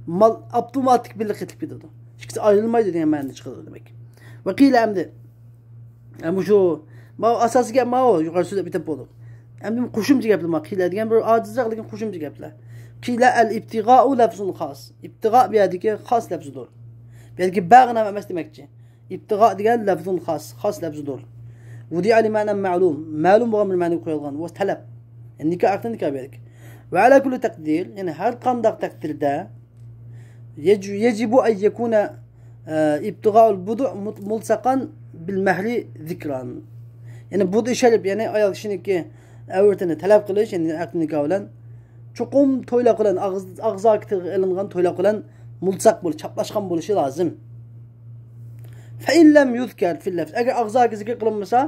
مال ئاپتوماتىك بىللە قېتىپ كېتىدۇ. ئىككىسى ئايرىلمايدۇ دېگەن مەنىدە چىقىدۇ دېمەك. ۋە قىيلە ئەمدى. ئە، مۇشۇ، ماۋۇ ئاساسىي گەپ ماۋۇ، يۇقىرى سۆزلەپ ئۆتۈپ بولدۇق. ئەمدى قوشۇمچە گەپلەر، مانا قىيلە دېگەن بىر ئاجىزراق، لېكىن قوشۇمچە گەپلەر. قىيلە ئەل ئىبتىغائۇ لەفزۇن خاس. ئىبتىغا بۇ يەردىكى خاس لەفزىدۇر. بۇ يەردىكى بەغنەم ئەمەس دېمەكچى. ئىبتىغا دېگەن لەفزۇن خاس، خاس لەفزىدۇر. ۋۇدىئە لىمەنەن مەلۇم، مەلۇم بولغان بىر مەنىگە قويۇلغان، ۋە تەلەپ. يەنى نىكاھ ھەققىدە نىكاھ بەردۇق. ۋە ئەلا كۇللى تەقدىر، يەنى ھەر قانداق تەقدىردە، يەج-، يەجىبۇ ئەن يەكۇنە، ئە، ئىبتىغائۇل بۇدۇ مۇت-، مۇلسەقەن بىل مەھرى زىكران. يەنى بۇدۇ شەرىپ، يەنى ئايال كىشىنىڭكى ئەۋرىتىنى تەلەپ قىلىش، يەنى ئەقدى نىكاھ بىلەن چوقۇم تويلاق بىلەن، ئاغز-، ئاغزاكى تىلغا ئېلىنغان تويلاق بىلەن مۇلسەق بولۇش، چاپلاشقان بولۇشى لازىم. فَإِنْ لَمْ يُذْكَرْ فِي اللَّفْظِ، ئەگەر ئاغزاكى زىكىر قىلىنمىسا،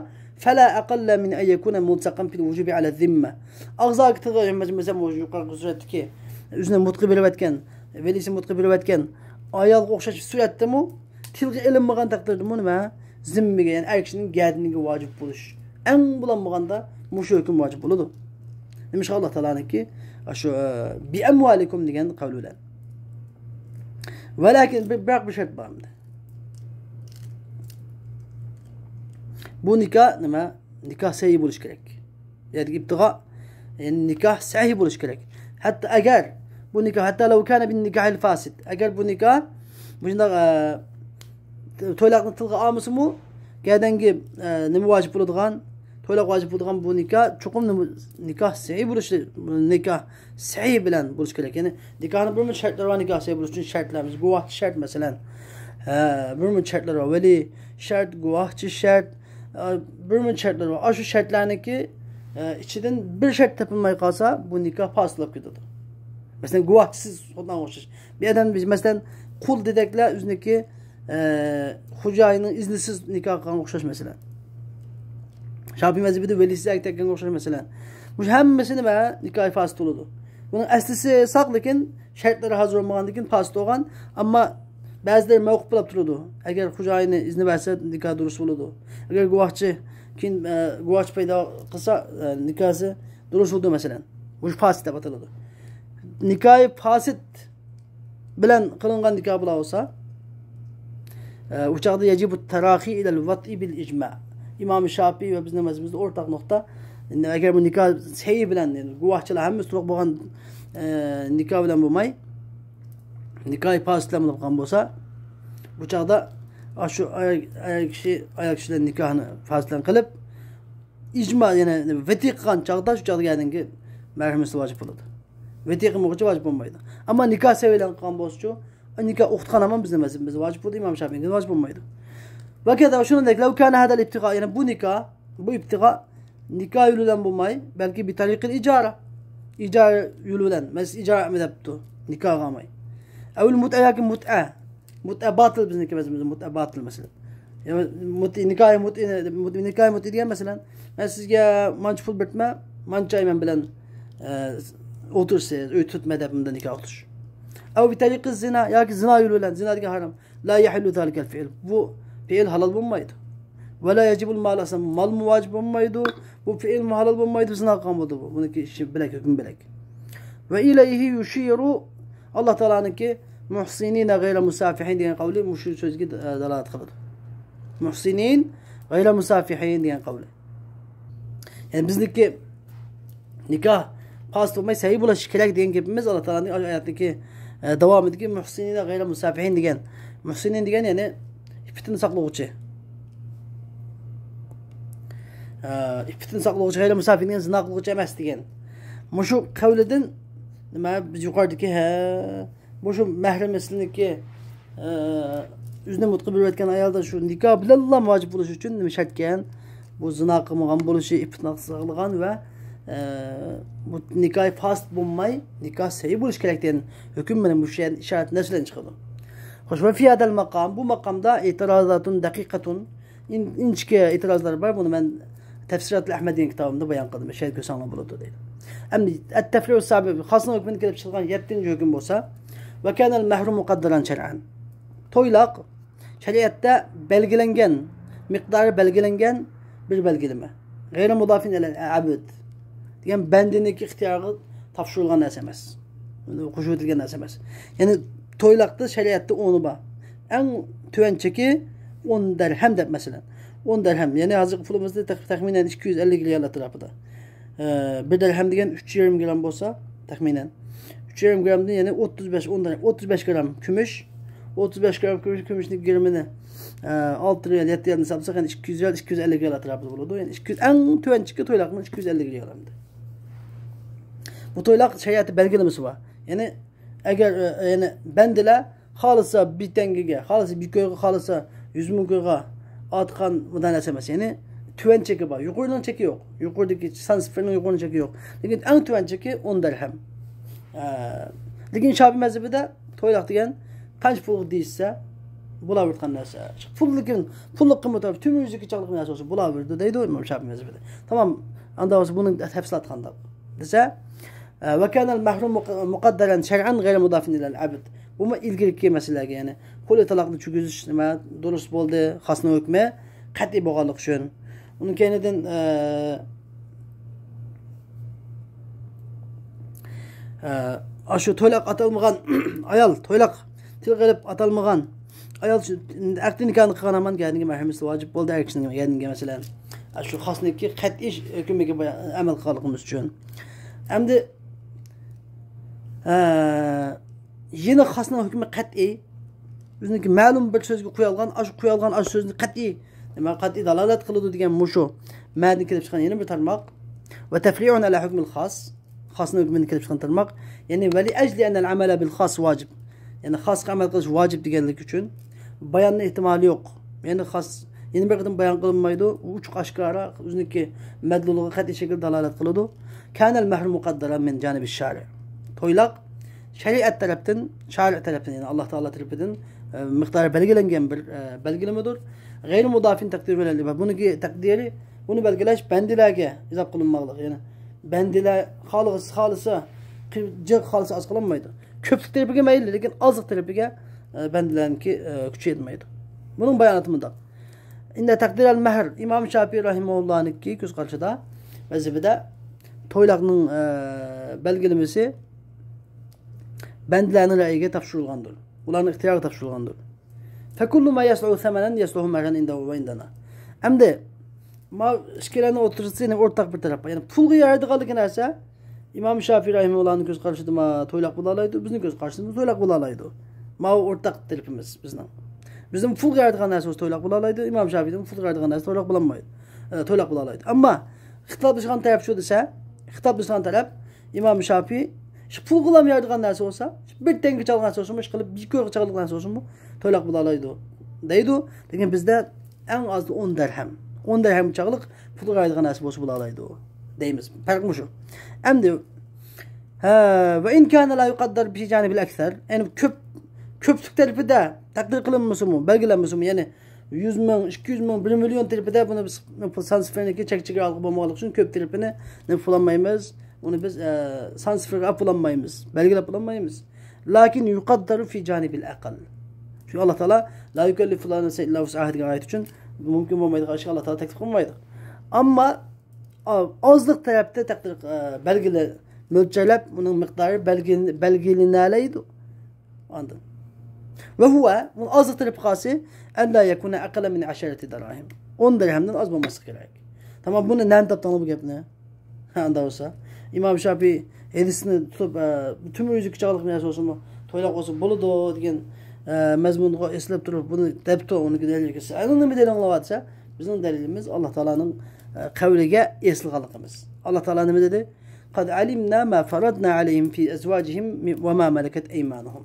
فَلَا أَقَلَّ مِنْ أَنْ يَكُونَ مُلْصَقًا فِي الْوُجُوبِ عَلَى الذِّمَّةِ. ئاغزاكى تىلغا، مەسىلەن، مۇشۇ يۇقىرىقى سۈرەتتىكى ئۆزىنى مۇتقى بېرىۋەتكەن، ۋەلىسى مۇتقى بېرىۋەتكەن ئايالغا ئوخشاش سۈرەتتىمۇ تىلغا ئېلىنمىغان تەقدىردىمۇ نېمە؟ زىممىگە، يەنى ئەر كىشىنىڭ گەدىنىگە ۋاجىپ بولۇش. ئەڭ بولالمىغاندا مۇشۇ ھۆكۈم ۋاجىپ بولىدۇ. نېمىشقا ئاللا تائالانىڭكى شۇ، ئە، بِأَمْوَالِكُمْ دېگەن قەۋلى بىلەن. ۋەلەكىن بىر، بىراق بىر شەرت بار ئەمدى. بۇ نىكاھ نېمە؟ نىكاھ سەھىھ بولۇشى كېرەك. يەنى ئىبتىغا، يەنى نىكاھ سەھىھ بولۇشى كېرەك. ھەتتا ئەگەر بۇ نىكاھ، ھەتتا لەۋ كانە بىن نىكاھىل فاسىد. ئەگەر بۇ نىكاھ مۇشۇنداق، ئە، تويلاقنى تىلغا ئالمىسىمۇ، گەدەنگە، ئە، نېمە ۋاجىپ بولىدىغان، تويلاق ۋاجىپ بولىدىغان بۇ نىكاھ چوقۇم نېمە، نىكاھ سەھىھ بولۇشى، نىكاھ سەھىھ بىلەن بولۇشى كېرەك. يەنى نىكاھنىڭ بىر مۇنچە شەرتلىرى بار، نىكاھ سەھىھ بولۇشى ئۈچۈن شەرتلەرمىز، گۇۋاھچى شەرت مەسىلەن. ھە، بىر مۇنچە شەرتلىرى بار، ۋەلىي شەرت، گۇۋاھچى شەرت، ئە، بىر مۇنچە شەرتلىرى بار. ئاشۇ شەرتلەرنىڭكى، ئە، ئىچىدىن بىر شەرت تېپىلماي قالسا، بۇ نىكاھ پاسىت بولۇپ كېتىدۇ. مەسىلەن، گۇۋاھچىسىز سوتنامغا ئوخشاش. بىر ئادەم، مەسىلەن، قۇل دېدەكلەر ئۆزىنىڭكى، ئە، خوجايىنىنىڭ ئىزنىسىز نىكاھ قىلغانغا ئوخشاش، مەسىلەن. شاپىي مەزھىپىدە ۋەلىسىز ئەركەك تەگكەنگە ئوخشاش، مەسىلەن. مۇشۇ ھەممىسى نېمە؟ نىكاھى پاسىت بولىدۇ. بۇنىڭ ئەسلىسى ساق، لېكىن شەرتلىرى ھازىر بولمىغاندىن كېيىن پاسىت بولغان. ئەمما بەزىلەر مەۋقۇپ بولاپ تۇرىدۇ. ئەگەر خوجايىنى ئىزنى بەرسە، نىكاھ دۇرۇس بولىدۇ. ئەگەر گۇۋاھچى كېيىن، ئە، گۇۋاھچى پەيدا قىلسا، ئە، نىكاھى دۇرۇس بولىدۇ، مەسىلەن. مۇشۇ پاسىت دەپ ئاتىلىدۇ. نىكاھى پاسىت بىلەن قىلىنغان نىكاھ بولا بولسا، ئە، ئۇ چاغدا يەجىبۇ تەراخى ئىلەل ۋەتئى بىل ئىجما. ئىمام شاپىي ۋە بىزنىڭ مەزھىپىمىزدە ئورتاق نۇقتا. ئەگەر بۇ نىكاھ سەھىھ بىلەن، يەنى گۇۋاھچىلار ھەممىسى تولۇق بولغان، ئە، نىكاھ بىلەن بولماي، نىكاھى پاسىت بىلەن بولغان بولسا، بۇ چاغدا ئاشۇ ئايال، ئايال كىشى، ئايال كىشى بىلەن نىكاھنى پاسىت بىلەن قىلىپ، ئىجما، يەنى ۋەتىقە قىلغان چاغدا، شۇ چاغدا يەنىكى مەھرىمىسى ۋاجىپ بولىدۇ. ۋەتىقە قىلمىغۇچە ۋاجىپ بولمايدۇ. ئەمما نىكاھ سەھىھ بىلەن قىلغان بولسىچۇ، نىكاھ ئوقۇتقان ھامان بىزنىڭ مەزھىپىمىزدە ۋاجىپ بولىدۇ، ئىمام شاپىئىينىڭكىدە ۋاجىپ بولمايدۇ. ۋە كەزا شۇنىڭدەك، لەۋ كانە ھەدەل ئىبتىغا، يەنى بۇ نىكاھ، بۇ ئىبتىغا نىكاھ يولى بىلەن بولماي، بەلكى بىتەرىقىل ئىجارە، ئىجارە يولى بىلەن، مەسىلەن، ئىجارە دەپتۇ، نىكاھغا ئالماي. ئەۋل مۇتئە ياكى مۇتئە، مۇتئە باتىل بىزنىڭكى مەزھىپىمىزدە، مۇتئە باتىل مەسىلەن. يا مۇتئە، نىكاھى مۇتئە، مۇتئە، نىكاھى مۇتئە دېگەن مەسىلەن، مەن سىزگە مانچە پۇل بېرىمەن، مانچە ئاي مەن بىلەن، ئە، ئولتۇرىسىز، ئۆي تۇتما دەپ بۇنداق نىكاھ قىلىش. ئەۋ بىتەرىقىز زىنا، ياكى زىنا يولى بىلەن، زىنا دېگەن ھارام. لا يەھىللۇ زالىكەل فىئىل. بۇ پېئىل ھالال بولمايدۇ. ۋە لا يەجىبۇل مال ئەسلەن. مالمۇ ۋاجىپ بولمايدۇ. بۇ پېئىلمۇ ھالال بولمايدۇ. زىنا قىلغان بولىدۇ بۇ. بۇنىڭكى ئىشى بۆلەك، ھۆكمى بۆلەك. ۋە ئىلەيھى يۇشىرۇ. ئاللا تائالانىڭكى مۇھسىنىنە غەيرە مۇسافىھىن دېگەن قەۋلى مۇشۇ سۆزگە، ئە، دالالەت قىلىدۇ. مۇھسىنىن غەيرە مۇسافىھىن دېگەن قەۋلى. يەنى بىزنىڭكى نىكاھ پاسىت بولماي سەھىھ بولۇشى كېرەك دېگەن گېپىمىز ئاللا تائالانىڭ ئايەتنىڭكى، ئە، داۋامىدىكى مۇھسىنىنە غەيرە مۇسافىھىن دېگەن. مۇھسىنىن دېگەن يەنى ئىپپىتىنى ساقلىغۇچى. ئە، ئىپپىتىنى ساقلىغۇچى، غەيرە مۇسافىھىن دېگەن زىنا قىلغۇچى ئەمەس دېگەن. مۇشۇ قەۋلىدىن نېمە بىز يۇقىرىدىكى، ھە، بۇ شۇ مەھرىمى سىلىنىڭكى، ئە، ئۆزىنى مۇتقا بېرىۋەتكەن ئايالدا شۇ نىكاھ بىلەنلا ۋاجىپ بولۇشى ئۈچۈن نېمە شەرتكەن؟ بۇ زىنا قىلمىغان بولۇشى، ئىپپىتىنى ساقلىغان ۋە، ئە، بۇ نىكاھى پاسىت بولماي، نىكاھ سەھىھ بولۇشى كېرەك دېگەن ھۆكۈم مانا مۇشۇ يەردە ئىشارەت نەرسىلەرنى چىقىرىدۇ. خوش، ۋە فى ھادەل ماقام، بۇ ماقامدا ئېتىرازاتۇن دەقىقەتۇن، ئىن-، ئىنچىكە ئېتىرازلار بار، بۇنى مەن تەفسىراتۇل ئەھمەد دېگەن كىتابىمدا بايان قىلدىم، شۇ يەردە كۆرسەڭلار بولىدۇ دەيدۇ. ئەمدى ئەت-تەفرىئۇس سابىق، خاسنىڭ ھۆكمىدىن كېلىپ چىقىدىغان يەتتىنچى ھۆكۈم بولسا، ۋە كانەل مەھرۇ مۇقەددەرەن شەرئەن. تويلاق شەرىئەتتە بەلگىلەنگەن، مىقدارى بەلگىلەنگەن بىر بەلگىلىمە. غەيرى مۇزافىن ئىلەل ئەبد دېگەن بەندىنىڭكى ئىختىيارىغا تاپشۇرۇلغان نەرسە ئەمەس. قوشۇۋېتىلگەن نەرسە ئەمەس. يەنى تويلاقتا شەرىئەتتە ئورنى بار. ئەڭ تۆۋەن چېكى ئون دەرھەم دەپ، مەسىلەن. ئون دەرھەم. يەنى ھازىرقى پۇلىمىزدا تەخ-، تەخمىنەن ئىككى يۈز ئەللىك رىيال ئەتراپىدا. ئە، بىر دەرھەم دېگەن ئۈچ يېرىم گرام بولسا، تەخمىنەن. ئۈچ يېرىم گرامدىن، يەنى ئوتتۇز بەش، ئون دەرھەم، ئوتتۇز بەش گرام كۈمۈش. ئوتتۇز بەش گرام كۈمۈش، كۈمۈشنىڭ گرامىنى، ئە، ئالتە رىيال، يەتتە رىيالدىن ھېسابلىساق، يەنى ئىككى يۈز رىيال، ئىككى يۈز ئەللىك رىيال ئەتراپىدا بولىدۇ. يەنى ئىككى يۈز، ئەڭ تۆۋەن چېكى تويلاقنىڭ ئىككى يۈز ئەللىك رىيال ئەمدى. بۇ تويلاق شەرىئەتتە بەلگىلىمىسى بار. يەنى ئەگەر، ئە، يەنى بەندىلەر خالىسا بىر تەڭگىگە، خالىسا بىر كويغا، خالىسا يۈز مىڭ كويغا ئارتقان مۇنداق نەرسە ئەمەس. يەنى تۆۋەن چېكى بار. يۇقىرىنىڭ چېكى يوق. يۇقىرىدىكى سان سىفىرنىڭ يۇقىرىنىڭ چېكى يوق. لېكىن ئەڭ تۆۋەن چېكى ئون دەرھەم. ئە، لېكىن شاپىي مەزھىپىدە تويلاق دېگەن قانچە پۇلغا دېيىشسە، بولاۋېرىدىغان نەرسە. پۇل، لېكىن پۇللۇق قىممىتى، تۆمۈر يۈزلۈككە چاغلىق نەرسە بولسا بولاۋېرىدۇ دەيدۇ ئىمام شاپىي مەزھىپىدە. تامام، ئاندا بولسا بۇنىڭ تەپسىلاتى قانداق دېسە، ئە، ۋەكانەل مەھرۇ مۇق-، مۇقەددەرەن شەرئەن غەيرى مۇدافىن ئىلەل ئەبد. بۇمۇ ئىلگىرىكى مەسىلىلەرگە، يەنى خۇلئى تالاقنى چۈشۈرۈش نېمە دۇرۇس بولدى، خاسنىڭ ھۆكمى قەتئىي بولغانلىقى ئۈچۈن. ئۇنىڭ كەينىدىن، ئە، ئە، ئاشۇ تويلاق ئاتالمىغان ئايال، تويلاق تىلغا ئېلىپ ئاتالمىغان ئايال شۇ ئەقدى نىكاھنى قىلغان ھامان گەدىنىگە مەھرىمىسى ۋاجىپ بولدى، ئەر كىشىنىڭ گەدىنىگە، مەسىلەن. ئاشۇ خاسنىڭكى قەتئىي ھۆكمىگە ئەمەل قىلغانلىقىمىز ئۈچۈن. ئەمدى، ئە، يەنە خاسنىڭ ھۆكمى قەتئىي. ئۆزىنىڭكى مەلۇم بىر سۆزگە قويالغان، ئاشۇ قويالغان ئاشۇ سۆزنى قەتئىي، نېمە، قەتئىي دالالەت قىلىدۇ دېگەن مۇشۇ مەنىدىن كېلىپ چىققان يەنە بىر تارماق. ۋە تەفرىئۇن ئەلا ھۆكمىل خاس. خاسنىڭ ھۆكمىدىن كېلىپ چىققان تارماق. يەنى ۋەلى ئەجلى ئەنەل ئەمەلە بىل خاس ۋاجىب. يەنى خاسقا ئەمەل قىلىش ۋاجىپ دېگەنلىك ئۈچۈن باياننىڭ ئېھتىمالى يوق. يەنى خاس، يەنە بىر قېتىم بايان قىلىنمايدۇ. ئوچۇق ئاشكارا ئۆزىنىڭكى مەدلۇلىغا قەتئىي شەكىلدە دالالەت قىلىدۇ. كانەل مەھرۇ مۇقەددەرەن مىن جانىبىش شارىئ. تويلاق شەرىئەت تەرەپتىن، شارىئ تەرەپتىن، يەنى ئاللا تائالا تەرىپىدىن، ئە، مىقدارى بەلگىلەنگەن بىر، ئە، بەلگىلىمىدۇر. غەيرى مۇدافىن تەقدىرى بىلەن ئىبارەت. بۇنىڭكى تەقدىرى، بۇنى بەلگىلەش بەندىلەرگە ھېساب قىلىنماقلىق. يەنى بەندىلەر خالىسا، خالىسا، جىق خالىسا ئاز قىلالمايدۇ. كۆپلۈك تەرىپىگە مەيلى، لېكىن ئازلىق تەرىپىگە، ئە، بەندىلەرنىڭكى، ئە، كۈچى يەتمەيدۇ. بۇنىڭ باياناتى مۇنداق. ئىندە تەقدىرەل مەھر، ئىمام شاپىي راھىمەھۇللانىڭكى كۆز قارىشىدا، مەزھىپىدە تويلاقنىڭ، ئە، بەلگىلىمىسى بەندىلەرنىڭ رەئىگە تاپشۇرۇلغاندۇر. ئۇلارنىڭ ئىختىيارىغا تاپشۇرۇلغاندۇر. فكل ما يصلح ثمنا يصلح مهرا عنده وعندنا. ئەمدى، ما ئىككىلەننىڭ ئوتتۇرىسىدا يەنە ئورتاق بىر تەرەپ بار. يەنى پۇلغا يارايدىغانلىقى نەرسە، ئىمام شاپىي راھىمەھۇللانىڭ كۆز قارىشىدا ما تويلاق بولالايدۇ، بىزنىڭ كۆز قارىشىمىزدا تويلاق بولالايدۇ. ماۋۇ ئورتاق تەرىپىمىز بىزنىڭ. بىزنىڭ پۇلغا يارايدىغان نەرسە بولسا تويلاق بولالايدۇ، ئىمام شاپىيدىن پۇلغا يارايدىغان نەرسە تويلاق بولالمايدۇ. ئە، تويلاق بولالايدۇ. ئەمما ئىختىلاپلىشىدىغان تەرەپ شۇ دېسە، ئىختىلاپلىشىدىغان تەرەپ ئىمام شاپىي، شۇ پۇلغىلا يارايدىغان نەرسە بولسا، شۇ بىر تەڭگە چالغان نەرسە بولسىمۇ، ئىشقىلىپ بىر كويغا چالغان نەرسە بولسىمۇ، تويلاق بولالايدۇ دەيدۇ. لېكىن بىزدە ئەڭ ئازدا ئون دەرھەم. ئون دەرھەم چاغلىق پۇلغا يارايدىغان نەرسە بولسا بولالايدۇ دەيمىز. پەرق مۇشۇ. ئەمدى، ھە، ۋە ئىن كانە لا يۇقەددەر فى جانىبىل ئەكسەر. يەنى كۆپ، كۆپلۈك تەرىپىدە تەقدىر قىلىنمىسىمۇ، بەلگىلەنمىسىمۇ، يەنى يۈز مىڭ، ئىككى يۈز مىڭ، بىر مىليون تەرىپىدە بۇنى بىز سان سىفىرنىڭكى چەك چېگرا ئالغىلى بولمىغانلىقى ئۈچۈن كۆپ تەرىپىنى نېمە قىلالمايمىز؟ ئۇنى بىز، ئە، سان سىفىرغا ئاپ بولالمايمىز، بەلگىلەپ بولالمايمىز. لكن يقدر في جانب الأقل. چۈنكى ئاللا تائالا لا يكلف الله نفسا إلا وسعها دېگەن ئايەت ئۈچۈن مۇمكىن بولمايدىغان ئىشقا ئاللا تائالا تەكلىپ قىلمايدۇ. ئەمما ئا-، ئازلىق تەرەپتە تەقدىر، ئە، بەلگىلە-، مۆلچەرلەپ، ئۇنىڭ مىقدارى بەلگىلىنە-، بەلگىلىنەلەيدۇ. ئاندىن. ۋە ھۇۋە، بۇنىڭ ئازلىق تەرىپى قايسى؟ أن لا يكون أقل من عشرة دراهم. ئون دىرھەمدىن ئاز بولماسلىقى كېرەك. تامام، بۇنى نەدىن تاپتىڭلار بۇ گەپنى؟ ھە، ئاندا بولسا. ئىمام شاپىي ھەدىسنى تۇتۇپ، ئە، تۆمۈر يۈزلۈك چاغلىق نەرسە بولسىمۇ، تويلاق بولسا بولىدۇ دېگەن، ئە، مەزمۇنغا ئېسىلىپ تۇرۇپ، بۇنى دەپتۇ، ئۇنىڭكى دەلىلى كەلسە، ئەنە نېمە دەلىلىڭلار دېسە، بىزنىڭ دەلىلىمىز ئاللا تائالانىڭ، ئە، قەۋلىگە ئېسىلغانلىقىمىز. ئاللا تائالا نېمە دېدى؟ قد علمنا ما فرضنا عليهم في أزواجهم وما ملكت أيمانهم.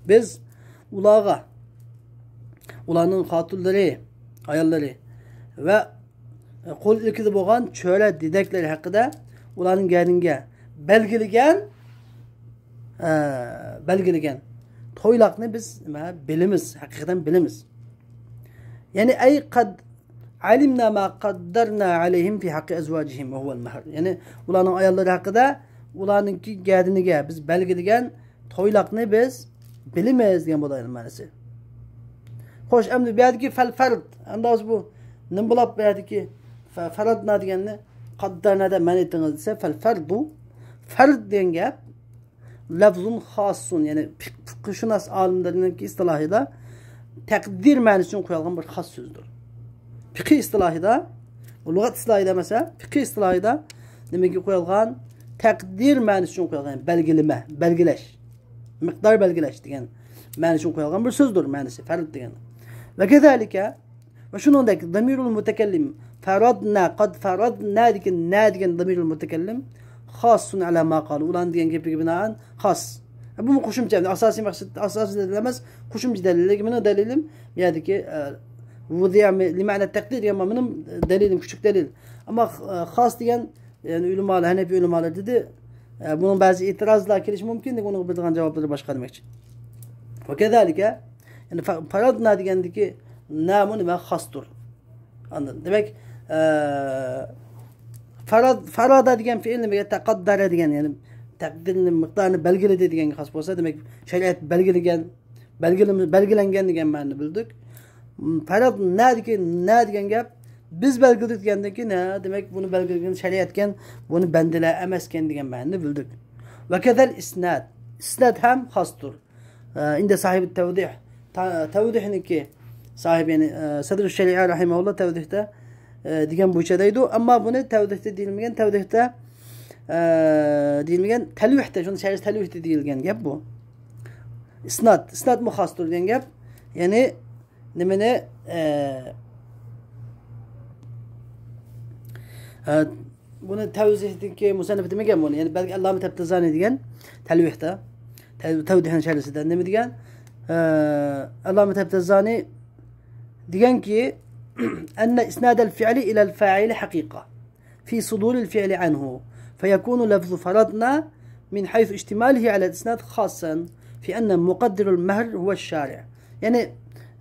بىز ئۇلارغا، ئۇلارنىڭ خاتۇنلىرى، ئاياللىرى ۋە قول ئىلكىدە بولغان چۆرە دېدەكلىرى ھەققىدە ئۇلارنىڭ گەدىنىگە بەلگىلىگەن، ئە، بەلگىلىگەن تويلاقنى بىز نېمە بىلىمىز، ھەقىقەتەن بىلىمىز. يەنى، أي قد علمنا ما قدرنا عليهم في حق أزواجهم وهو المهر. يەنى، ئۇلارنىڭ ئاياللىرى ھەققىدە ئۇلارنىڭكى گەدىنىگە بىز بەلگىلىگەن تويلاقنى بىز بىلىمىز دېگەن بولىدۇ ئايەتنىڭ مەنىسى. خوش، ئەمدى بۇ يەردىكى فەل فەرد، ئەمدى ھازىر بۇ نېمە بولۇپ بۇ يەردىكى فَرَضْنَا دېگەننى قَدَّرْنَا دەپ مەنئى ئېيتىڭىز دېسە، فَالْفَرْضُ، فەرد دېگەن گەپ لەفزۇن خاسسۇن، يەنى پىق-، پىقىشۇناس ئالىملىرىنىڭكى ئىستىلاھىدا تەقدىر مەنىسى ئۈچۈن قويۇلغان بىر خاس سۆزدۇر. پىقىھ ئىستىلاھىدا، لۇغەت ئىستىلاھىدا ئەمەس، پىقىھ ئىستىلاھىدا نېمىگە قويۇلغان؟ تەقدىر مەنىسى ئۈچۈن قويۇلغان، بەلگىلىمە، بەلگىلەش، مىقدار بەلگىلەش دېگەن مەنىسى ئۈچۈن قويۇلغان بىر سۆزدۇر مەنىسى، فەرد دېگەن. وَكَذَلِكَ، ۋە شۇنىڭدەك، ضَمِيرُ الْمُتَكَلِّمِ، فَرَضْنَا، قَدْ فَرَضْنَا دېگەن، نە دېگەن ضَمِيرُ الْمُتَكَلِّمِ خاصٌّ عَلَى مَا قَالُوا، ئۇلارنىڭ دېگەن گېپىگە بىنائەن خاس. بۇمۇ قوشۇمچە، ئاساسىي مەقسەت، ئاساسىي دەلىل ئەمەس، قوشۇمچە دەلىل. لېكىن مېنىڭ دەلىلىم، بۇ يەردىكى، ئە، وُضِعَ لِمَعْنَى التَّقْدِيرِ دېگەن بار، مېنىڭ دەلىلىم، كۈچلۈك دەلىل. ئەمما، ئە، خاس دېگەن، يەنى ئۆلىمالار، ھەنەفىي ئۆلىمالار دېدى، ئە، بۇنىڭ بەزى ئېتىرازلار كېلىشى مۇمكىن، لېكىن ئۇنىڭغا بېرىدىغان جاۋابلىرى باشقا دېمەكچى. وَكَذَلِكَ، يەنى فَ-، فَرَضْنَا دېگەندىكى نەمۇ نېمە؟ خاستۇر. ئاندىن، دېمەك، ئە، فَرَض-، فَرَضَ دېگەن پېئىل نېمىگە؟ تَقَدَّرَ دېگەن، يەنى تەقدىرنى، مىقدارنى بەلگىلىدى دېگەنگە خاس بولسا، دېمەك، شەرىئەت بەلگىلىگەن، بەلگىلىمە-، بەلگىلەنگەن دېگەن مەنىنى بىلدۇق. فەرەضنەدىكى نە دېگەن گەپ، بىز بەلگىلىدۇق دېگەندىن كېيىن، ھە، دېمەك، بۇنى بەلگىلىگەن شەرىئەتكەن، بۇنى بەندىلەر ئەمەسكەن دېگەن مەنىنى بىلدۇق. وَكَذَا الْإِسْنَادُ. ئىسناد ھەم خاستۇر. ئە، ئىندە ساھىبى تەۋدىھ، تا-، تەۋدىھنىڭكى ساھىبى، يەنى، ئە، سەدرۇ شەرىئە رەھىمەھۇللا تەۋدىھتە، ئە، دېگەن بويىچە دەيدۇ. ئەمما بۇنى تەۋدىھتە دېيىلمىگەن، تەۋدىھتە، ئە، دېيىلمىگەن، تەلۋىھتە، شۇنى شەرھى تەلۋىھتە دېيىلگەن گەپ بۇ. ئىسناد، ئىسنادمۇ خاستۇر دېگەن گەپ. يەنى نېمىنى، ئە، ئە، بۇنى تەۋزىھدىكى مۇسەننىپ دېمىگەن بۇنى. يەنى بەلكى ئەللامە تەبتەزانى دېگەن تەلۋىھتا، تەۋ-، تەۋدىھنىڭ شەرھىسىدە نېمە دېگەن؟ ئە، ئەللامە تەبتەزانى دېگەنكى، أن إسناد الفعل إلى الفاعل حقيقة في صدور الفعل عنه، فيكون لفظ فرضنا من حيث اشتماله على الإسناد خاصا في أن مقدر المهر هو الشارع. يەنى،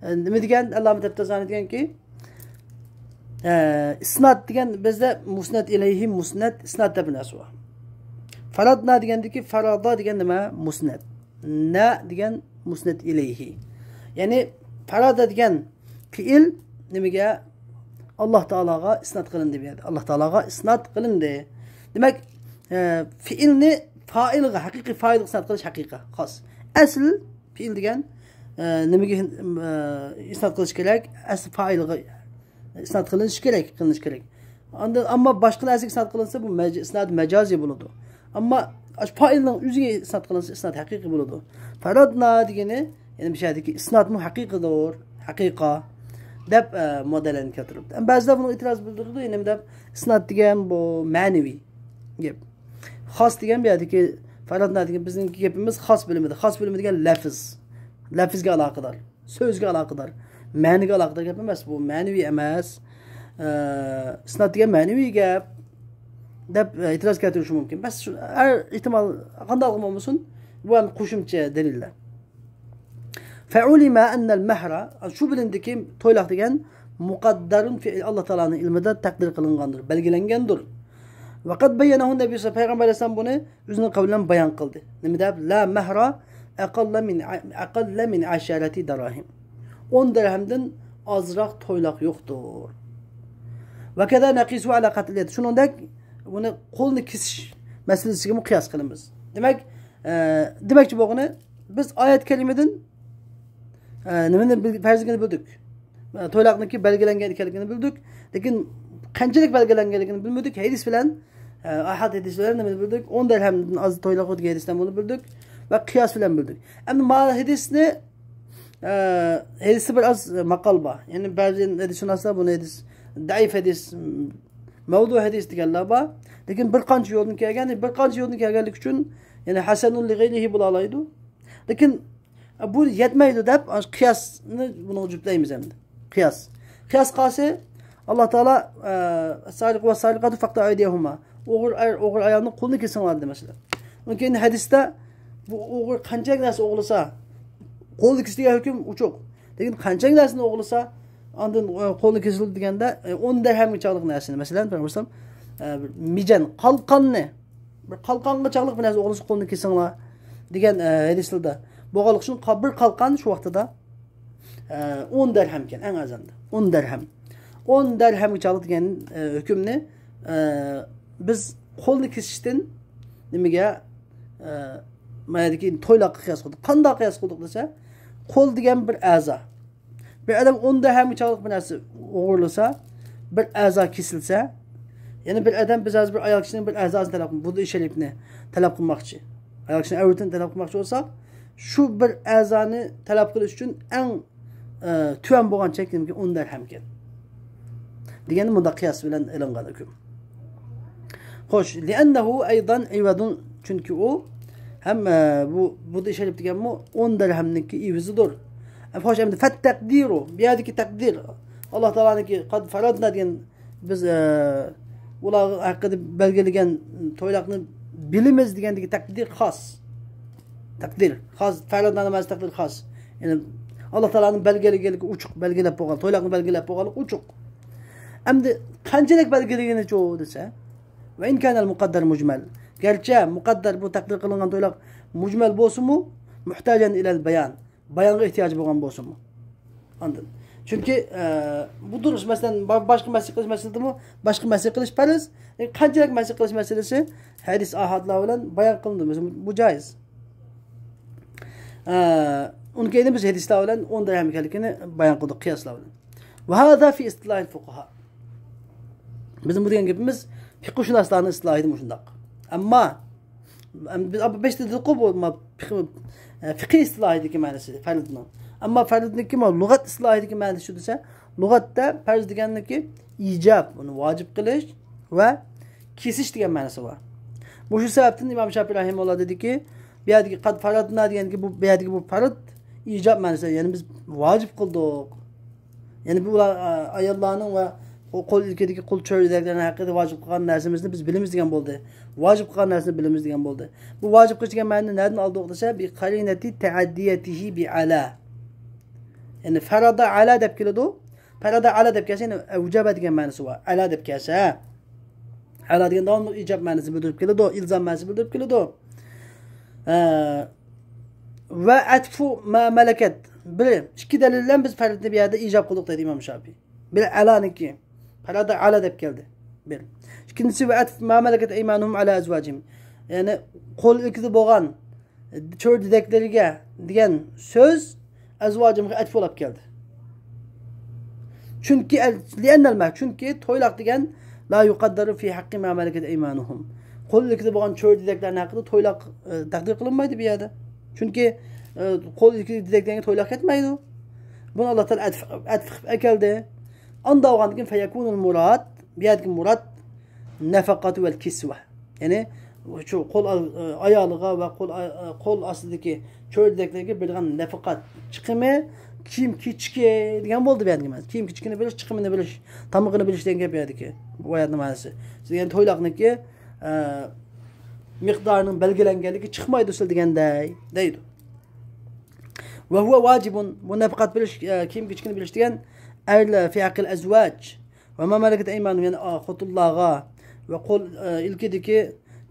ئە، نېمە دېگەن؟ ئەللامە تەبتەزانى دېگەنكى، ئە، ئىسناد دېگەن بىزدە مۇسنەد ئىلەيھى، مۇسنەد، ئىسناد دەپ بىر نەرسە بار. فەرەدنا دېگەندىكى فەرەدا دېگەن نېمە؟ مۇسنەد. نە دېگەن مۇسنەد ئىلەيھى. يەنى فەرەدا دېگەن پېئىل نېمىگە؟ ئاللاھ تائالاغا ئىسناد قىلىندى بۇ يەردە. ئاللاھ تائالاغا ئىسناد قىلىندى. دېمەك، ئە، پېئىلنى فائىلغا، ھەقىقىي فائىلغا ئىسناد قىلىش ھەقىقەت خاس. ئەسل پېئىل دېگەن، ئە، نېمىگە، ئە، ئىسناد قىلىش كېرەك؟ ئەسلى پائىلغا ئىسناد قىلىنىشى كېرەك، قىلىنىشى كېرەك. ئاندىن، ئەمما باشقا نەرسىگە ئىسناد قىلىنسا، بۇ مەج-، ئىسناد مەجازىي بولىدۇ. ئەمما ئاشۇ پائىلنىڭ ئۆزىگە ئىسناد قىلىنسا، ئىسناد ھەقىقىي بولىدۇ. فەرەدنا دېگىنى، يەنى بۇ يەردىكى ئىسنادمۇ ھەقىقىيدۇر، ھەقىقە دەپ، ئە، مۇئەللەلەرنى كەلتۈرۈپتۇ. ئەمما بەزىلەر بۇنىڭغا ئېتىراز بىلدۈرىدۇ، يەنە دەپ، ئىسناد دېگەن بۇ مەنىۋى گەپ. خاس دېگەن بۇ يەردىكى، فەرەدنا دېگەن بىزنىڭكى گېپىمىز خاس بۆلۈمىدە. خاس بۆلۈمى دېگەن لەفز. لەفزگە ئالاقىدار. سۆزگە ئالاقىدار. مەنىگە ئالاقىدار گەپ ئەمەس بۇ. مەنىۋى ئەمەس. ئە، ئىسناد دېگەن مەنىۋى گەپ دەپ، ئە، ئېتىراز كەلتۈرۈشى مۇمكىن. بەس شۇ، ھەر ئېھتىمال قانداقلا بولمىسۇن، بۇ ھەم قوشۇمچە دەلىللەر. فَعُلِمَ أَنَّ الْمَهْرَ، شۇ بىلىندىكى، تويلاق دېگەن مۇقەددەرۇن فىئل، ئاللاھ تائالانىڭ ئىلمىدا تەقدىر قىلىنغاندۇر، بەلگىلەنگەندۇر. وَقَدْ بَيَّنَهُ النَّبِيُّ، پەيغەمبەر ئەلەيھىسسالام بۇنى ئۆزىنىڭ قەۋلى بىلەن بايان قىلدى. نېمە دەپ؟ لَا مَهْرَ أَقَلَّ مِنْ، أَقَلَّ مِنْ عَشَرَةِ دَرَاهِمَ. ئون دىرھەمدىن ئازراق تويلاق يوقتۇر. وَكَذَا نَقِيسُهُ عَلَى قَطْعِ الْيَدِ. شۇنىڭدەك بۇنى قولنى كېسىش مەسىلىسىگىمۇ قىياس قىلىمىز. دېمەك، ئە، دېمەكچى بولغىنى، بىز ئايەت كەرىمىدىن، ئە، نېمىنى بىل-، پەرزلىكىنى بىلدۇق. ئە، تويلاقنىڭكى بەلگىلەنگەن ئىكەنلىكىنى بىلدۇق. لېكىن قانچىلىك بەلگىلەنگەنلىكىنى بىلمىدۇق. ھەدىس بىلەن، ئە، ئاھاد ھەدىس بىلەن نېمىنى بىلدۇق؟ ئون دىرھەمدىن ئاز تويلاق دېگەن ھەدىستىن بۇنى بىلدۇق. ۋە قىياس بىلەن بىلدۇق. ئەمدى ما ھەدىسنى، ئە، ھەدىستە بىر ئاز ماقال بار. يەنى بەزى ھەدىسشۇناسلار بۇنى ھەدىس، زەئىپ ھەدىس، مەۋدۇ ھەدىس دېگەنلەر بار. لېكىن بىر قانچە يولدىن كەلگەن، بىر قانچە يولدىن كەلگەنلىكى ئۈچۈن، يەنى ھەسەنۇن لىغەيرىھى بولالايدۇ. لېكىن بۇ يەتمەيدۇ دەپ، قىياسنى بۇنىڭغا جۈپلەيمىز ئەمدى. قىياس. قىياس قالسا، ئاللاھ تائالا، ئە، «السارق والسارقة فاقطعوا أيديهما». ئوغرى ئەر، ئوغرى ئايالنىڭ قولىنى كېسىڭلار دېدى، مەسىلەن. ئۇنىڭ كېيىن ھەدىستە، بۇ ئوغرى قانچىلىك نەرسە ئوغرىلىسا، قولىنى كېسىش دېگەن ھۆكۈم ئوچۇق. لېكىن قانچىلىك نەرسىنى ئوغرىلىسا، ئاندىن، ئە، قولىنى كېسىلىدۇ دېگەندە، ئە، ئون دىرھەمگە چاغلىق نەرسىنى، مەسىلەن، پەيغەمبەر ئەلەيھىسسالام، ئە، بىر مىجەن، قالقاننى، بىر قالقانغا چاغلىق بىر نەرسە ئوغرىلىسا قولىنى كېسىڭلار دېگەن، ئە، ھەدىسلەردە بولغانلىقى ئۈچۈن قا-، بىر قالقان شۇ ۋاقتىدا، ئە، ئون دىرھەمكەن، ئەڭ ئەرزانى ئون دىرھەم. ئون دەرھەمگە چاغلىق دېگەن، ئە، ھۆكۈمنى، ئە، بىز قولنى كېسىشتىن نېمىگە، ئە، مايەدىكى تويلاققا قىياس قىلدۇق. قانداق قىياس قىلدۇق دېسە، قول دېگەن بىر ئەزا. بىر ئادەم ئون دەرھەمگە چاغلىق بىر نەرسە ئوغرىلىسا، بىر ئەزا كېسىلسە، يەنى بىر ئادەم، بىز ھازىر بىر ئايال كىشىنىڭ بىر ئەزاسىنى تەلەپ قىلىپ، ۋۇزۇ شەرىپنى تەلەپ قىلماقچى، ئايال كىشىنىڭ ئەۋرىتىنى تەلەپ قىلماقچى بولساق، شۇ بىر ئەزانى تەلەپ قىلىش ئۈچۈن ئەڭ، ئە، تۆۋەن بولغان چەك نېمىكى ئون دەرھەمكەن دېگەن مۇنداق قىياس بىلەن ئېلىنغان ھۆكۈم. خوش، لأنه أيضا عوض، چۈنكى ئۇ ھەم، ئە، بۇ، بۇ شەرىپ دېگەنمۇ ئون دەرھەمنىڭكى ئىۋىزىدۇر. ئە، خوش، ئەمدى فەتتەقدىرۇ، بۇ يەردىكى تەقدىر، ئاللا تائالانىڭكى قەد فەرەدنا دېگەن، بىز، ئە، ئۇلار ھەققىدە بەلگىلىگەن تويلاقنى بىلىمىز دېگەندىكى تەقدىر خاس. تەقدىر خاس، فەرەدنا مەنىسى تەقدىر خاس. يەنى ئاللا تائالانىڭ بەلگىلىگەنلىكى ئوچۇق، بەلگىلەپ بولغان، تويلاقنى بەلگىلەپ بولغانلىقى ئوچۇق. ئەمدى قانچىلىك بەلگىلىگىنىچۇ دېسە، وإن كان المقدر مجمل، گەرچە مۇقەددەر، بۇ تەقدىر قىلىنغان تويلاق مۇجمەل بولسىمۇ، محتاجا إلى البيان، بايانغا ئېھتىياجى بولغان بولسىمۇ. ئاندىن، چۈنكى، ئە، بۇ دۇرۇس، مەسىلەن، با-، باشقا مەسخ قىلىش مەسىلىسىدىمۇ، باشقا مەسخ قىلىش پەرز، ئە، قانچىلىك مەسخ قىلىش مەسىلىسى ھەدىس ئاھادلار بىلەن بايان قىلىندى. مەسىلەن، بۇ جايىز. ئە، ئۇنىڭ كەينىدىن بىز ھەدىسلەر بىلەن ئون دەرھەم ئىكەنلىكىنى بايان قىلدۇق، قىياسلار بىلەن. وهذا في اصطلاح الفقهاء. بىزنىڭ بۇ دېگەن گېپىمىز پىقىھشۇناسلارنىڭ ئىستىلاھىدا مۇشۇنداق. ئەمما، ئەم، بىز بەشتە دېدۇققۇ، بۇ ما-، پىقىھ، ئە، پىقىھ ئىستىلاھىدىكى مەنىسى فەرزنىڭ. ئەمما فەرزنىڭكى ما-، لۇغەت ئىستىلاھىدىكى مەنىسى شۇ دېسە، لۇغەتتە پەرز دېگەننىكى ئىجاب، ئۇنى ۋاجىپ قىلىش ۋە كېسىش دېگەن مەنىسى بار. مۇشۇ سەۋەبتىن ئىمام شاپىئى رەھىمەھۇللا دېدىكى، بۇ يەردىكى قەد فەرەدنا دېگەندىكى بۇ، بۇ يەردىكى بۇ فەرد ئىجاب مەنىسى، يەنى بىز ۋاجىپ قىلدۇق. يەنى بۇ ئۇلار، ئا، ئاياللارنىڭ ۋە قو-، قول ئىلكىدىكى قۇل چۆرىدەكلەرنىڭ ھەققىدە ۋاجىپ قىلغان نەرسىمىزنى بىز بىلىمىز دېگەن بولدى. ۋاجىپ قىلغان نەرسىنى بىلىمىز دېگەن بولدى. بۇ ۋاجىپ قىلىش دېگەن مەنىنى نەدىن ئالدۇق دېسە، بىقەرىنەتى تەئەددىيەتىھى بىئەلا. يەنى فەرەدە ئەلا دەپ كېلىدۇ. فەرەدە ئەلا دەپ كەلسە، يەنى ئەۋجەبە دېگەن مەنىسى بار. ئەلا دەپ كەلسە، ئەلا دېگەن داۋاملىق ئىجاب مەنىسىنى بىلدۈرۈپ كېلىدۇ، ئىلزام مەنىسىنى بىلدۈرۈپ كېلىدۇ. ئە، ۋە ئەتفۇ ما مەلەكەت. بىر، ئىككى دەلىل بىلەن بىز فەردنى بۇ يەردە ئىجاب قىلدۇق دەيدۇ ئىمام شاپىئى. بىر ئەلانىكى. فەرەدە ئەلا دەپ كەلدى. بىر. ئىككىنچىسى، ۋە ئەتف ما مەلەكەت ئەيمانۇھۇم ئەلا ئەزۋاجىھىم. يەنى قول ئىلكىدە بولغان چۆرىدەكلىرىگە دېگەن سۆز ئەزۋاجىمغا ئەتف بولاپ كەلدى. چۈنكى ئەل-، لىئەننەل مەھ-، چۈنكى تويلاق دېگەن لا يۇقەددەرۇ فى ھەققى ما مەلەكەت ئەيمانۇھۇم. قول ئىلكىدە بولغان چۆرىدەكلەرنىڭ ھەققىدە تويلاق، ئە، تەقدىر قىلىنمايدۇ بۇ يەردە. چۈنكى، ئە، قول ئىلكىدە دېگەنگە تويلاق كەتمەيدۇ. بۇنى ئاللا تائالا ئەتف، ئەتف قىلىپ ئەكەلدى. ئاندا بولغاندىن كېيىن فەيەكۇنۇل مۇراد، بۇ يەردىكى مۇراد نەفەقەتۇ ۋەل كىسۋە. يەنى شۇ قول ئا-، ئايالىغا ۋە قول ئا-، قول ئاستىدىكى چۆرىدەكلەرگە بېرىدىغان نەپەقە چىقىمى، كىيىم كېچىكى دېگەن بولدى بۇ يەردىكى مەنىسى. كىيىم كېچىكىنى بېرىش، چىقىمىنى بېرىش، تامىقىنى بېرىش دېگەن گەپ بۇ يەردىكى. بۇ ئايەتنىڭ مەنىسى. يەنى تويلاقنىڭكى، ئە، مىقدارىنىڭ بەلگىلەنگەنلىكى چىقمايدۇ سىلەر دېگەندەي، دەيدۇ. ۋە ھۇۋە ۋاجىبۇن، بۇ نەپەقەت بېرىش، ئە، كىيىم كېچىكىنى بېرىش دېگەن ئەرلەر، فى ھەققىل ئەزۋاج. ۋە ما مەلەكەت ئەيمانۇھۇم، يەنى، ئا، خوتۇنلارغا ۋە قول، ئە، ئىلكىدىكى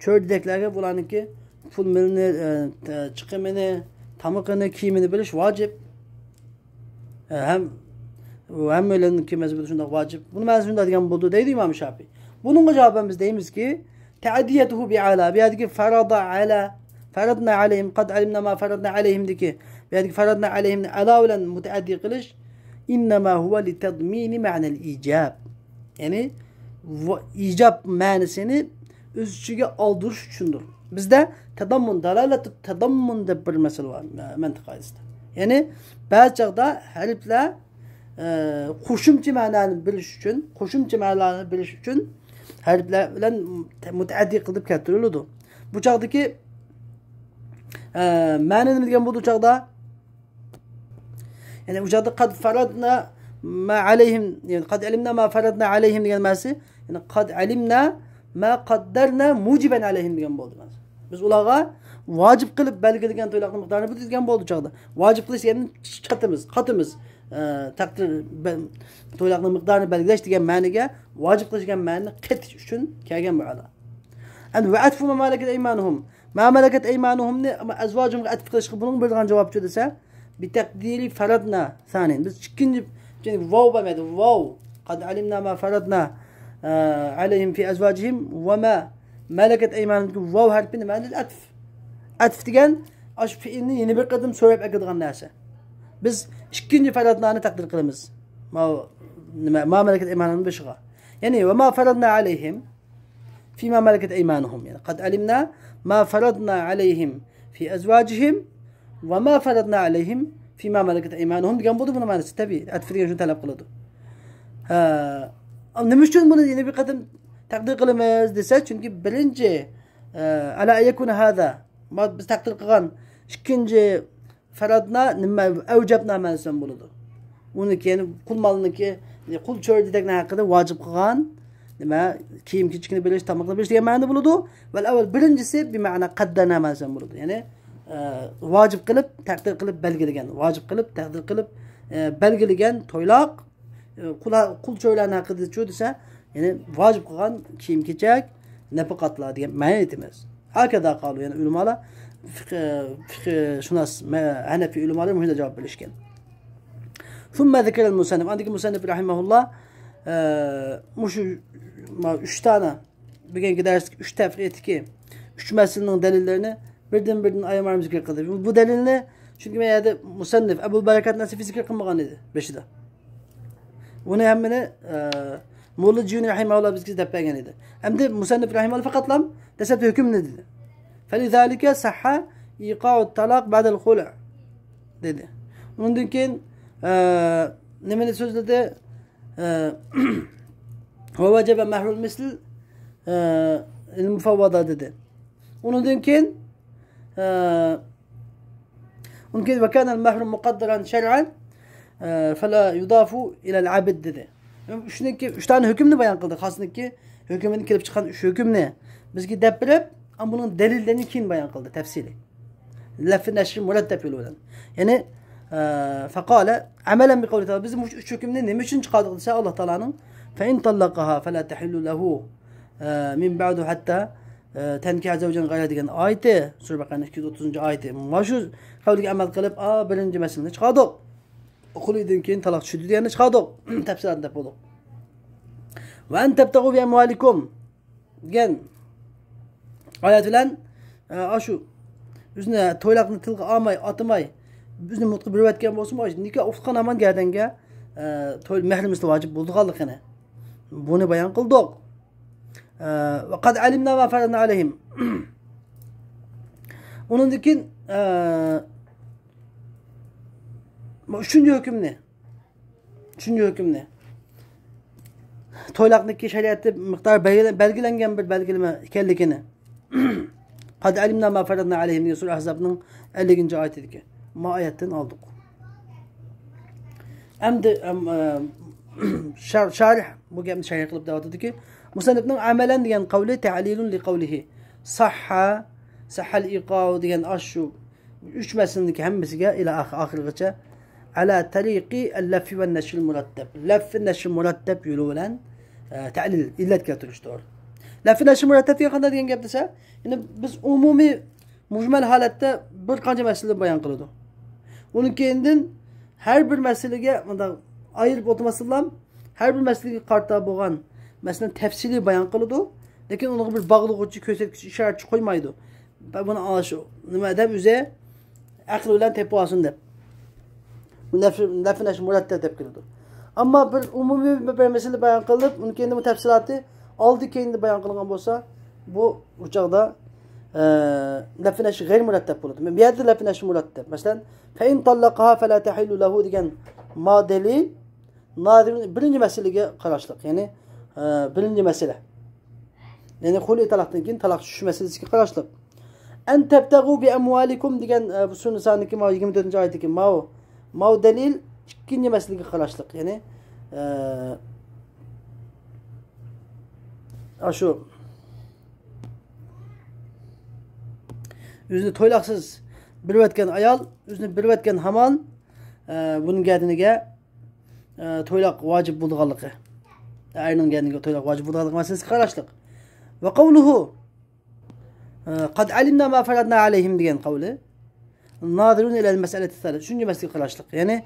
چۆرىدەكلەرگە بۇلارنىڭكى پۇل مېلىنى، ئە، تە-، چىقىمىنى، تامىقىنى، كىيىمىنى بېرىش ۋاجىپ. ئە، ھەم، ھەممەيلەننىڭكى مەزھىپىدە شۇنداق ۋاجىپ. بۇنى مەنىسى شۇنداق دېگەن بولىدۇ دەيدۇ ئىمام شاپىئى. بۇنىڭغا جاۋابەن بىز دەيمىزكى، تەئەددىيەتۇھۇ بىئەلا، بۇ يەردىكى فەرەدە ئەلا، فەرەدنا ئەلەيھىم، قەد ئەلىمنا ما فەرەدنا ئەلەيھىمدىكى، بۇ يەردىكى فەرەدنا ئەلەيھىمنى ئەلا بىلەن مۇتەئەددى قىلىش، ئىننەما ھۇۋە لىتەزمىنى مەنەل ئىجاب. يەنى، ۋا-، ئىجاب مەنىسىنى ئۆز ئىچىگە ئالدۇرۇش ئۈچۈندۇر. بىزدە تەداممۇن، دالالەتۇ تەداممۇن دەپ بىر مەسىلە بار، مە-، مەنتىق قائىدىسىدە. يەنى، بەزى چاغدا ھەرپلەر، ئە، قوشۇمچە مەنانى بېرىش ئۈچۈن، قوشۇمچە مەنانى بېرىش ئۈچۈن ھەرپلەر بىلەن مۇتەئەددى قىلىپ كەلتۈرۈلىدۇ. بۇ چاغدىكى، ئە، مەنە نېمە دېگەن بولىدۇ ئۇ چاغدا؟ يەنى ئۇ چاغدا قەد فەرەدنا ما ئەلەيھىم، يەنى قەد ئەلىمنا ما فەرەدنا ئەلەيھىم دېگەن مەنىسى، يەنى قەد ئەلىمنا ما قەددەرنا مۇجىبەن ئەلەيھىم دېگەن بولدى مەنىسى. بىز ئۇلارغا ۋاجىپ قىلىپ بەلگىلىگەن تويلاقنىڭ مىقدارىنى بىلدۇق دېگەن بولدى ئۇ چاغدا. ۋاجىپ قىلىش دېگەننى قاتىمىز، قاتىمىز، ئە، تەقدىر بە-، تويلاقنىڭ مىقدارىنى بەلگىلەش دېگەن مەنىگە ۋاجىپ قىلىش دېگەن مەنىنى قېتىش ئۈچۈن كەلگەن بۇ ئەلا. ئەمدى ۋە ئەتفۇ ما مەلەكەت ئەيمانۇھۇم. ما مەلەكەت ئەيمانۇھۇمنى ئەزۋاجۇمغا ئەتف قىلىشقا بۇنىڭ بېرىدىغان جاۋاب شۇ دېسە، بىتەقدىرى فەرەدنا سانىن. بىز ئىككىنچى، چۈنكى ۋاۋ بەرمەيدۇ. ۋاۋ. قد علمنا ما فرضنا، ئە، عليهم في أزواجهم وما ملكت أيمانهم. ۋاۋ ھەرپى نېمە؟ للعطف. ئەتف دېگەن ئاشۇ پېئىلنى يەنە بىر قېتىم سۆرەپ ئەكىدىغان نەرسە. بىز ئىككىنچى فەرەدنانى تەقدىر قىلىمىز. ما، نېمە، ما مەلەكەت ئەيمانۇھۇمنىڭ بېشىغا. يەنى، وما فرضنا عليهم فيما ملكت أيمانهم. يەنى، قد علمنا ما فرضنا عليهم في أزواجهم وما فرضنا عليهم فيما ملكت أيمانهم دېگەن بولدى بۇنىڭ مەنىسى. تەبىئىي، ئەتف دېگەن شۇنى تەلەپ قىلىدۇ. ھە، نېمە ئۈچۈن بۇنى يەنە بىر قېتىم تەقدىر قىلىمىز دېسە، چۈنكى بىرىنچى، ئە، على أن يكون هذا، ما، بىز تەقدىر قىلغان ئىككىنچى فەرەدنا نېمە؟ ئەۋجەبنا مەنىسى بىلەن بولىدۇ. ئۇنىڭكى، يەنى قۇل مالىنىڭكى، قۇل چۆرىدەكنىڭ ھەققىدە ۋاجىپ قىلغان نېمە؟ كىيىم-كېچىكىنى بېرىش، تاماقنى بېرىش دېگەن مەنىدە بولىدۇ. ۋەل ئەۋۋەل، بىرىنچىسى بىمەنا قەددەرنا مەنىسى بىلەن بولىدۇ. يەنى، ئە، ۋاجىپ قىلىپ، تەقدىر قىلىپ بەلگىلىگەن، ۋاجىپ قىلىپ، تەقدىر قىلىپ، ئە، بەلگىلىگەن تويلاق، ئە، قۇل، قۇل چۆرىلەرنىڭ ھەققىدىچۇ دېسە، يەنى ۋاجىپ قىلغان كىيىم-كېچەك، نەپىقاتلار دېگەن مەنىدە ئېيتىمىز. ھاكادا قالۇ، يەنى ئۆلىمالار، فىقھى، فىقھى شۇناس، مە-، ھەنەفىي ئۆلىمالار مۇشۇنداق جاۋاب بېرىشكەن. ثم ذكر المصنف، ئاندىن كېيىن مۇسەننىپ رەھىمەھۇللا، ئە، مۇشۇ، ما، ئۈچ دانە، بۈگۈنكى دەرستىكى ئۈچ تەفرىئەتتىكى ئۈچ مەسىلىنىڭ دەلىللىرىنى بىردىن-بىردىن ئايرىم-ئايرىم زىكىر قىلدى. بۇ، بۇ دەلىلنى، چۈنكى مەن يەردە مۇسەننىپ ئەبۇل بەرىكەت نەسىفى زىكىر قىلمىغان ئىدى بېشىدا. بۇنى ھەممىنى، ئە، موللا جۇنى رەھىمەھۇللا بىزگە دەپ بەرگەن ئىدى. ئەمدى مۇسەننىپ رەھىمەھۇللا پەقەتلا دەسلەپتە ھۆكۈمنى دېدى. فلذلك صح إيقاع الطلاق بعد الخلع دېدى. ئۇنىڭدىن كېيىن، ئە، نېمىنى سۆزلىدى؟ ئە، ووجب مهر المثل، ئە، للمفوضة دېدى. ئۇنىڭدىن كېيىن، ئە، ئۇنىڭدىن كېيىن وكان المهر مقدرا شرعا، ئە، فلا يضاف إلى العبد دېدى. ئۈچنىڭكى، ئۈچ دانە ھۆكۈمنى بايان قىلدى. خاسنىڭكى ھۆكۈمىدىن كېلىپ چىققان ئۈچ ھۆكۈمنى بىزگە دەپ بېرىپ، ئەمما بۇنىڭ دەلىللىرىنى كېيىن بايان قىلدى، تەپسىلىي. لەفزى نەشر مۇرەتتەپ يولى بىلەن. يەنى، ئە، فقال عملا بقوله تعالى، بىز مۇشۇ ئۈچ ھۆكۈمنى نېمە ئۈچۈن چىقاردۇق دېسە، ئاللا تائالانىڭ فإن طلقها فلا تحل له، ئە، من بعد حتى، ئە، تنكح زوجا غيره دېگەن ئايىتى، سۈرە بەقەرىنىڭ ئىككى يۈز ئوتتۇزىنچى ئايىتى. مانا شۇ قەۋلگە ئەمەل قىلىپ، ئا، بىرىنچى مەسىلىنى چىقاردۇق. خۇلئدىن كېيىن تالاق چۈشىدۇ دېگەننى چىقاردۇق. تەپسىلاتىنى دەپ بولدۇق. وأن تبتغوا بأموالكم دېگەن ئايەت بىلەن، ئە، ئاشۇ ئۆزىنى تويلاقنى تىلغا ئالماي، ئاتىماي، ئۆزىنى مۇتقا بېرىۋەتكەن بولسىمۇ، ئاشۇ نىكاھ ئۇقۇقى ھامان گەردەنگە، ئە، توي مەھرىمىسى ۋاجىپ بولىدىغانلىقىنى، بۇنى بايان قىلدۇق. ئە، وقد علمنا ما فرضنا عليهم. ئۇنىڭدىن كېيىن، ئە، بۇ ئۈچىنچى ھۆكۈمنى، ئۈچىنچى ھۆكۈمنى. تويلاقنىڭكى شەرىئەتتە مىقدارى بەلگىلە-، بەلگىلەنگەن بىر بەلگىلىمە ئىكەنلىكىنى. قد علمنا ما فرضنا عليهم دېگەن سۈرە ئەھزابنىڭ ئەللىكىنچى ئايىتىدىكى ما ئايەتتىن ئالدۇق. ئەمدى، ئەم، ئە، شار-، شارىھ بۇ گەپنى شەرھ قىلىپ دەۋاتىدۇكى، مۇسەننىپنىڭ عملا دېگەن قەۋلى تعليل لقوله صح، صح الإيقاع دېگەن ئاشۇ ئۈچ مەسىلىنىڭكى ھەممىسىگە ئىلى ئاخىر، ئاخىرغىچە على طريق اللف والنشر المرتب، لەف نەشر مۇرەتتەپ يولى بىلەن، ئە، تەلىل، ئىللەت كەلتۈرۈشتۇر. لەف نەشر مۇرەتتەپ دېگەن قانداق دېگەن گەپ دېسە، يەنى بىز ئومۇمىي مۇجمەل ھالەتتە بىر قانچە مەسىلىنى بايان قىلىدۇ. ئۇنىڭ كېيىندىن ھەر بىر مەسىلىگە مۇنداق ئايرىپ ئوتۇرماستىنلا، ھەر بىر مەسىلىگە قارىتا بولغان مەسىلىنى تەپسىلىي بايان قىلىدۇ. لېكىن ئۇنىڭغا بىر باغلىغۇچى، كۆرسەتكۈچى، ئىشارەتچى قويمايدۇ. بۇنى ئاشۇ نېمە ئادەم ئۆزى ئەقلى بىلەن تېپىۋالسۇن دەپ. بۇ لەف-، لەف نەشر مۇرەتتەپ دەپ كېلىدۇ. ئەمما بىر ئومۇمىي بىر مەسىلە بايان قىلىپ، ئۇنىڭ كېيىن بۇ تەپسىلاتى ئالدى كېيىندە بايان قىلغان بولسا، بۇ، بۇ چاغدا، ئە، لەف نەشر غەير مۇرەتتەپ بولىدۇ. بۇ يەردە لەف نەشر مۇرەتتەپ. مەسىلەن، فإن طلقها فلا تحل له دېگەن ما دەلىل نادىر بىرىنچى مەسىلىگە قاراشلىق. يەنى، ئە، بىرىنچى مەسىلە. يەنى خۇلئى تالاقتىن كېيىن تالاق چۈشۈش مەسىلىسىگە قاراشلىق. أن تبتغوا بأموالكم دېگەن، ئە، بۇ سۈرە نىسانىڭكى ماۋۇ يىگىرمە تۆتىنچى ئايىتىدىكى ماۋۇ، ماۋۇ دەلىل ئىككىنچى مەسىلىگە قاراشلىق. يەنى، ئە، ئاشۇ ئۆزىنى تويلاقسىز بېرىۋەتكەن ئايال، ئۆزىنى بېرىۋەتكەن ھامان، ئە، بۇنىڭ گەردىنىگە، ئە، تويلاق ۋاجىپ بولىدىغانلىقى، ئەرنىڭ گەردىنىگە تويلاق ۋاجىپ بولىدىغانلىقى مەسىلىسىگە قاراشلىق. وقوله، ئە، قد علمنا ما فرضنا عليهم دېگەن قەۋلى نادىرۇن ئىلەل مەسئەلەتى سالىسە، ئۈچىنچى مەسىلىگە قاراشلىق. يەنى،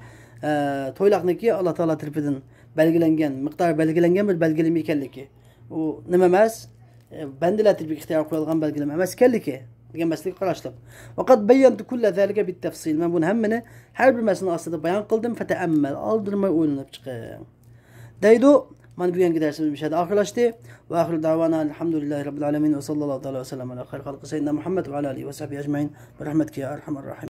ئە، تويلاقنىكى ئاللا تائالا تەرىپىدىن بەلگىلەنگەن، مىقدارى بەلگىلەنگەن بىر بەلگىلىمە ئىكەنلىكى. ئۇ نېمە ئەمەس؟ ئە، بەندىلەر تەرىپىگە ئىختىيار قويۇلغان بەلگىلىمە ئەمەس ئىكەنلىكى دېگەن مەسىلىگە قاراشلىق. وقد بينت كل ذلك بالتفصيل. مەن بۇنى ھەممىنى ھەر بىر مەسىلىنىڭ ئاستىدا بايان قىلدىم. فتأمل، ئالدىرىماي ئويلىنىپ چىقىڭ. دەيدۇ. مانا بۈگۈنكى دەرسىمىز مۇشۇ يەردە ئاخىرلاشتى. وآخر دعوانا الحمد لله رب العالمين وصلى الله تعالى وسلم على خير خلقه سيدنا محمد وعلى آله وصحبه أجمعين برحمتك يا أرحم الراحمين.